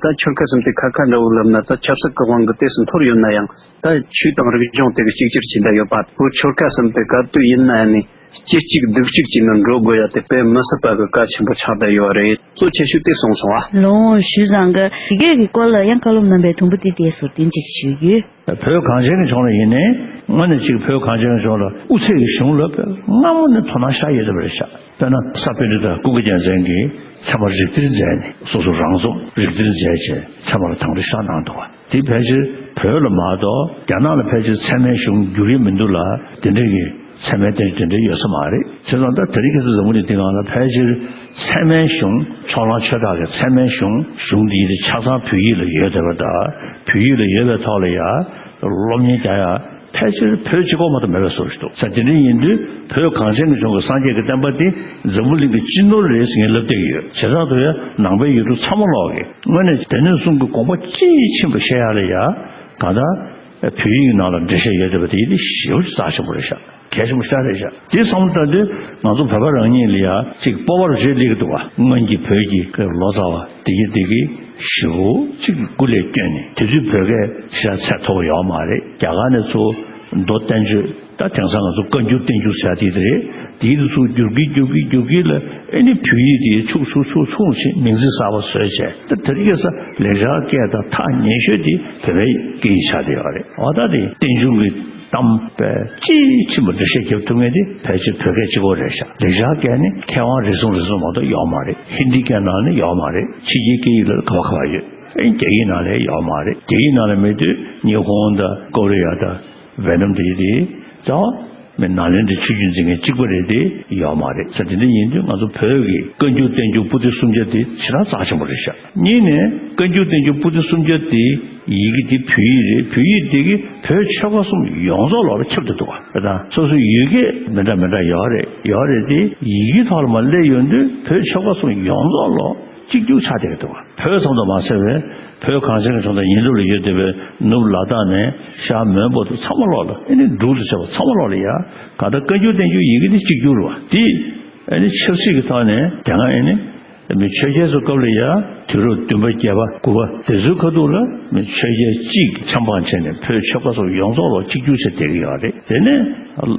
ད་ཆོལ་ཁ་གསུམ་དེ་ཁ་ཁ་འདྲ་བོ་ལབ་ན་ད་ཆབ་སྲིད་གི་དབང་གིས་དེ་སུ་འཐོར་ཡོད་ན་ཡང་། ད་ཆོས་དང་རིག་གཞུང་དེ་གི་གཅིག་གྱུར་བྱེད་འདོད་ཡོད་པ། བོད་ཆོལ་ཁ་གསུམ་དེ་ག་དུས་ཡིན་ན་ནི་སྐྱིད་གཅིག་སྡུག་གཅིག་བྱས་ནས་འགྲོ་དགོས་ཡ་དེ་དཔེ་མི་སྲིད་པ་གི་གལ་ཆེན་པོ་ཆགས་བསྡད་ཡོད་རེད། གཙོ་ཆེ་ཤོས་དེ་གསུངས་སོང་ཨ། ལོ་ཞུས་ཙང་གི་དེ་གའི་གི་སྐོར་ལ་ཡང་བཀའ་སློབ་གནང་བའི་དུམ་བུ་དེ་དེ་ཟུར་འདོན་ཅིག་ཞུ་རྒྱུ། བོད་གངས་ཅན་གྱི་ལྗོངས་ལ་ཡིན་ནའི་དངོས་གནས་གཅིག་བོད་གངས་ཅན་གྱི་ལྗོངས་ལ་དབུ་ཚད་ཀྱི་གཞུང་ལ་དཔེ་སྔ་མོ་ནས་དོ་སྣང་ཤར་ཡོད་བསྡད་པ་རེད་ཤག་དཔེར་ན་གསར་སྤེལ་འདི་དང་སྐུ་སྒེར་རྒྱལ་མཚན་གྱིས་ཚད་མ་རིགས་གཏེར་མཛད་ནས་སོ་སོ་རང་རྩོམ་རིགས་གཏེར་མཛད་བྱས་ཚད་མ་ལ་དང་དུ་ཤར་གནང་འདུག་བ། དེ་ཕལ་ཆེར་བོད་ལ་མ་གཏོགས་རྒྱ་ནག་ལ་ཕལ་ཆེར་ཚད་མའི་གཞུང་བསྒྱུར་ཡས་མི་འདུག་ལ། དེ་འདྲ་གི་ཚད་མའི་བསྟན་བཅོས་དེ་འདྲ་ཡོད་ས་མ་རེད། བྱས་ཙང་ད་དེ་རིང་ཁ་སང་འཛམ་བུ་གླིང་འདིའི་སྒང་ལ་ཕལ་ཆེར་ཚད་མའི་གཞུང་ཕྱོགས་གླང་ཆོས་གྲགས་ཀྱི་ཚད་མའི་གཞུང་གཞུང་འདི་ཡིན་དེ་ཆ་ཚང་བོད་ཡིག་ལ་ཡོད་བསྡད་པ་དང་བོད་ཡིག་ལ་ཡོད་པའི་ཐོག་ལ་ཡ། སློབ་གཉེར་རྒྱག་ཡ་ཕལ་ཆེར་བོད་གཅིག་པོ་མ་གཏོགས་མེད་པའི་བཟོ་ཞིག་འདུག་ས། དེ་འདྲ་ཡིན་དུས་བོད་གངས་ཅན་གྱི་ལྗོངས་ཀྱི་སངས་རྒྱས་ཀྱི་བསྟན་པ་འདི་འཛམ་བུ་གླིང་གི་སྤྱི་ནོར་རེད་ཟེར་ངས་ལབ་བསྡད་ཀྱི་ཡོད། བྱས་ཙང་དུ་ཡ་ནང་པའི་ཡུལ་གྲུ་ཚང་མ་ལོག་གི་དངོས་གནས་སྡེ་སྣོད་གསུམ་གྱི་དགོངས་པ་དཔྱིས་ཕྱིན་པ་བཤད་ཡ་ལ་ཡ་གང་ལྟར་བོད་ཡིག་ནང་ལ་འགྲེལ་བཤད་ཡོད་བསྡད་པ་དེ་ཡིན་དེ་ཞེ་པོ་ཅིག་རྩ་ཆེན་པོ་རེད་ཤག་གལ་ཆེན་པོ་ཞེ་དྲག་རེད་ཤག་དེ་བསམ་བློ་བཏང་དུས་ང་ཚོ་བོད་པ་རང་ཉིད་ལ་ཡ་གཅིག་སྤོབས་པ་རུ་བརྗོད་སླེབས་ཀྱི་འདུག་བ། སྔོན་གྱི་བོད་ཀྱི་ལོ་ཙཱ་བ་དེ་གི་དེ་གི་ཞེ་པོ་གཅིག་སྐུ་ལས་བསྐྱོན་ནས་དེ་དུས་བོད་སྐད་ཞེ་དྲག་ཚད་མཐོ་པོ་ཡོད་མ་རེད། རྒྱ་གར་ནས་ཚུར་མདོ་བསྟན་བཅོས་ད་དེང་སང་ང་ཚོ་བཀའ་འགྱུར་བསྟན་འགྱུར་ཟེར་ཡ་དེ་དེ་རེད། དེའི་དུས་སུ་བསྒྱུར་གྱིན་བསྒྱུར་གྱིན་བསྒྱུར་གྱིན་ལ་ཨེ་ནི་བོད་ཡིག་དེ་ཆུག་ཆུག་ཆུག་ཆུག་བྱས་མིང་ཚིག་གསར་པ་བཟོས་བྱས་ད་དེ་རིང་ཁ་སང་ལེགས་སྦྱར་སྐད་དང་ཐག་ཉེ་ཤོས་དེ་བོད་པའི་སྐད་ཡིག་ཆགས་བསྡད་ཡོད་རེད། འོ་ད་དེ་རྟེན་འབྱུང་གི་གཏམ་དཔེ་དཔྱིས་ཕྱིན་པ་འགྲེལ་བཤད་རྒྱབ་ཐུབ་མཁན་དེ་ཕལ་ཆེར་བོད་སྐད་གཅིག་པོ་རེད་ཤག་ལེགས་སྦྱར་སྐད་ནི་མཁས་དབང་རེ་ཟུང་རེ་ཟུང་མ་གཏོགས་ཡོད་མ་རེད། ཧིན་དི་སྐད་ནང་ནི་ཡོད་མ་རེད། ཕྱི་རྒྱལ་སྐད་ཡིག་ལ་ག་བ་ག་བ་ཡོད། ཨེ་རྒྱ་ཡིག་ནང་ལ་ཡོད་མ་རེད། རྒྱ་ཡིག་ནང་ལ་མེད་དུས་ཉི་ཧོང་དང་ཀོ་རི་ཡ་དང་ཝེ་ནམ་དེ་དེ་ཙང་མི་ནཱ་ལེནྡྲའི་ཆོས་བརྒྱུད་འཛིན་མཁན་གཅིག་པ་རེད་དེ་ཡོད་མ་རེད་ཟེར། དེ་འདྲ་ཡིན་དུས་ང་ཚོ་བོད་ཀྱི་བཀའ་འགྱུར་བསྟན་འགྱུར་པོ་ཏི་སུམ་བརྒྱ་དེ་ཞེ་དྲག་རྩ་ཆེན་པོ་རེད་ཤག་གཉིས་ནས་བཀའ་འགྱུར་བསྟན་འགྱུར་པོ་ཏི་སུམ་བརྒྱ་དེ་ཡི་གེ་དེ་བོད་ཡིག་རེད། བོད་ཡིག་དེ་གི་བོད་ཆོལ་ཁ་གསུམ་ཡོངས་རྫོགས་ལོག་ལ་ཁྱབ་བསྡད་འདུག་བ། ད་སོ་སོའི་ཡུལ་སྐད་མི་འདྲ་མི་འདྲ་ཡོད་རེད། ཡོད་རེད་དེ་ཡི་གེ་ཐོག་ལ་མར་སླེབས་ཡོང་དུས་བོད་ཆོལ་ཁ་གསུམ་ཡོངས་རྫོགས་ལོག་གཅིག་གྱུར་ཆགས་བསྡད་ཀྱི་འདུག་བ། བོད་ཙམ་དུ་མ་ཟད་པའི་བོད་གངས་ཅན་གྱི་ལྗོངས་དང་ཉེ་འགྲམ་ལ་ཡོད་བསྡད་པའི་ནུབ་ལ་དྭགས་ནས་ཤར་མོན་བར་དུ་ཚང་མ་ལོག་ལ་ཨེ་ནི་འབྲུག་ཏུ་བྱས་པ་ཚང་མ་ལོག་ལ་ཡ་གང་ལྟར་བཀའ་འགྱུར་བསྟན་འགྱུར་ཡི་གེ་ནི་གཅིག་གྱུར་རེད་བ། དེ་ཨེ་ནི་ཆབ་སྲིད་ཀྱི་ཐོག་ནས་དེ་སྔ་ཨེ་ནི་མི་ཆོས་རྒྱལ་ཚོའི་སྐབས་ལ་ཡ་དུས་རབས་བདུན་པ་བརྒྱད་པ་དགུ་པ་དེ་ཚོའི་ཁ་ཐུག་ལ་མི་ཆོས་རྒྱལ་གཅིག་ཆབ་འབངས་བྱས་ནས་བོད་ཆོལ་ཁ་སོགས་ཡོངས་རྫོགས་ལོག་གཅིག་གྱུར་བྱས་བསྡད་ཀྱི་ཡོད་རེད། དེ་ནས་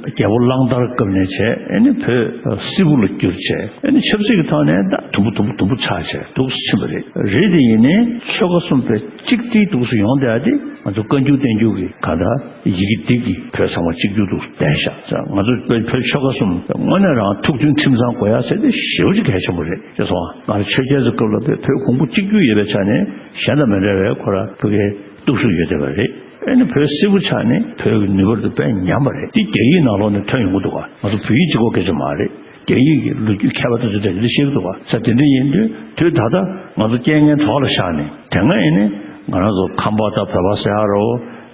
རྒྱལ་པོ་གླང་དར་སྐབས་ནས་བྱས་ཨེ་ནི་བོད་སིལ་བུ་ལ་བསྒྱུར་བྱས་ཨེ་ནི་ཆབ་སྲིད་ཀྱི་ཐོག་ནས་ད་དུམ་བུ་དུམ་བུ་དུམ་བུ་ཆགས་བྱས་འདུག་སེ་ཕྱིན་པ་རེད། རེད་དེ་ཡིན་ནའི་ཆོལ་ཁ་གསུམ་པའི་གཅིག་སྒྲིལ་འདུག་སེ་ཡོང་བསྡད་ཡ་དེ་ང་ཚོ་བཀའ་འགྱུར་བསྟན་འགྱུར་གྱི་གང་ལྟར་ཡི་གེ་འདི་གིས་བོད་ཚང་མ་གཅིག་གྱུར་དུ་བསྟན་བཞག་ང་ཚོ་བོད་ཆོལ་ཁ་གསུམ་དངོས་གནས་རང་ཐུགས་མཐུན་ཁྲིམས་གཙང་དགོས་ཡ་ཟེར་དེ་ཞེ་པོ་ཅིག་གལ་ཆེན་པོ་རེད། ཅེས་སོང་ང་ཚོ་ཆོས་རྒྱལ་ཚོའི་སྐབས་ལ་བོད་གོང་བུ་གཅིག་གྱུར་ཡོད་པའི་ཆ་ནས་གཞན་དང་མི་འདྲ་བའི་ཁོ་ར་བོད་སྐད་སྟོབས་ཤུགས་ཡོད་བསྡད་པ་རེད། ཨེ་ནི་བོད་སིལ་བུ་ཆགས་ནས་བོད་ཀྱི་ནུས་པ་དེ་དཔེ་ཉམས་པ་རེད། དེ་རྒྱ་ཡིག་ནང་ལོགས་ནས་ཐོན་ཡོང་གི་འདུག་ག་ང་ཚོ་བོད་ཡིག་གཅིག་པོ་སྐད་ཆ་མ་རེད། རྒྱ་ཡིག་གི་ལོ་རྒྱུས་མཁས་པ་དེ་ཚོ་དེ་འདྲ་བཤད་ཀྱི་འདུག་ག་ས་དེ་འདྲ་ཡིན་དུས་དུས་ད་ལྟ་ང་ཚོ་རྐྱེན་ངན་གྲོགས་ལ་བཞག་ནས་དེ་སྔ་ཨེ་ནི་ང་རང་ཚོ་ཁམས་པ་དང་བོད་པ་ཟེར་ཡ་རོ།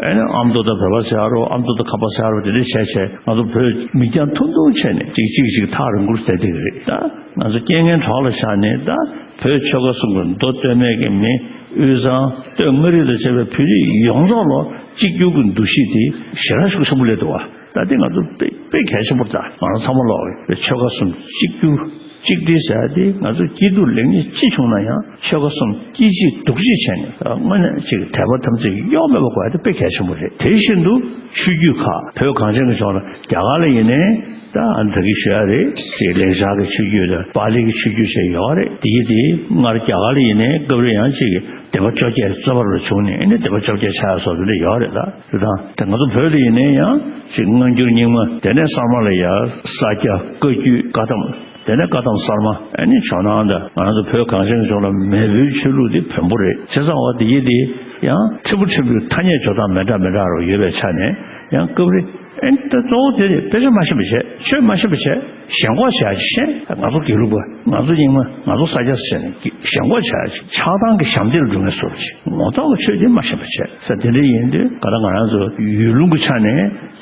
ཨེ་ནི་ཨ་མདོ་དང་བོད་པ་ཟེར་ཡ་རོ། ཨ་མདོ་དང་ཁམས་པ་ཟེར་ཡ་རོ། དེ་འདྲ་བྱས་བྱས་ང་ཚོ་བོད་མིག་རྒྱང་ཐུང་ཐུང་བྱས་ནས་གཅིག་གཅིག་གཅིག་ཐག་རིང་པོར་བསྡད་བསྡད་ཀྱི་རེད། ད་ང་ཚོ་རྐྱེན་ངན་གྲོགས་ལ་བཞག་ནས་ད་བོད་ཆོལ་ཁ་གསུམ་གྱི་མདོ་སྟོད་སྨད་ཀྱི་མི་དབུས་གཙང་སྟོད་མངའ་རིས་ལ་བྱས་པའི་བོད་རིགས་ཡོངས་རྫོགས་ལ་གཅིག་གྱུར་གྱི་འདུ་ཤེས་དེ་ཞེ་དྲག་ཤུགས་ཆེན་པོ་སླེབས་འདུག་བ། ད་དེ་ང་ཚོ་དཔེ་དཔེ་གལ་ཆེན་པོ་རེད། ད་ང་རང་ཚང་མ་ལོག་གི་ཆོལ་ཁ་གསུམ་གཅིག་གྱུར་གཅིག་སྒྲིལ་ཟེར་ཡ་དེ་ང་ཚོ་སྐྱིད་སྡུག་ལེགས་ཉེས་ཅི་བྱུང་ན་ཡང་ཆོལ་ཁ་གསུམ་སྐྱིད་གཅིག་སྡུག་གཅིག་བྱས་ནས་དངོས་གནས་ཅིག་དད་པ་དམ་ཚིག་གཡོ་མེད་པ་དགོས་ཡ་དེ་དཔེ་གལ་ཆེན་པོ་རེད། དེ་བཞིན་དུ་ཆོས་བརྒྱུད་ཁག་བོད་གངས་ཅན་གྱི་ལྗོངས་ལ་རྒྱ་གར་ལ་ཡིན་ནའི་ད་ཨ་ནི་ད་གིན་ཞུ་ཡ་རེད། ཅིག་ལེགས་སྦྱར་གྱི་ཆོས་བརྒྱུད་དང་པཱ་ལི་གི་ཆོས་བརྒྱུད་བཅས་ཡོད་རེད། དེ་ཡི་དེ་སྔར་རྒྱ་གར་ལ་ཡིན་ནའི་སྐབས་རེ་ཡང་ཅིག་སྡེ་པ་བཅོ་བརྒྱད་རྩོད་པ་རུ་བྱུང་ནས་ཨ་ནི་སྡེ་པ་བཅོ་བརྒྱད་ཆགས་ཡ་སོགས་དེ་འདྲ་ཡོད་རེད། ད་དེ་དང་དེ་ང་ཚོ་བོད་ལ་ཡིན་ནའི་ཡང་ཅིག་སྔ་འགྱུར་རྙིང་མ་དེ་ནས་གསར་མ་ལ་ཡ་ས་སྐྱ་བཀའ་བརྒྱུད་བཀའ་གདམས་དེ་ནས་བཀའ་གདམས་གསར་མ་ཨ་ནི་ཇོ་ནང་དང་ང་རང་ཚོ་བོད་གངས་ཅན་གྱི་ལྗོངས་ལ་མེས་པོའི་ཆོས་ལུགས་དེ་བོན་པོ་རེད། བྱས་ཙང་བ་དེ་ཡི་དེ། ཡང་ཕྲན་བུ་ཕྲན་བུའི་ཐ་སྙད་སྦྱོར་སྟངས་མི་འདྲ་མི་འདྲ་རུ་ཡོད་པའི་ཆ་ནས་ཡང་སྐབས་རེ། ཨེ་ད་གཙོ་བོ་དེ་རེད། དཔེ་ཆ་མ་ཤེས་པ་བྱས། ཆོས་མ་ཤེས་པ་བྱས། ཞེན་ཁོག་བྱས་ཤེས། ང་ཚོ་དགེ་ལུགས་པ། ང་ཚོ་རྙིང་མ། ང་ཚོ་ས་སྐྱ་ཟེར་ནས་ཞེན་ཁོག་བྱས། ཆགས་སྡང་གི་ཞབས་འདེགས་ལ་འགྲོ་མཁན་བཟོ་འདྲ་ཅིག་ངོ་ཐོག་གི་ཆོས་དེ་མ་ཤེས་པ་བྱས་ས། དེ་འདྲ་ཡིན་དུས་ག་ད་ང་རང་ཚོ་ཡུལ་ལུང་གི་ཆ་ནས་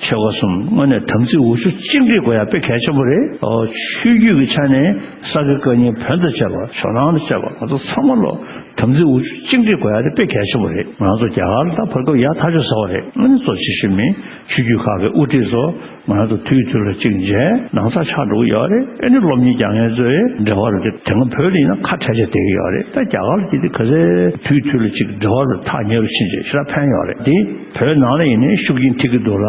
ཆོལ་ཁ་གསུམ་དངོས་གནས་དམ་ཚིག་འོ་ཆུ་གཅིག་སྒྲིལ་དགོས་ཡ་དཔེ་གལ་ཆེན་པོ་རེད། ཨོ། ཆོས་བརྒྱུད་ཀྱི་ཆ་ནས་ས་དགེ་བཀའ་རྙིང་བོན་དང་བཅས་པ། ཇོ་ནང་དང་བཅས་པ། ང་ཚོ་ཚང་མ་ལོ་དམ་ཚིག་འོ་ཆུ་གཅིག་སྒྲིལ་དགོས་ཡ་དེ་དཔེ་གལ་ཆེན་པོ་རེད། ང་ཚོ་རྒྱ་གར་ལ་ད་བར་སྐབས་ཡག་ཐག་ཆོད་ཟེར་བ་རེད། ཨ་ནི་གཙོ་ཆེ་ཤོས་མིན་ཆོས་བརྒྱུད་ཁག་གི་དབུ་ཁྲིད་ཚོ་ང་ཚོ་དུས་དུས་ལ་གཅིག་མཇལ། ནང་ཚགས་ཆགས་འགྲོ་གི་ཡོད་རེད། ཨ་ནི་སློབ་གཉེར་རྒྱག་མཁན་ཚོའི་འབྲེལ་བ་རུ་དེ་དེ་སྔ་བོད་ལ་ཡིན་ན་ཁ་བྲལ་བྱས་བསྡད་ཀྱི་ཡོད་རེད། ད་རྒྱ་གར་ལ་དེ་དེ་ག་ཚད་དུས་དུས་ལ་གཅིག་འབྲེལ་བ་རུ་ཐག་ཉེ་རུ་ཕྱིན་བྱས་ཞེ་དྲག་ཕན་ཡོད་རེད། དེ་བོད་ནང་ལ་ཡིན་ནའི་ཤུགས་རྐྱེན་ཐེབས་ཀྱི་འདུག་ལ།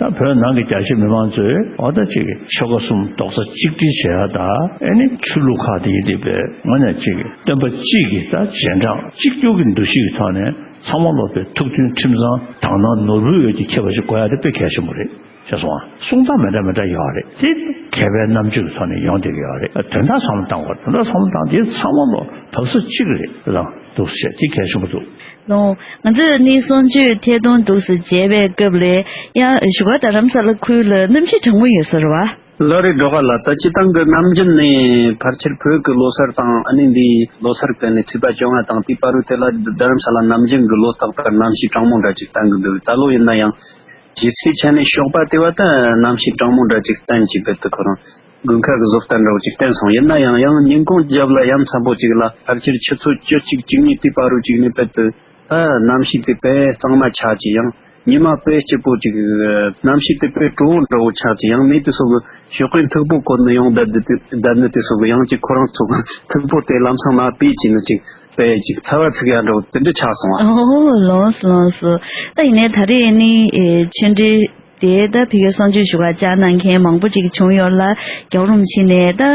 ད་བོད་ནང་གི་རྒྱ་ཆེ་མི་མང་ཚོས་འོ་ད་ཅིག་ཆོལ་ཁ་གསུམ་རྡོག་རྩ་གཅིག་སྒྲིལ་བྱེད་ཡ་ད། ཨེ་ནི་ཆོས་ལུགས་ཁག་དེ་ཡིན་དེ་བས་ངོ་ནས་ཅིག་སྟོན་པ་གཅིག་གི་ད་རྗེས་འབྲང་གཅིག་གྱུར་གྱི་འདུ་ཤེས་ཀྱི་ཐོག་ནས་ཚང་མ་ལོག་པའི་ཐུགས་མཐུན་ཁྲིམས་གཙང་དག་སྣང་ནོར་བུའི་འོད་ཀྱི་ཁྱད་པར་ཞིག་དགོས་ཡ་དེ་དཔེ་གལ་ཆེན་པོ་རེད། ཤེས་སོང་ཨ། གསུང་སྟངས་མི་འདྲ་མི་འདྲ་ཡོད་རེད། དེ་མཁས་པའི་རྣམ་དཔྱོད་ཀྱི་ཐོག་ནས་ཡོང་བསྡད་ཀྱི་ཡོད་རེད། དོན་དག་བསམ་བློ་བཏང་དགོས། དོན་དག་བསམ་བློ་བཏང་དེ་ཚང་མ་ལོག་བབས་ས་གཅིག་རེད་ལ་འདུག་ཟེར་དེ་གལ་ཆེན་པོ་འདུག་ལོ། ང་ཚོས་ནི་གསུང་ཆོས་ཐད་གཏོང་འདུག་སེ་མཇལ་བའི་སྐབས་ལ་ཡང་བཞུགས་སྒར་རྡ་རམ་ས་ལ་ཁུལ་ལ་གནམ་གཤིས་གྲང་མོ་ཡོད་ས་རེད་བ། ལོ་རེ་སྒྲོག་ག་ལ་ད་སྤྱི་བཏང་གི་ནམ་རྒྱུན་ནས་ཕལ་ཆེར་བོད་ཀྱི་ལོ་སར་དང་ཨ་ནི་འདིའི་ལོ་སར་གི་ནས་ཚེས་པ་བཅོ་ལྔ་དང་དེའི་བར་དུ་དེ་ལ་རྡ་རམ་ས་ལ་ནམ་རྒྱུན་གྱི་ལོ་རྟག་པར་གནམ་གཤིས་གྲང་མོ་འདྲ་ཅིག་བསྟན་གི་འདུག་ད་ལོ་ཡིན་ན་ཡང་གཞི་རྩའི་ཆ་ནས་ཞོགས་པ་དེ་བ་ད་གནམ་གཤིས་གྲང་མོ་འདྲ་ཅིག་བསྟན་ཅིག་བེད་དུ་ཁོ་རང་དགུན་ཁ་གི་བཟོ་ལྟ་འདྲ་བོ་ཅིག་བསྟན་སོང་། ཡིན་ན་ཡང་ཡང་ཉིན་གུང་རྒྱབ་ལ་ཡ་མཚན་པོ་ཅིག་ལ་ཕལ་ཆེར་ཆུ་ཚོད་བཅུ་གཅིག་བཅུ་གཉིས་དེའི་བར་དུ་ཅིག་ནས་བེད་དུ། ད་གནམ་གཤིས་དེ་དཔེ་གཙང་མ་ཆགས་ཀྱི་ཡང་ཉི་མ་དཔེ་སྐྱིད་པོ་ཅིག་གནམ་གཤིས་དེ་དཔེ་དྲོ་བོ་འདྲ་བོ་ཆགས་ཀྱི་ཡང་མི་དེ་ཚོ་གི་ཞོགས་ཀས་མཐུག་པོ་གོན་ནས་ཡོང་བསྡད་དེ་བསྡད་ནི་དེ་ཚོ་གི་ཡང་ཅིག་ཁོ་རང་ཚོ་གི་མཐུག་པོ་དེ་ལམ་སང་མ་ཕུད་ཀྱི་ནི་ཅིག་དཔེ་ཅིག་ཚ་བ་ཚིག་ཡ་འདྲ་བོ་དེ་འདྲ་ཆགས་སོང་ཨ། ཨོ་ལོངས་ལོངས་སོ། ད་ཡིན་ནའི་ད་རེས་ནི་ཨེ་ཆོས་འབྲེལ་དེ་ད་ཕ་གིར་གསུང་ཆོས་ཞུ་བར་བཅར་གནང་མཁན་མང་པོ་ཅིག་བྱུང་ཡོད་ལ། རྒྱལ་བ་རིན་པོ་ཆེ་ནས་ད་ཨ་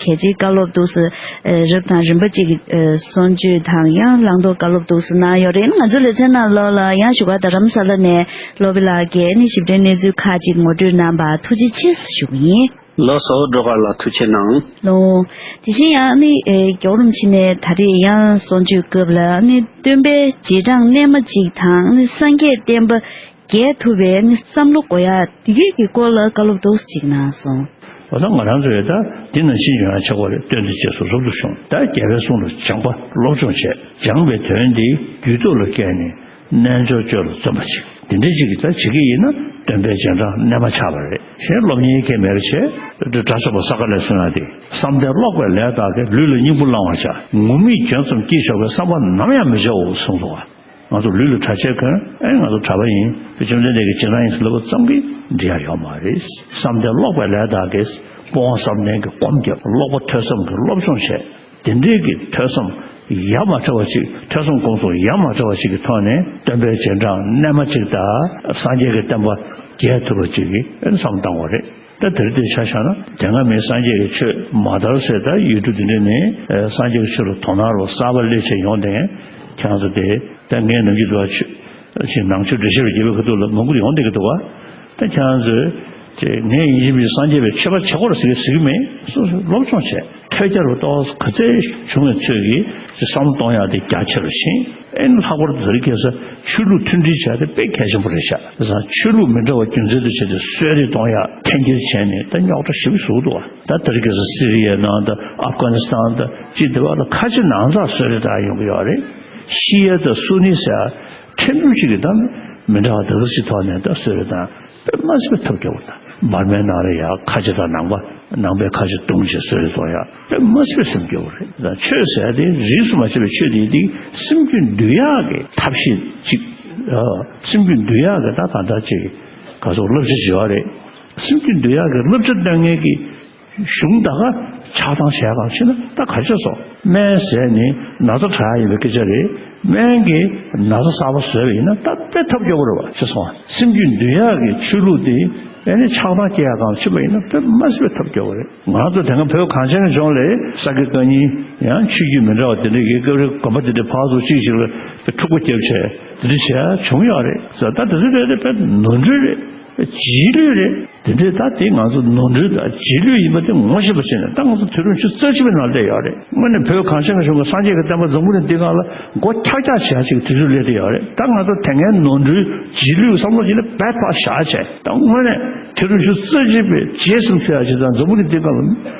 གལ་ཆེའི་བཀའ་སློབ་འདུག་སེ་ཨ་རབ་དང་རིམ་པ་ཅིག་ཨ་གསུང་ཆོས་དང་ཡང་བླང་དོར་བཀའ་སློབ་འདུག་སེ་གནང་ཡོད་རེད། ང་ཚོའི་ལེ་ཚན་ནང་ལོགས་ལ་ཡང་བཞུགས་སྒར་རྡ་རམ་ས་ལ་ནས་སློབ་དཔོན་ལགས་ཀྱིས་ནི་ཞིབ་ཕྲའི་གནས་ཚུལ་ཁག་ཅིག་ངོ་སྤྲོད་གནང་བར་ཐུགས་རྗེ་ཆེ་ཞུ་གི་ཡིན། ལགས་སོ། སྒྲོག་ག་ལ་ཐུགས་རྗེ་གནང་། ལོ། དེ་བཞིན་ཡང་ནི་ཨེ་རྒྱལ་བ་རིན་པོ་ཆེ་ནས་ད་རེས་ཡང་གསུང་ཆོས་སྐབས་ལ་ནི་སྟོན་པའི་རྗེས་འབྲང་རྣལ་མ་ཅིག་དང་ནི་སངས་རྒྱས་བསྟན་པ་རྒྱས་ཐུབ་པའི་ནི་བསམ་བློ་དགོས་ཡ་དེ་གའི་གི་སྐོར་ལ་བཀའ་སློབ་འདུག་སེ་ཅིག་གནང་སོང་། འོ་ད་ང་རང་ཚོས་ད་འདི་ནང་བཞིན་ཡོང་ཡ་ཆགས་པ་རེད། སྟོན་དང་རྗེས་སུ་རབ་ཏུ་བྱུང་། ད་རྒྱལ་བའི་གསུང་ལ་སྦྱངས་པ་སློབ་སྦྱོང་བྱས། སྦྱངས་པའི་དོན་འདི་རྒྱུད་ཐོག་ལ་བསྐྱལ་ནས་རྣལ་འབྱོར་སྤྱོད་ལ་བརྩོན་པ་བྱེད། འདི་འདྲའི་ཅིག་གིས་ད་བྱེད་ཀྱི་ཡིན་ན་སྟོན་པའི་རྗེས་འབྲང་རྣལ་མ་ཆགས་པ་རེད། གཞན་སློབ་གཉེར་གལ་མེད་པ་བྱས། དགྲ་བཅོམ་པ་ས་ག་ལས་གསུངས་ཡ་དེ། བསམ་གཏན་ཀློག་པའི་ལས་དག་གིས། ལུས་ལ་སྙིང་པོ་བླང་བར་བྱ། ངུར་སྨྲིག་གྱོན་ཙམ་སྐྱེས་ཆོག་པའི། བསམ་པ་ནམ་ཡང་མི་བྱའོ་གསུངས་འདུག་བ། ང་ཚོ་ལུས་ལ་གྲྭ་ཆས་གོན། ཨེ་ང་ཚོ་གྲྭ་པ་ཡིན། བཅོམ་ལྡན་འདས་ཀྱི་རྗེས་འབྲང་ཡིན་ཟེར་ལབ་པ་ཙམ་གྱིས་འགྲིག་ཡ་ཡོད་མ་རེད། བསམ་གཏན་ཀློག་པའི་ལས་དག་གིས། དཔུང་བ་བསམ་གཏན་གྱི་སྒོམ་བརྒྱབ། ཀློག་པ་ཐོས་བསམ་གྱི་སློབ་སྦྱོང་བྱས། དེ་འདྲའི་གི་ཐོས་བསམ་ཡ་མ་བྲལ་བ་ཅིག་ཐོས་བསམ་སྒོམ་གསུམ་ཡ་མ་བྲལ་བ་ཅིག་གི་ཐོག་ནས་སྟོན་པའི་རྗེས་འབྲང་རྣལ་མ་ཅིག་དང་སངས་རྒྱས་ཀྱི་བསྟན་པ་རྒྱས་ཐུབ་པ་ཅིག་གི་ཨེ་བསམ་བཏང་བ་རེད། ད་དེར་དེ་ཆ་བཞག་ན་དེ་སྔ་མིའི་སངས་རྒྱས་ཀྱི་ཆོས་མ་དར་ཟེར། ད་ཡུལ་གྲུ་འདི་འདྲ་ནས་ཨེ་སངས་རྒྱས་ཀྱི་ཆོས་ལ་དོ་སྣང་རོ་གསར་པ་སླེབས་བྱས་ཡོང་དེ། ཁྱེད་རང་ཚོ་དེ་ད་ངས་ནམ་རྒྱུན་དུ་བ་ཆོས་ཅིག་ནང་ཆོས་འགྲེལ་བཤད་རུ་རྒྱབ་པའི་ཁ་ཐུག་ལ་མང་པོ་ཡོང་བསྡད་ཀྱི་འདུག་ག་ད་ཁྱེད་རང་ཚོས་ཅིག་ངས་ཡིན་གཅིག་མིན་གཅིག་སངས་རྒྱས་པའི་ཆོས་པ་བྱེད་དགོས་རེད་ཟེར་གི་ཟེར་གི་མེད། སོ་སོས་སློབ་སྦྱོང་བྱས། ཐོས་རྒྱ་རུ་ཏོག་ག་ཚད་བྱུང་བའི་ཚོད་ཀྱིས་ཅིག་བསམ་བློ་གཏོང་ཡག་དེ་རྒྱ་ཆེ་རུ་ཕྱིན། ཨེ་ནི་ལྷག་པར་དུ་དེ་རིང་ཁ་སང་ཆོས་ལུགས་མཐུན་སྒྲིལ་བྱ་དེ་དཔེ་གལ་ཆེན་པོ་རེད་ཤག་བྱས་ཙང་ཆོས་ལུགས་མི་འདྲ་བ་རྒྱུ་མཚན་དུ་བྱས་ཏེ་གསོད་རེས་གཏོང་ཡག་འཐེན་འཁྱེར་བྱས་ནས་ད་རྙོག་དྲ་ཞེ་པོ་བཟོ་གི་འདུག་བ། ད་དེ་རིང་ཁ་སང་སི་རི་ཡའི་ནང་དང་ཨབ་གྷ་ནི་སི་ཐན་དང་ཅིག་དེ་བ་ལ་ཁ་ཆེ་ནང་ཚགས་གསོད་རེས་གཏོང་ཡོང་གི་ཡོད་རེད། ཤི་ཡ་དང་སུ་ནི་ཟེར་ཡ་ཕྲན་བུ་ཞིག་གིས་ད་མི་འདྲ་བ་དེ་འདྲ་ཞིག་ཐོག་ནས་ད་གསོད་རེས་དང་དཔེ་མ་སྲིད་པའི་ཐབས་སྐྱོ་བོ་དང་། འབར་མའི་ནང་ལ་ཡ་ཁ་ཆེ་དང་ནང་པ་ནང་པའི་ཁ་ཆེ་བརྡུངས་བྱས་གསོད་རེས་གཏོང་ཡ་དཔེ་མ་སྲིད་པའི་སེམས་སྐྱོ་བོ་རེད། ད་ཆོས་ཟེར་ཡ་དེ་རིས་སུ་མ་ཆད་པའི་ཆོས་དེ་དེ་སེམས་རྒྱུད་འདུལ་ཡག་གི་ཐབས་ཤེས་ཅིག་ཨ། སེམས་རྒྱུད་འདུལ་ཡག་གི་ད་གང་ལྟར་ཅིག་ག་ཚོད་བསླབ་བྱ་ཅིག་ཡོད་རེད། སེམས་རྒྱུད་འདུལ་ཡག་གི་བསླབ་བྱ་སྟོན་མཁན་གྱི་གཞུང་ད་ག་ཆགས་སྡང་བྱས་གང་ཕྱིན་ན་ད་ག་ཆོས་སོ། སྨན་ཟས་ནི་ན་ཚ་དྲག་ཡ་ཡིན་པའི་སྐད་ཆ་རེད། སྨན་གྱིས་ན་ཚ་གསར་པ་བཟོས་པ་ཡིན་ན་ད་དཔེ་ཐབས་སྐྱོ་བོ་རེད་བ། ཤེས་སོང་ང་། སེམས་རྒྱུད་འདུལ་ཡག་གི་ཆོས་ལུགས་དེ་ཨེ་ནི་ཆགས་སྡང་སྐྱེ་ཡག་གང་ཕྱིན་པ་ཡིན་ན་དཔེ་མ་སྲིད་པའི་ཐབས་སྐྱོ་བོ་རེད། ང་ཚོ་དེ་སྔ་བོད་གངས་ཅན་གྱི་ལྗོངས་ལ་ས་དགེ་བཀའ་རྙིང་ཡང་ཆོས་བརྒྱུད་མི་འདྲ་བ་དེ་འདྲ་གི་སྐབས་རེ་དགོན་པ་དེ་འདྲ་ཕར་ཚུར་གཅིག་ཞིག་ལ་འཁྲུག་པ་བརྒྱབ་བྱས་དེ་འདྲ་བྱས་བྱུང་ཡོད་རེད་ཟེར། ད་དེ་ཚོ་རེད་དེ་དཔེ་ནོར་འཁྲུལ་རེད། རྗེས་ལུས་རེད། དེ་འདྲའི་ད་དེ་ང་ཚོ་ནོར་འཁྲུལ་དང་རྗེས་ལུས་ཡིན་པ་དེ་ངོ་ཤེས་པ་བྱས་ནས། ད་ང་ཚོ་དུས་རབས་ཉི་ཤུ་རྩ་གཅིག་པའི་ནང་སླེབས་ཡོད་རེད། དངོས་གནས་བོད་གངས་ཅན་གྱི་ལྗོངས་ཀྱི་སངས་རྒྱས་ཀྱི་བསྟན་པ་འཛམ་བུ་གླིང་འདི་སྒང་ལ་མགོ་འཁྱག་འཁྱག་བྱེད་ཡ་ཅིག་དུས་ཚོད་སླེབས་བསྡད་ཡོད་རེད། ད་ང་ཚོ་དེ་སྔའི་ནོར་འཁྲུལ་རྗེས་ལུས་བསམ་བློ་ཅིག་ལ་རྦད་ཕར་བཞག་བྱས། ད་དངོས་གནས་དུས་རབས་ཉི་ཤུ་རྩ་གཅིག་པའི་རྗེས་ཟིན་ཐུབ་ཡ་ཅིག་དང་། འཛམ་བུ་གླིང་འདི་སྒང་ལ་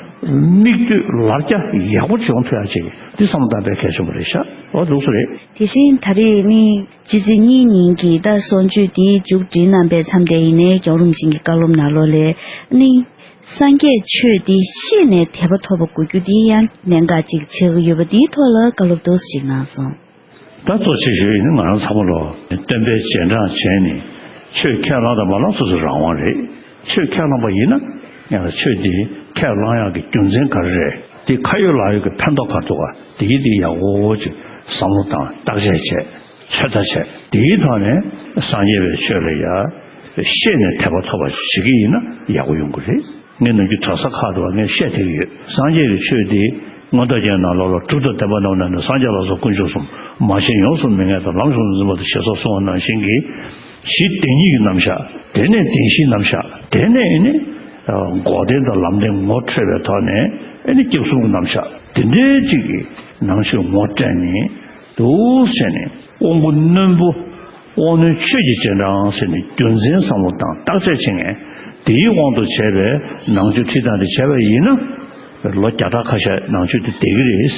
མིག་ལྟོས་ལབ་རྒྱ་ཡག་པོ་བྱུང་ཐུབ་ཡ་ཅིག་འདི་བསམ་བློ་བཏང་པའི་གལ་ཆེན་པོ་རེད་ཤག་འོ་འདུག་སེ་རེད། དེ་བཞིན་ད་རེས་ནི་སྤྱི་ཚེས་གཉིས་ཉིན་གྱི་ད་གསུང་ཆོས་འདི་མཇུག་སྒྲིལ་གནང་པའི་མཚམས་དེ་ཡིན་ནའི་རྒྱལ་བ་རིན་པོ་ཆེ་གི་བཀའ་སློབ་ནང་ལོགས་ལས་ནི། སངས་རྒྱས་ཆོས་འདི་ཤེས་ནས་དད་པ་ཐོབ་པ་དགོས་རྒྱུ་འདི་ཡང་གནད་འགག་ཅིག་ཆགས་ཀྱི་ཡོད་པ་འདིའི་ཐོག་ལ་བཀའ་སློབ་འདུག་སེ་ཞིག་གནང་སོང་། ད་གཙོ་ཆེ་ཤོས་ཡིན་ན་ང་རང་ཚང་མ་ལོ་སྟོན་པའི་རྗེས་འབྲང་བྱས་ནས་ཆོས་ཁས་བླངས་དང་མ་བླངས་སོ་སོའི་རང་དབང་རེད། ཆོས་ཁས་བླངས་པ་ཡིན་ན་ཡང་ཆོས་འདི་ཁས་བླངས་ཡག་གི་རྒྱུ་མཚན་ག་རེ་རེད། འདི་ཁ་ཡོད་ལག་ཡོད་ཀྱི་ཕན་ཐོགས་ག་རེ་འདུག་ག་འདི་ཡིན་འདི་ཡག་པོ་ཅིག་བསམ་བློ་བཏང་བརྟག་དཔྱད་བྱས། ཚོད་ལྟ་བྱས། དེའི་ཐོག་ནས་སངས་རྒྱས་པའི་ཆོས་ལ་ཡ་ཤེས་ནས་དད་པ་ཐོབ་པ་བྱེད་ཀྱི་ཡིན་ན་ཡག་པོ་ཡོང་གི་རེད། ངས་ནམ་རྒྱུན་གྲྭ་ས་ཁག་ཏུ་ངས་བཤད་བསྡད་ཀྱི་ཡོད། སངས་རྒྱས་ཀྱི་ཆོས་དེ་མངོན་རྟོགས་རྒྱན་ནང་ལོགས་ལ་གྲུབ་དང་བདེན་པ་རྣམས་ནི་སངས་རྒྱས་ལ་སོགས་དཀོན་མཆོག་གསུམ། མ་ཤེས་ཡོངས་སུ་མི་ངེས་དང་། ལམ་ཡོངས་སུ་འཛིན་པ་དང་། ཞེས་སོགས་གསུངས་པ་ནང་བཞིན་གྱི་གཞི་བདེན་གཉིས་ཀྱི་རྣམ་གཞག་དེ་ནས་བདེན་བཞིའི་རྣམ་གཞག་དེ་ནས་ནི་འགོག་བདེན་དང་ལམ་བདེན་ངོ་འཕྲོད་པའི་ཐོག་ནས་ཨེ་ནི་སྐྱབས་གསུམ་གྱི་རྣམ་གཞག་དེ་འདྲའི་ཅིག་གི་ནང་ཆོས་ངོ་སྤྲད་ནས། འདུག་ཟེར་ནས་དབང་པོ་རྣོན་པོ། དབང་རྣོན་ཆོས་ཀྱི་རྗེས་འབྲང་ཟེར་ནས་རྒྱུ་མཚན་བསམ་བློ་བཏང་བརྟག་དཔྱད་བྱེད་མཁན་དེའི་དབང་དུ་བྱས་པའི་ནང་ཆོས་ཁྲིད་སྟངས་དེ་བྱས་པ་ཡིན་ན། ལོ་བརྒྱ་ཕྲག་ཁ་ཤས་ནང་ཆོས་དེ་བསྡད་ཀྱི་རེད།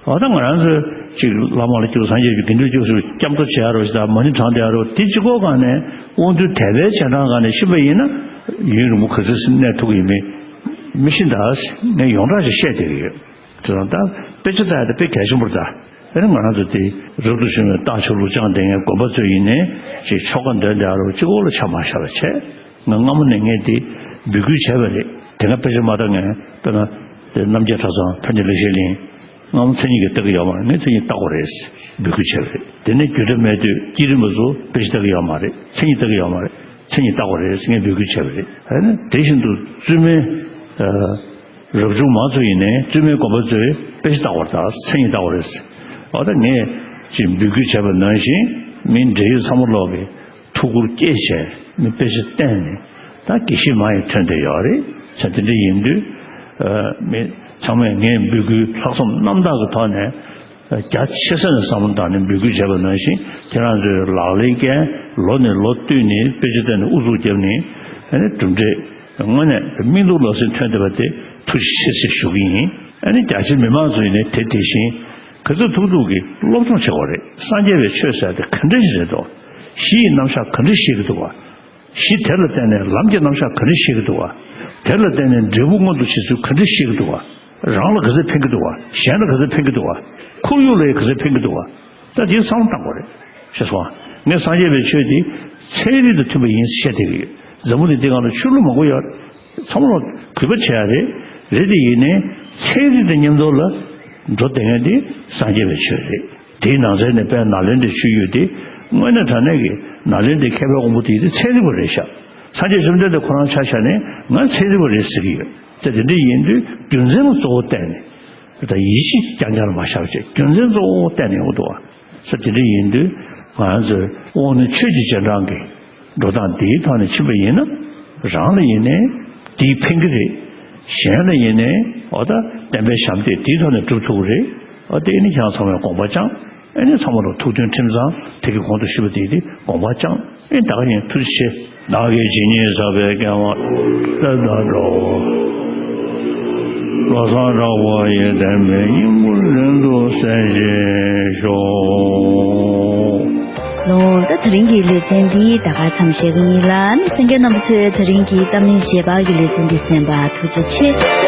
འོ་ད་ང་རང་ཚོས་ཅིག་བླ་མ་ལ་སྐྱབས་སངས་རྒྱས་ཀྱི་དགེ་འདུན་སྐྱབས་སུ་སྐྱབས་འགྲོ་བྱེད་ཡ་རོགས་ཞེས་དང་མ་ཎི་བགྲང་བསྡད་ཡ་རོགས་དེ་གཅིག་པོ་སྒང་ནས་དབང་རྟུལ་དད་པའི་རྗེས་འབྲང་སྒང་ནས་ཕྱིན་པ་ཡིན་ན་ཡུན་རིང་པོ་ག་ཚོད་ཅིག་གནས་ཐུབ་ཀྱི་ཡིན་མིན་མི་ཤེས། ད་ངས་ཡོངས་གྲགས་ཅིག་བཤད་བསྡད་ཀྱི་ཡོད། དེ་དང་ད་དཔེ་ཆ་ལྟ་ཡ་དེ་དཔེ་གལ་ཆེན་པོ་རེད་ད། ཨེ་ནི་ང་རང་ཚོ་དེ་རབ་ཏུ་བྱུང་བའི་རྟགས་ཆོས་ལུགས་སྦྱངས་བསྡད་མཁན་དགོན་པ་ཚོ་ཡིན་ནའི་ཅིག་ཆོ་ག་འདོན་བསྡད་ཡ་རོགས་གཅིག་པོ་ལ་ཆ་མ་བཞག་པ་བྱས། ང་སྔ་མོ་ནས་ངས་དེ་འབོད་སྐུལ་བྱས་པ་རེད། དེ་སྔ་དཔེ་ཆ་མ་ལྟ་མཁན་དཔེར་ན་དེ་རྣམ་རྒྱལ་གྲྭ་ཚང་འཕན་ཆེན་ལེགས་བཤད་གླིང་། སྔ་མོ་མཚན་ཉིད་ཀྱིས་ལྟ་གི་ཡོད་མ་རེད། ངས་མཚན་ཉིད་ལྟ་དགོས་རེད་འབོད་སྐུལ་བྱས་པ་རེད། དེ་ནས་རྒྱུད་གྲྭ་སྨད་སྟོད་བསྐྱེད་རིམ་པ་ཚོ་དཔེ་ཆ་ལྟ་གི་ཡོད་མ་རེད། མཚན་ཉིད་ལྟ་གི་ཡོད་མ་རེད། མཚན་ཉིད་ལྟ་དགོས་རེད་ངས་འབོད་སྐུལ་བྱས་པ་རེད། ཨ་ནི་དེ་བཞིན་དུ་བཙུན་མའི་ཨ། རབ་བྱུང་མ་ཚོ་ཡིན་ནའི་བཙུན་མའི་དགོན་པ་ཚོས་དཔེ་ཆ་ལྟ་བར་དང་མཚན་ཉིད་ལྟ་བར། འོ་ད་ངས་ཅིག་འབོད་སྐུལ་བྱས་པ་ནང་བཞིན་མིའི་འབྲེལ་ཡོད་ཚང་མ་ལོག་གིས་ཐུགས་ཁུར་བསྐྱེད་བྱས་མི་དཔེ་ཆ་བསྟན་ནས་ད་དགེ་བཤེས་མ་ཡིས་ཐོན་བསྡད་ཡོད་རེད། ས་དེ་འདྲ་ཡིན་དུས་མི་ཚང་མས་ངས་འབོད་སྐུལ་ལྷག་བསམ་རྣམ་དག་གི་ཐོག་ནས་རྒྱ་ཆེ་ས་ནས་བསམ་བློ་བཏང་ནས་འབོད་སྐུལ་བྱས་པ་ནང་བཞིན་ཁྱེད་རང་ཚོའི་ལག་ལེན་འགན་ལོ་ནས་ལོ་བསྟུད་ནས་དཔེ་ཆ་བསྟན་ནས་ཨུ་ཚུགས་བརྒྱབ་ནས་གྲུབ་འབྲས། དངོས་གནས་སྨིན་སྡུག་ལག་ཟིན་ཐོན་བསྡད་པ་དེ་ཐུགས་རྗེ་ཆེ་ཟེར་ཞུ་གི་ཡིན། ཨ་ནི་རྒྱ་ཆེའི་མི་མང་ཚོ་ཡིན་ནའི་དེ་དེ་བཞིན་ག་ཚོད་ཐུབ་ཐུབ་ཀྱིས་སློབ་སྦྱོང་བྱེད་དགོས་རེད། སངས་རྒྱས་པའི་ཆོས་ཟེར་དེ་ག་འདྲ་ཞིག་རེད་འདུག་གཞི་ཡི་རྣམ་གཞག་ག་འདྲ་ཤེས་ཀྱི་འདུག་བ། གཞི་དེ་ལ་བརྟེན་ནས་ལམ་གྱི་རྣམ་གཞག་ག་འདྲ་ཤེས་ཀྱི་འདུག་བ། དེ་ལ་བརྟེན་ནས་འབྲས་བུ་མངོན་དུ་བྱེད་ཚུལ་ག་འདྲ་ཤེས་ཀྱི་འདུག་བ། རང་ལ་ག་ཚོད་ཕན་གྱི་འདུག་བ། གཞན་ལ་ག་ཚོད་ཕན་གྱི་འདུག་བ། ཁོར་ཡུག་ལ་ཡང་ག་ཚོད་ཕན་གྱི་འདུག་བ། ད་དེ་བསམ་བློ་བཏང་དགོས་རེད། ཤེས་སོང་ཨ། ངས་སངས་རྒྱས་པའི་ཆོས་དེ་ཚན་རིག་དང་མཐུན་པ་ཡིན་ཟེར་བཤད་བསྡད་ཀྱི་ཡོད། འཛམ་བུ་གླིང་འདི་སྒང་ལ་ཆོས་ལུགས་མང་པོ་ཡོད། ཚང་མ་ལ་གུས་པ་བྱེད་ཡ་རེད། རེད་དེ་ཡིན་ནའི་ཚན་རིག་དང་མཉམ་དུ་ལ་འགྲོ་བསྡད་མཁན་དེ་སངས་རྒྱས་པའི་ཆོས་རེད། དེའི་ནང་ཚན་ནས་དཔལ་ནཱ་ལེནྡྲའི་ཆོས་བརྒྱུད་དེ་དངོས་གནས་དྲང་གནས་ཀྱི་ནཱ་ལེནྡྲའི་མཁས་པའི་དབང་པོ་དེ་ཡིན་དུས་ཚན་རིག་པ་རེད་ཤག་སངས་རྒྱས་བཅོམ་ལྡན་འདས་ཁོ་རང་ཆ་བཞག་ནས་ང་ཚན་རིག་པ་རེད་ཟེར་གྱི་ཡོད། ད་དེ་འདྲ་ཡིན་དུས་རྒྱུ་མཚན་ལ་གཙོ་བོ་བལྟས་ནས། ད་ཡིད་ཆེས་རྐྱང་རྐྱང་ལ་མ་བཞག་བྱས་རྒྱུ་མཚན་གཙོ་བོ་བལྟས་ནས་ཡོང་གི་འདུག་བ། ས་དེ་འདྲ་ཡིན་དུས་ང་རང་ཚོའི་དབང་རྣོན་ཆོས་ཀྱི་རྗེས་འབྲང་གི་འགྲོ་སྟངས་འདིའི་ཐོག་ནས་ཕྱིན་པ་ཡིན་ན་རང་ལ་ཡིན་ནའི་འདིས་ཕན་གྱི་རེད། གཞན་ལ་ཡིན་ནའི་འོ་ད་བསྟན་པའི་ཞབས་འདེགས་འདིའི་ཐོག་ནས་སྒྲུབ་ཐུབ་ཀྱི་རེད། འོ་དེ་ནི་ཁྱེད་རང་ཚང་མས་དགོངས་པ་བཅངས། ཨེ་ནི་ཚང་མ་ལ་ཐུགས་མཐུན་ཁྲིམས་གཙང་དེ་གི་གོང་དུ་ཞུས་པ་དེ་དེ་དགོངས་པ་བཅངས། ཨེ་ད་ག་ཡིན་ཐུགས་རྗེ་ཆེ། བདག་གིས་ཇི་སྙེད་བསགས་པའི་དགེ་བ་བསླད་པ་འགྲོ། བློ་བཟང་གྲགས་པ་ཡི་དམ་པའི་སྙིང་པོ་རིང་དུ་གསལ་བྱེད་ཤོག། ལོ། ད་དེ་རིང་གི་ལེ་ཚན་འདི་ད་ག་མཚམས་བཞག་གི་ཡིན་ལ་ནི་སེང་གེ་རྣམ་པ་ཚོས་དེ་རིང་གི་གཏམ་གླེང་བཞེས་པ་གི་ལེ་ཚན་འདི་གསན་པ་ཐུགས་རྗེ་ཆེ།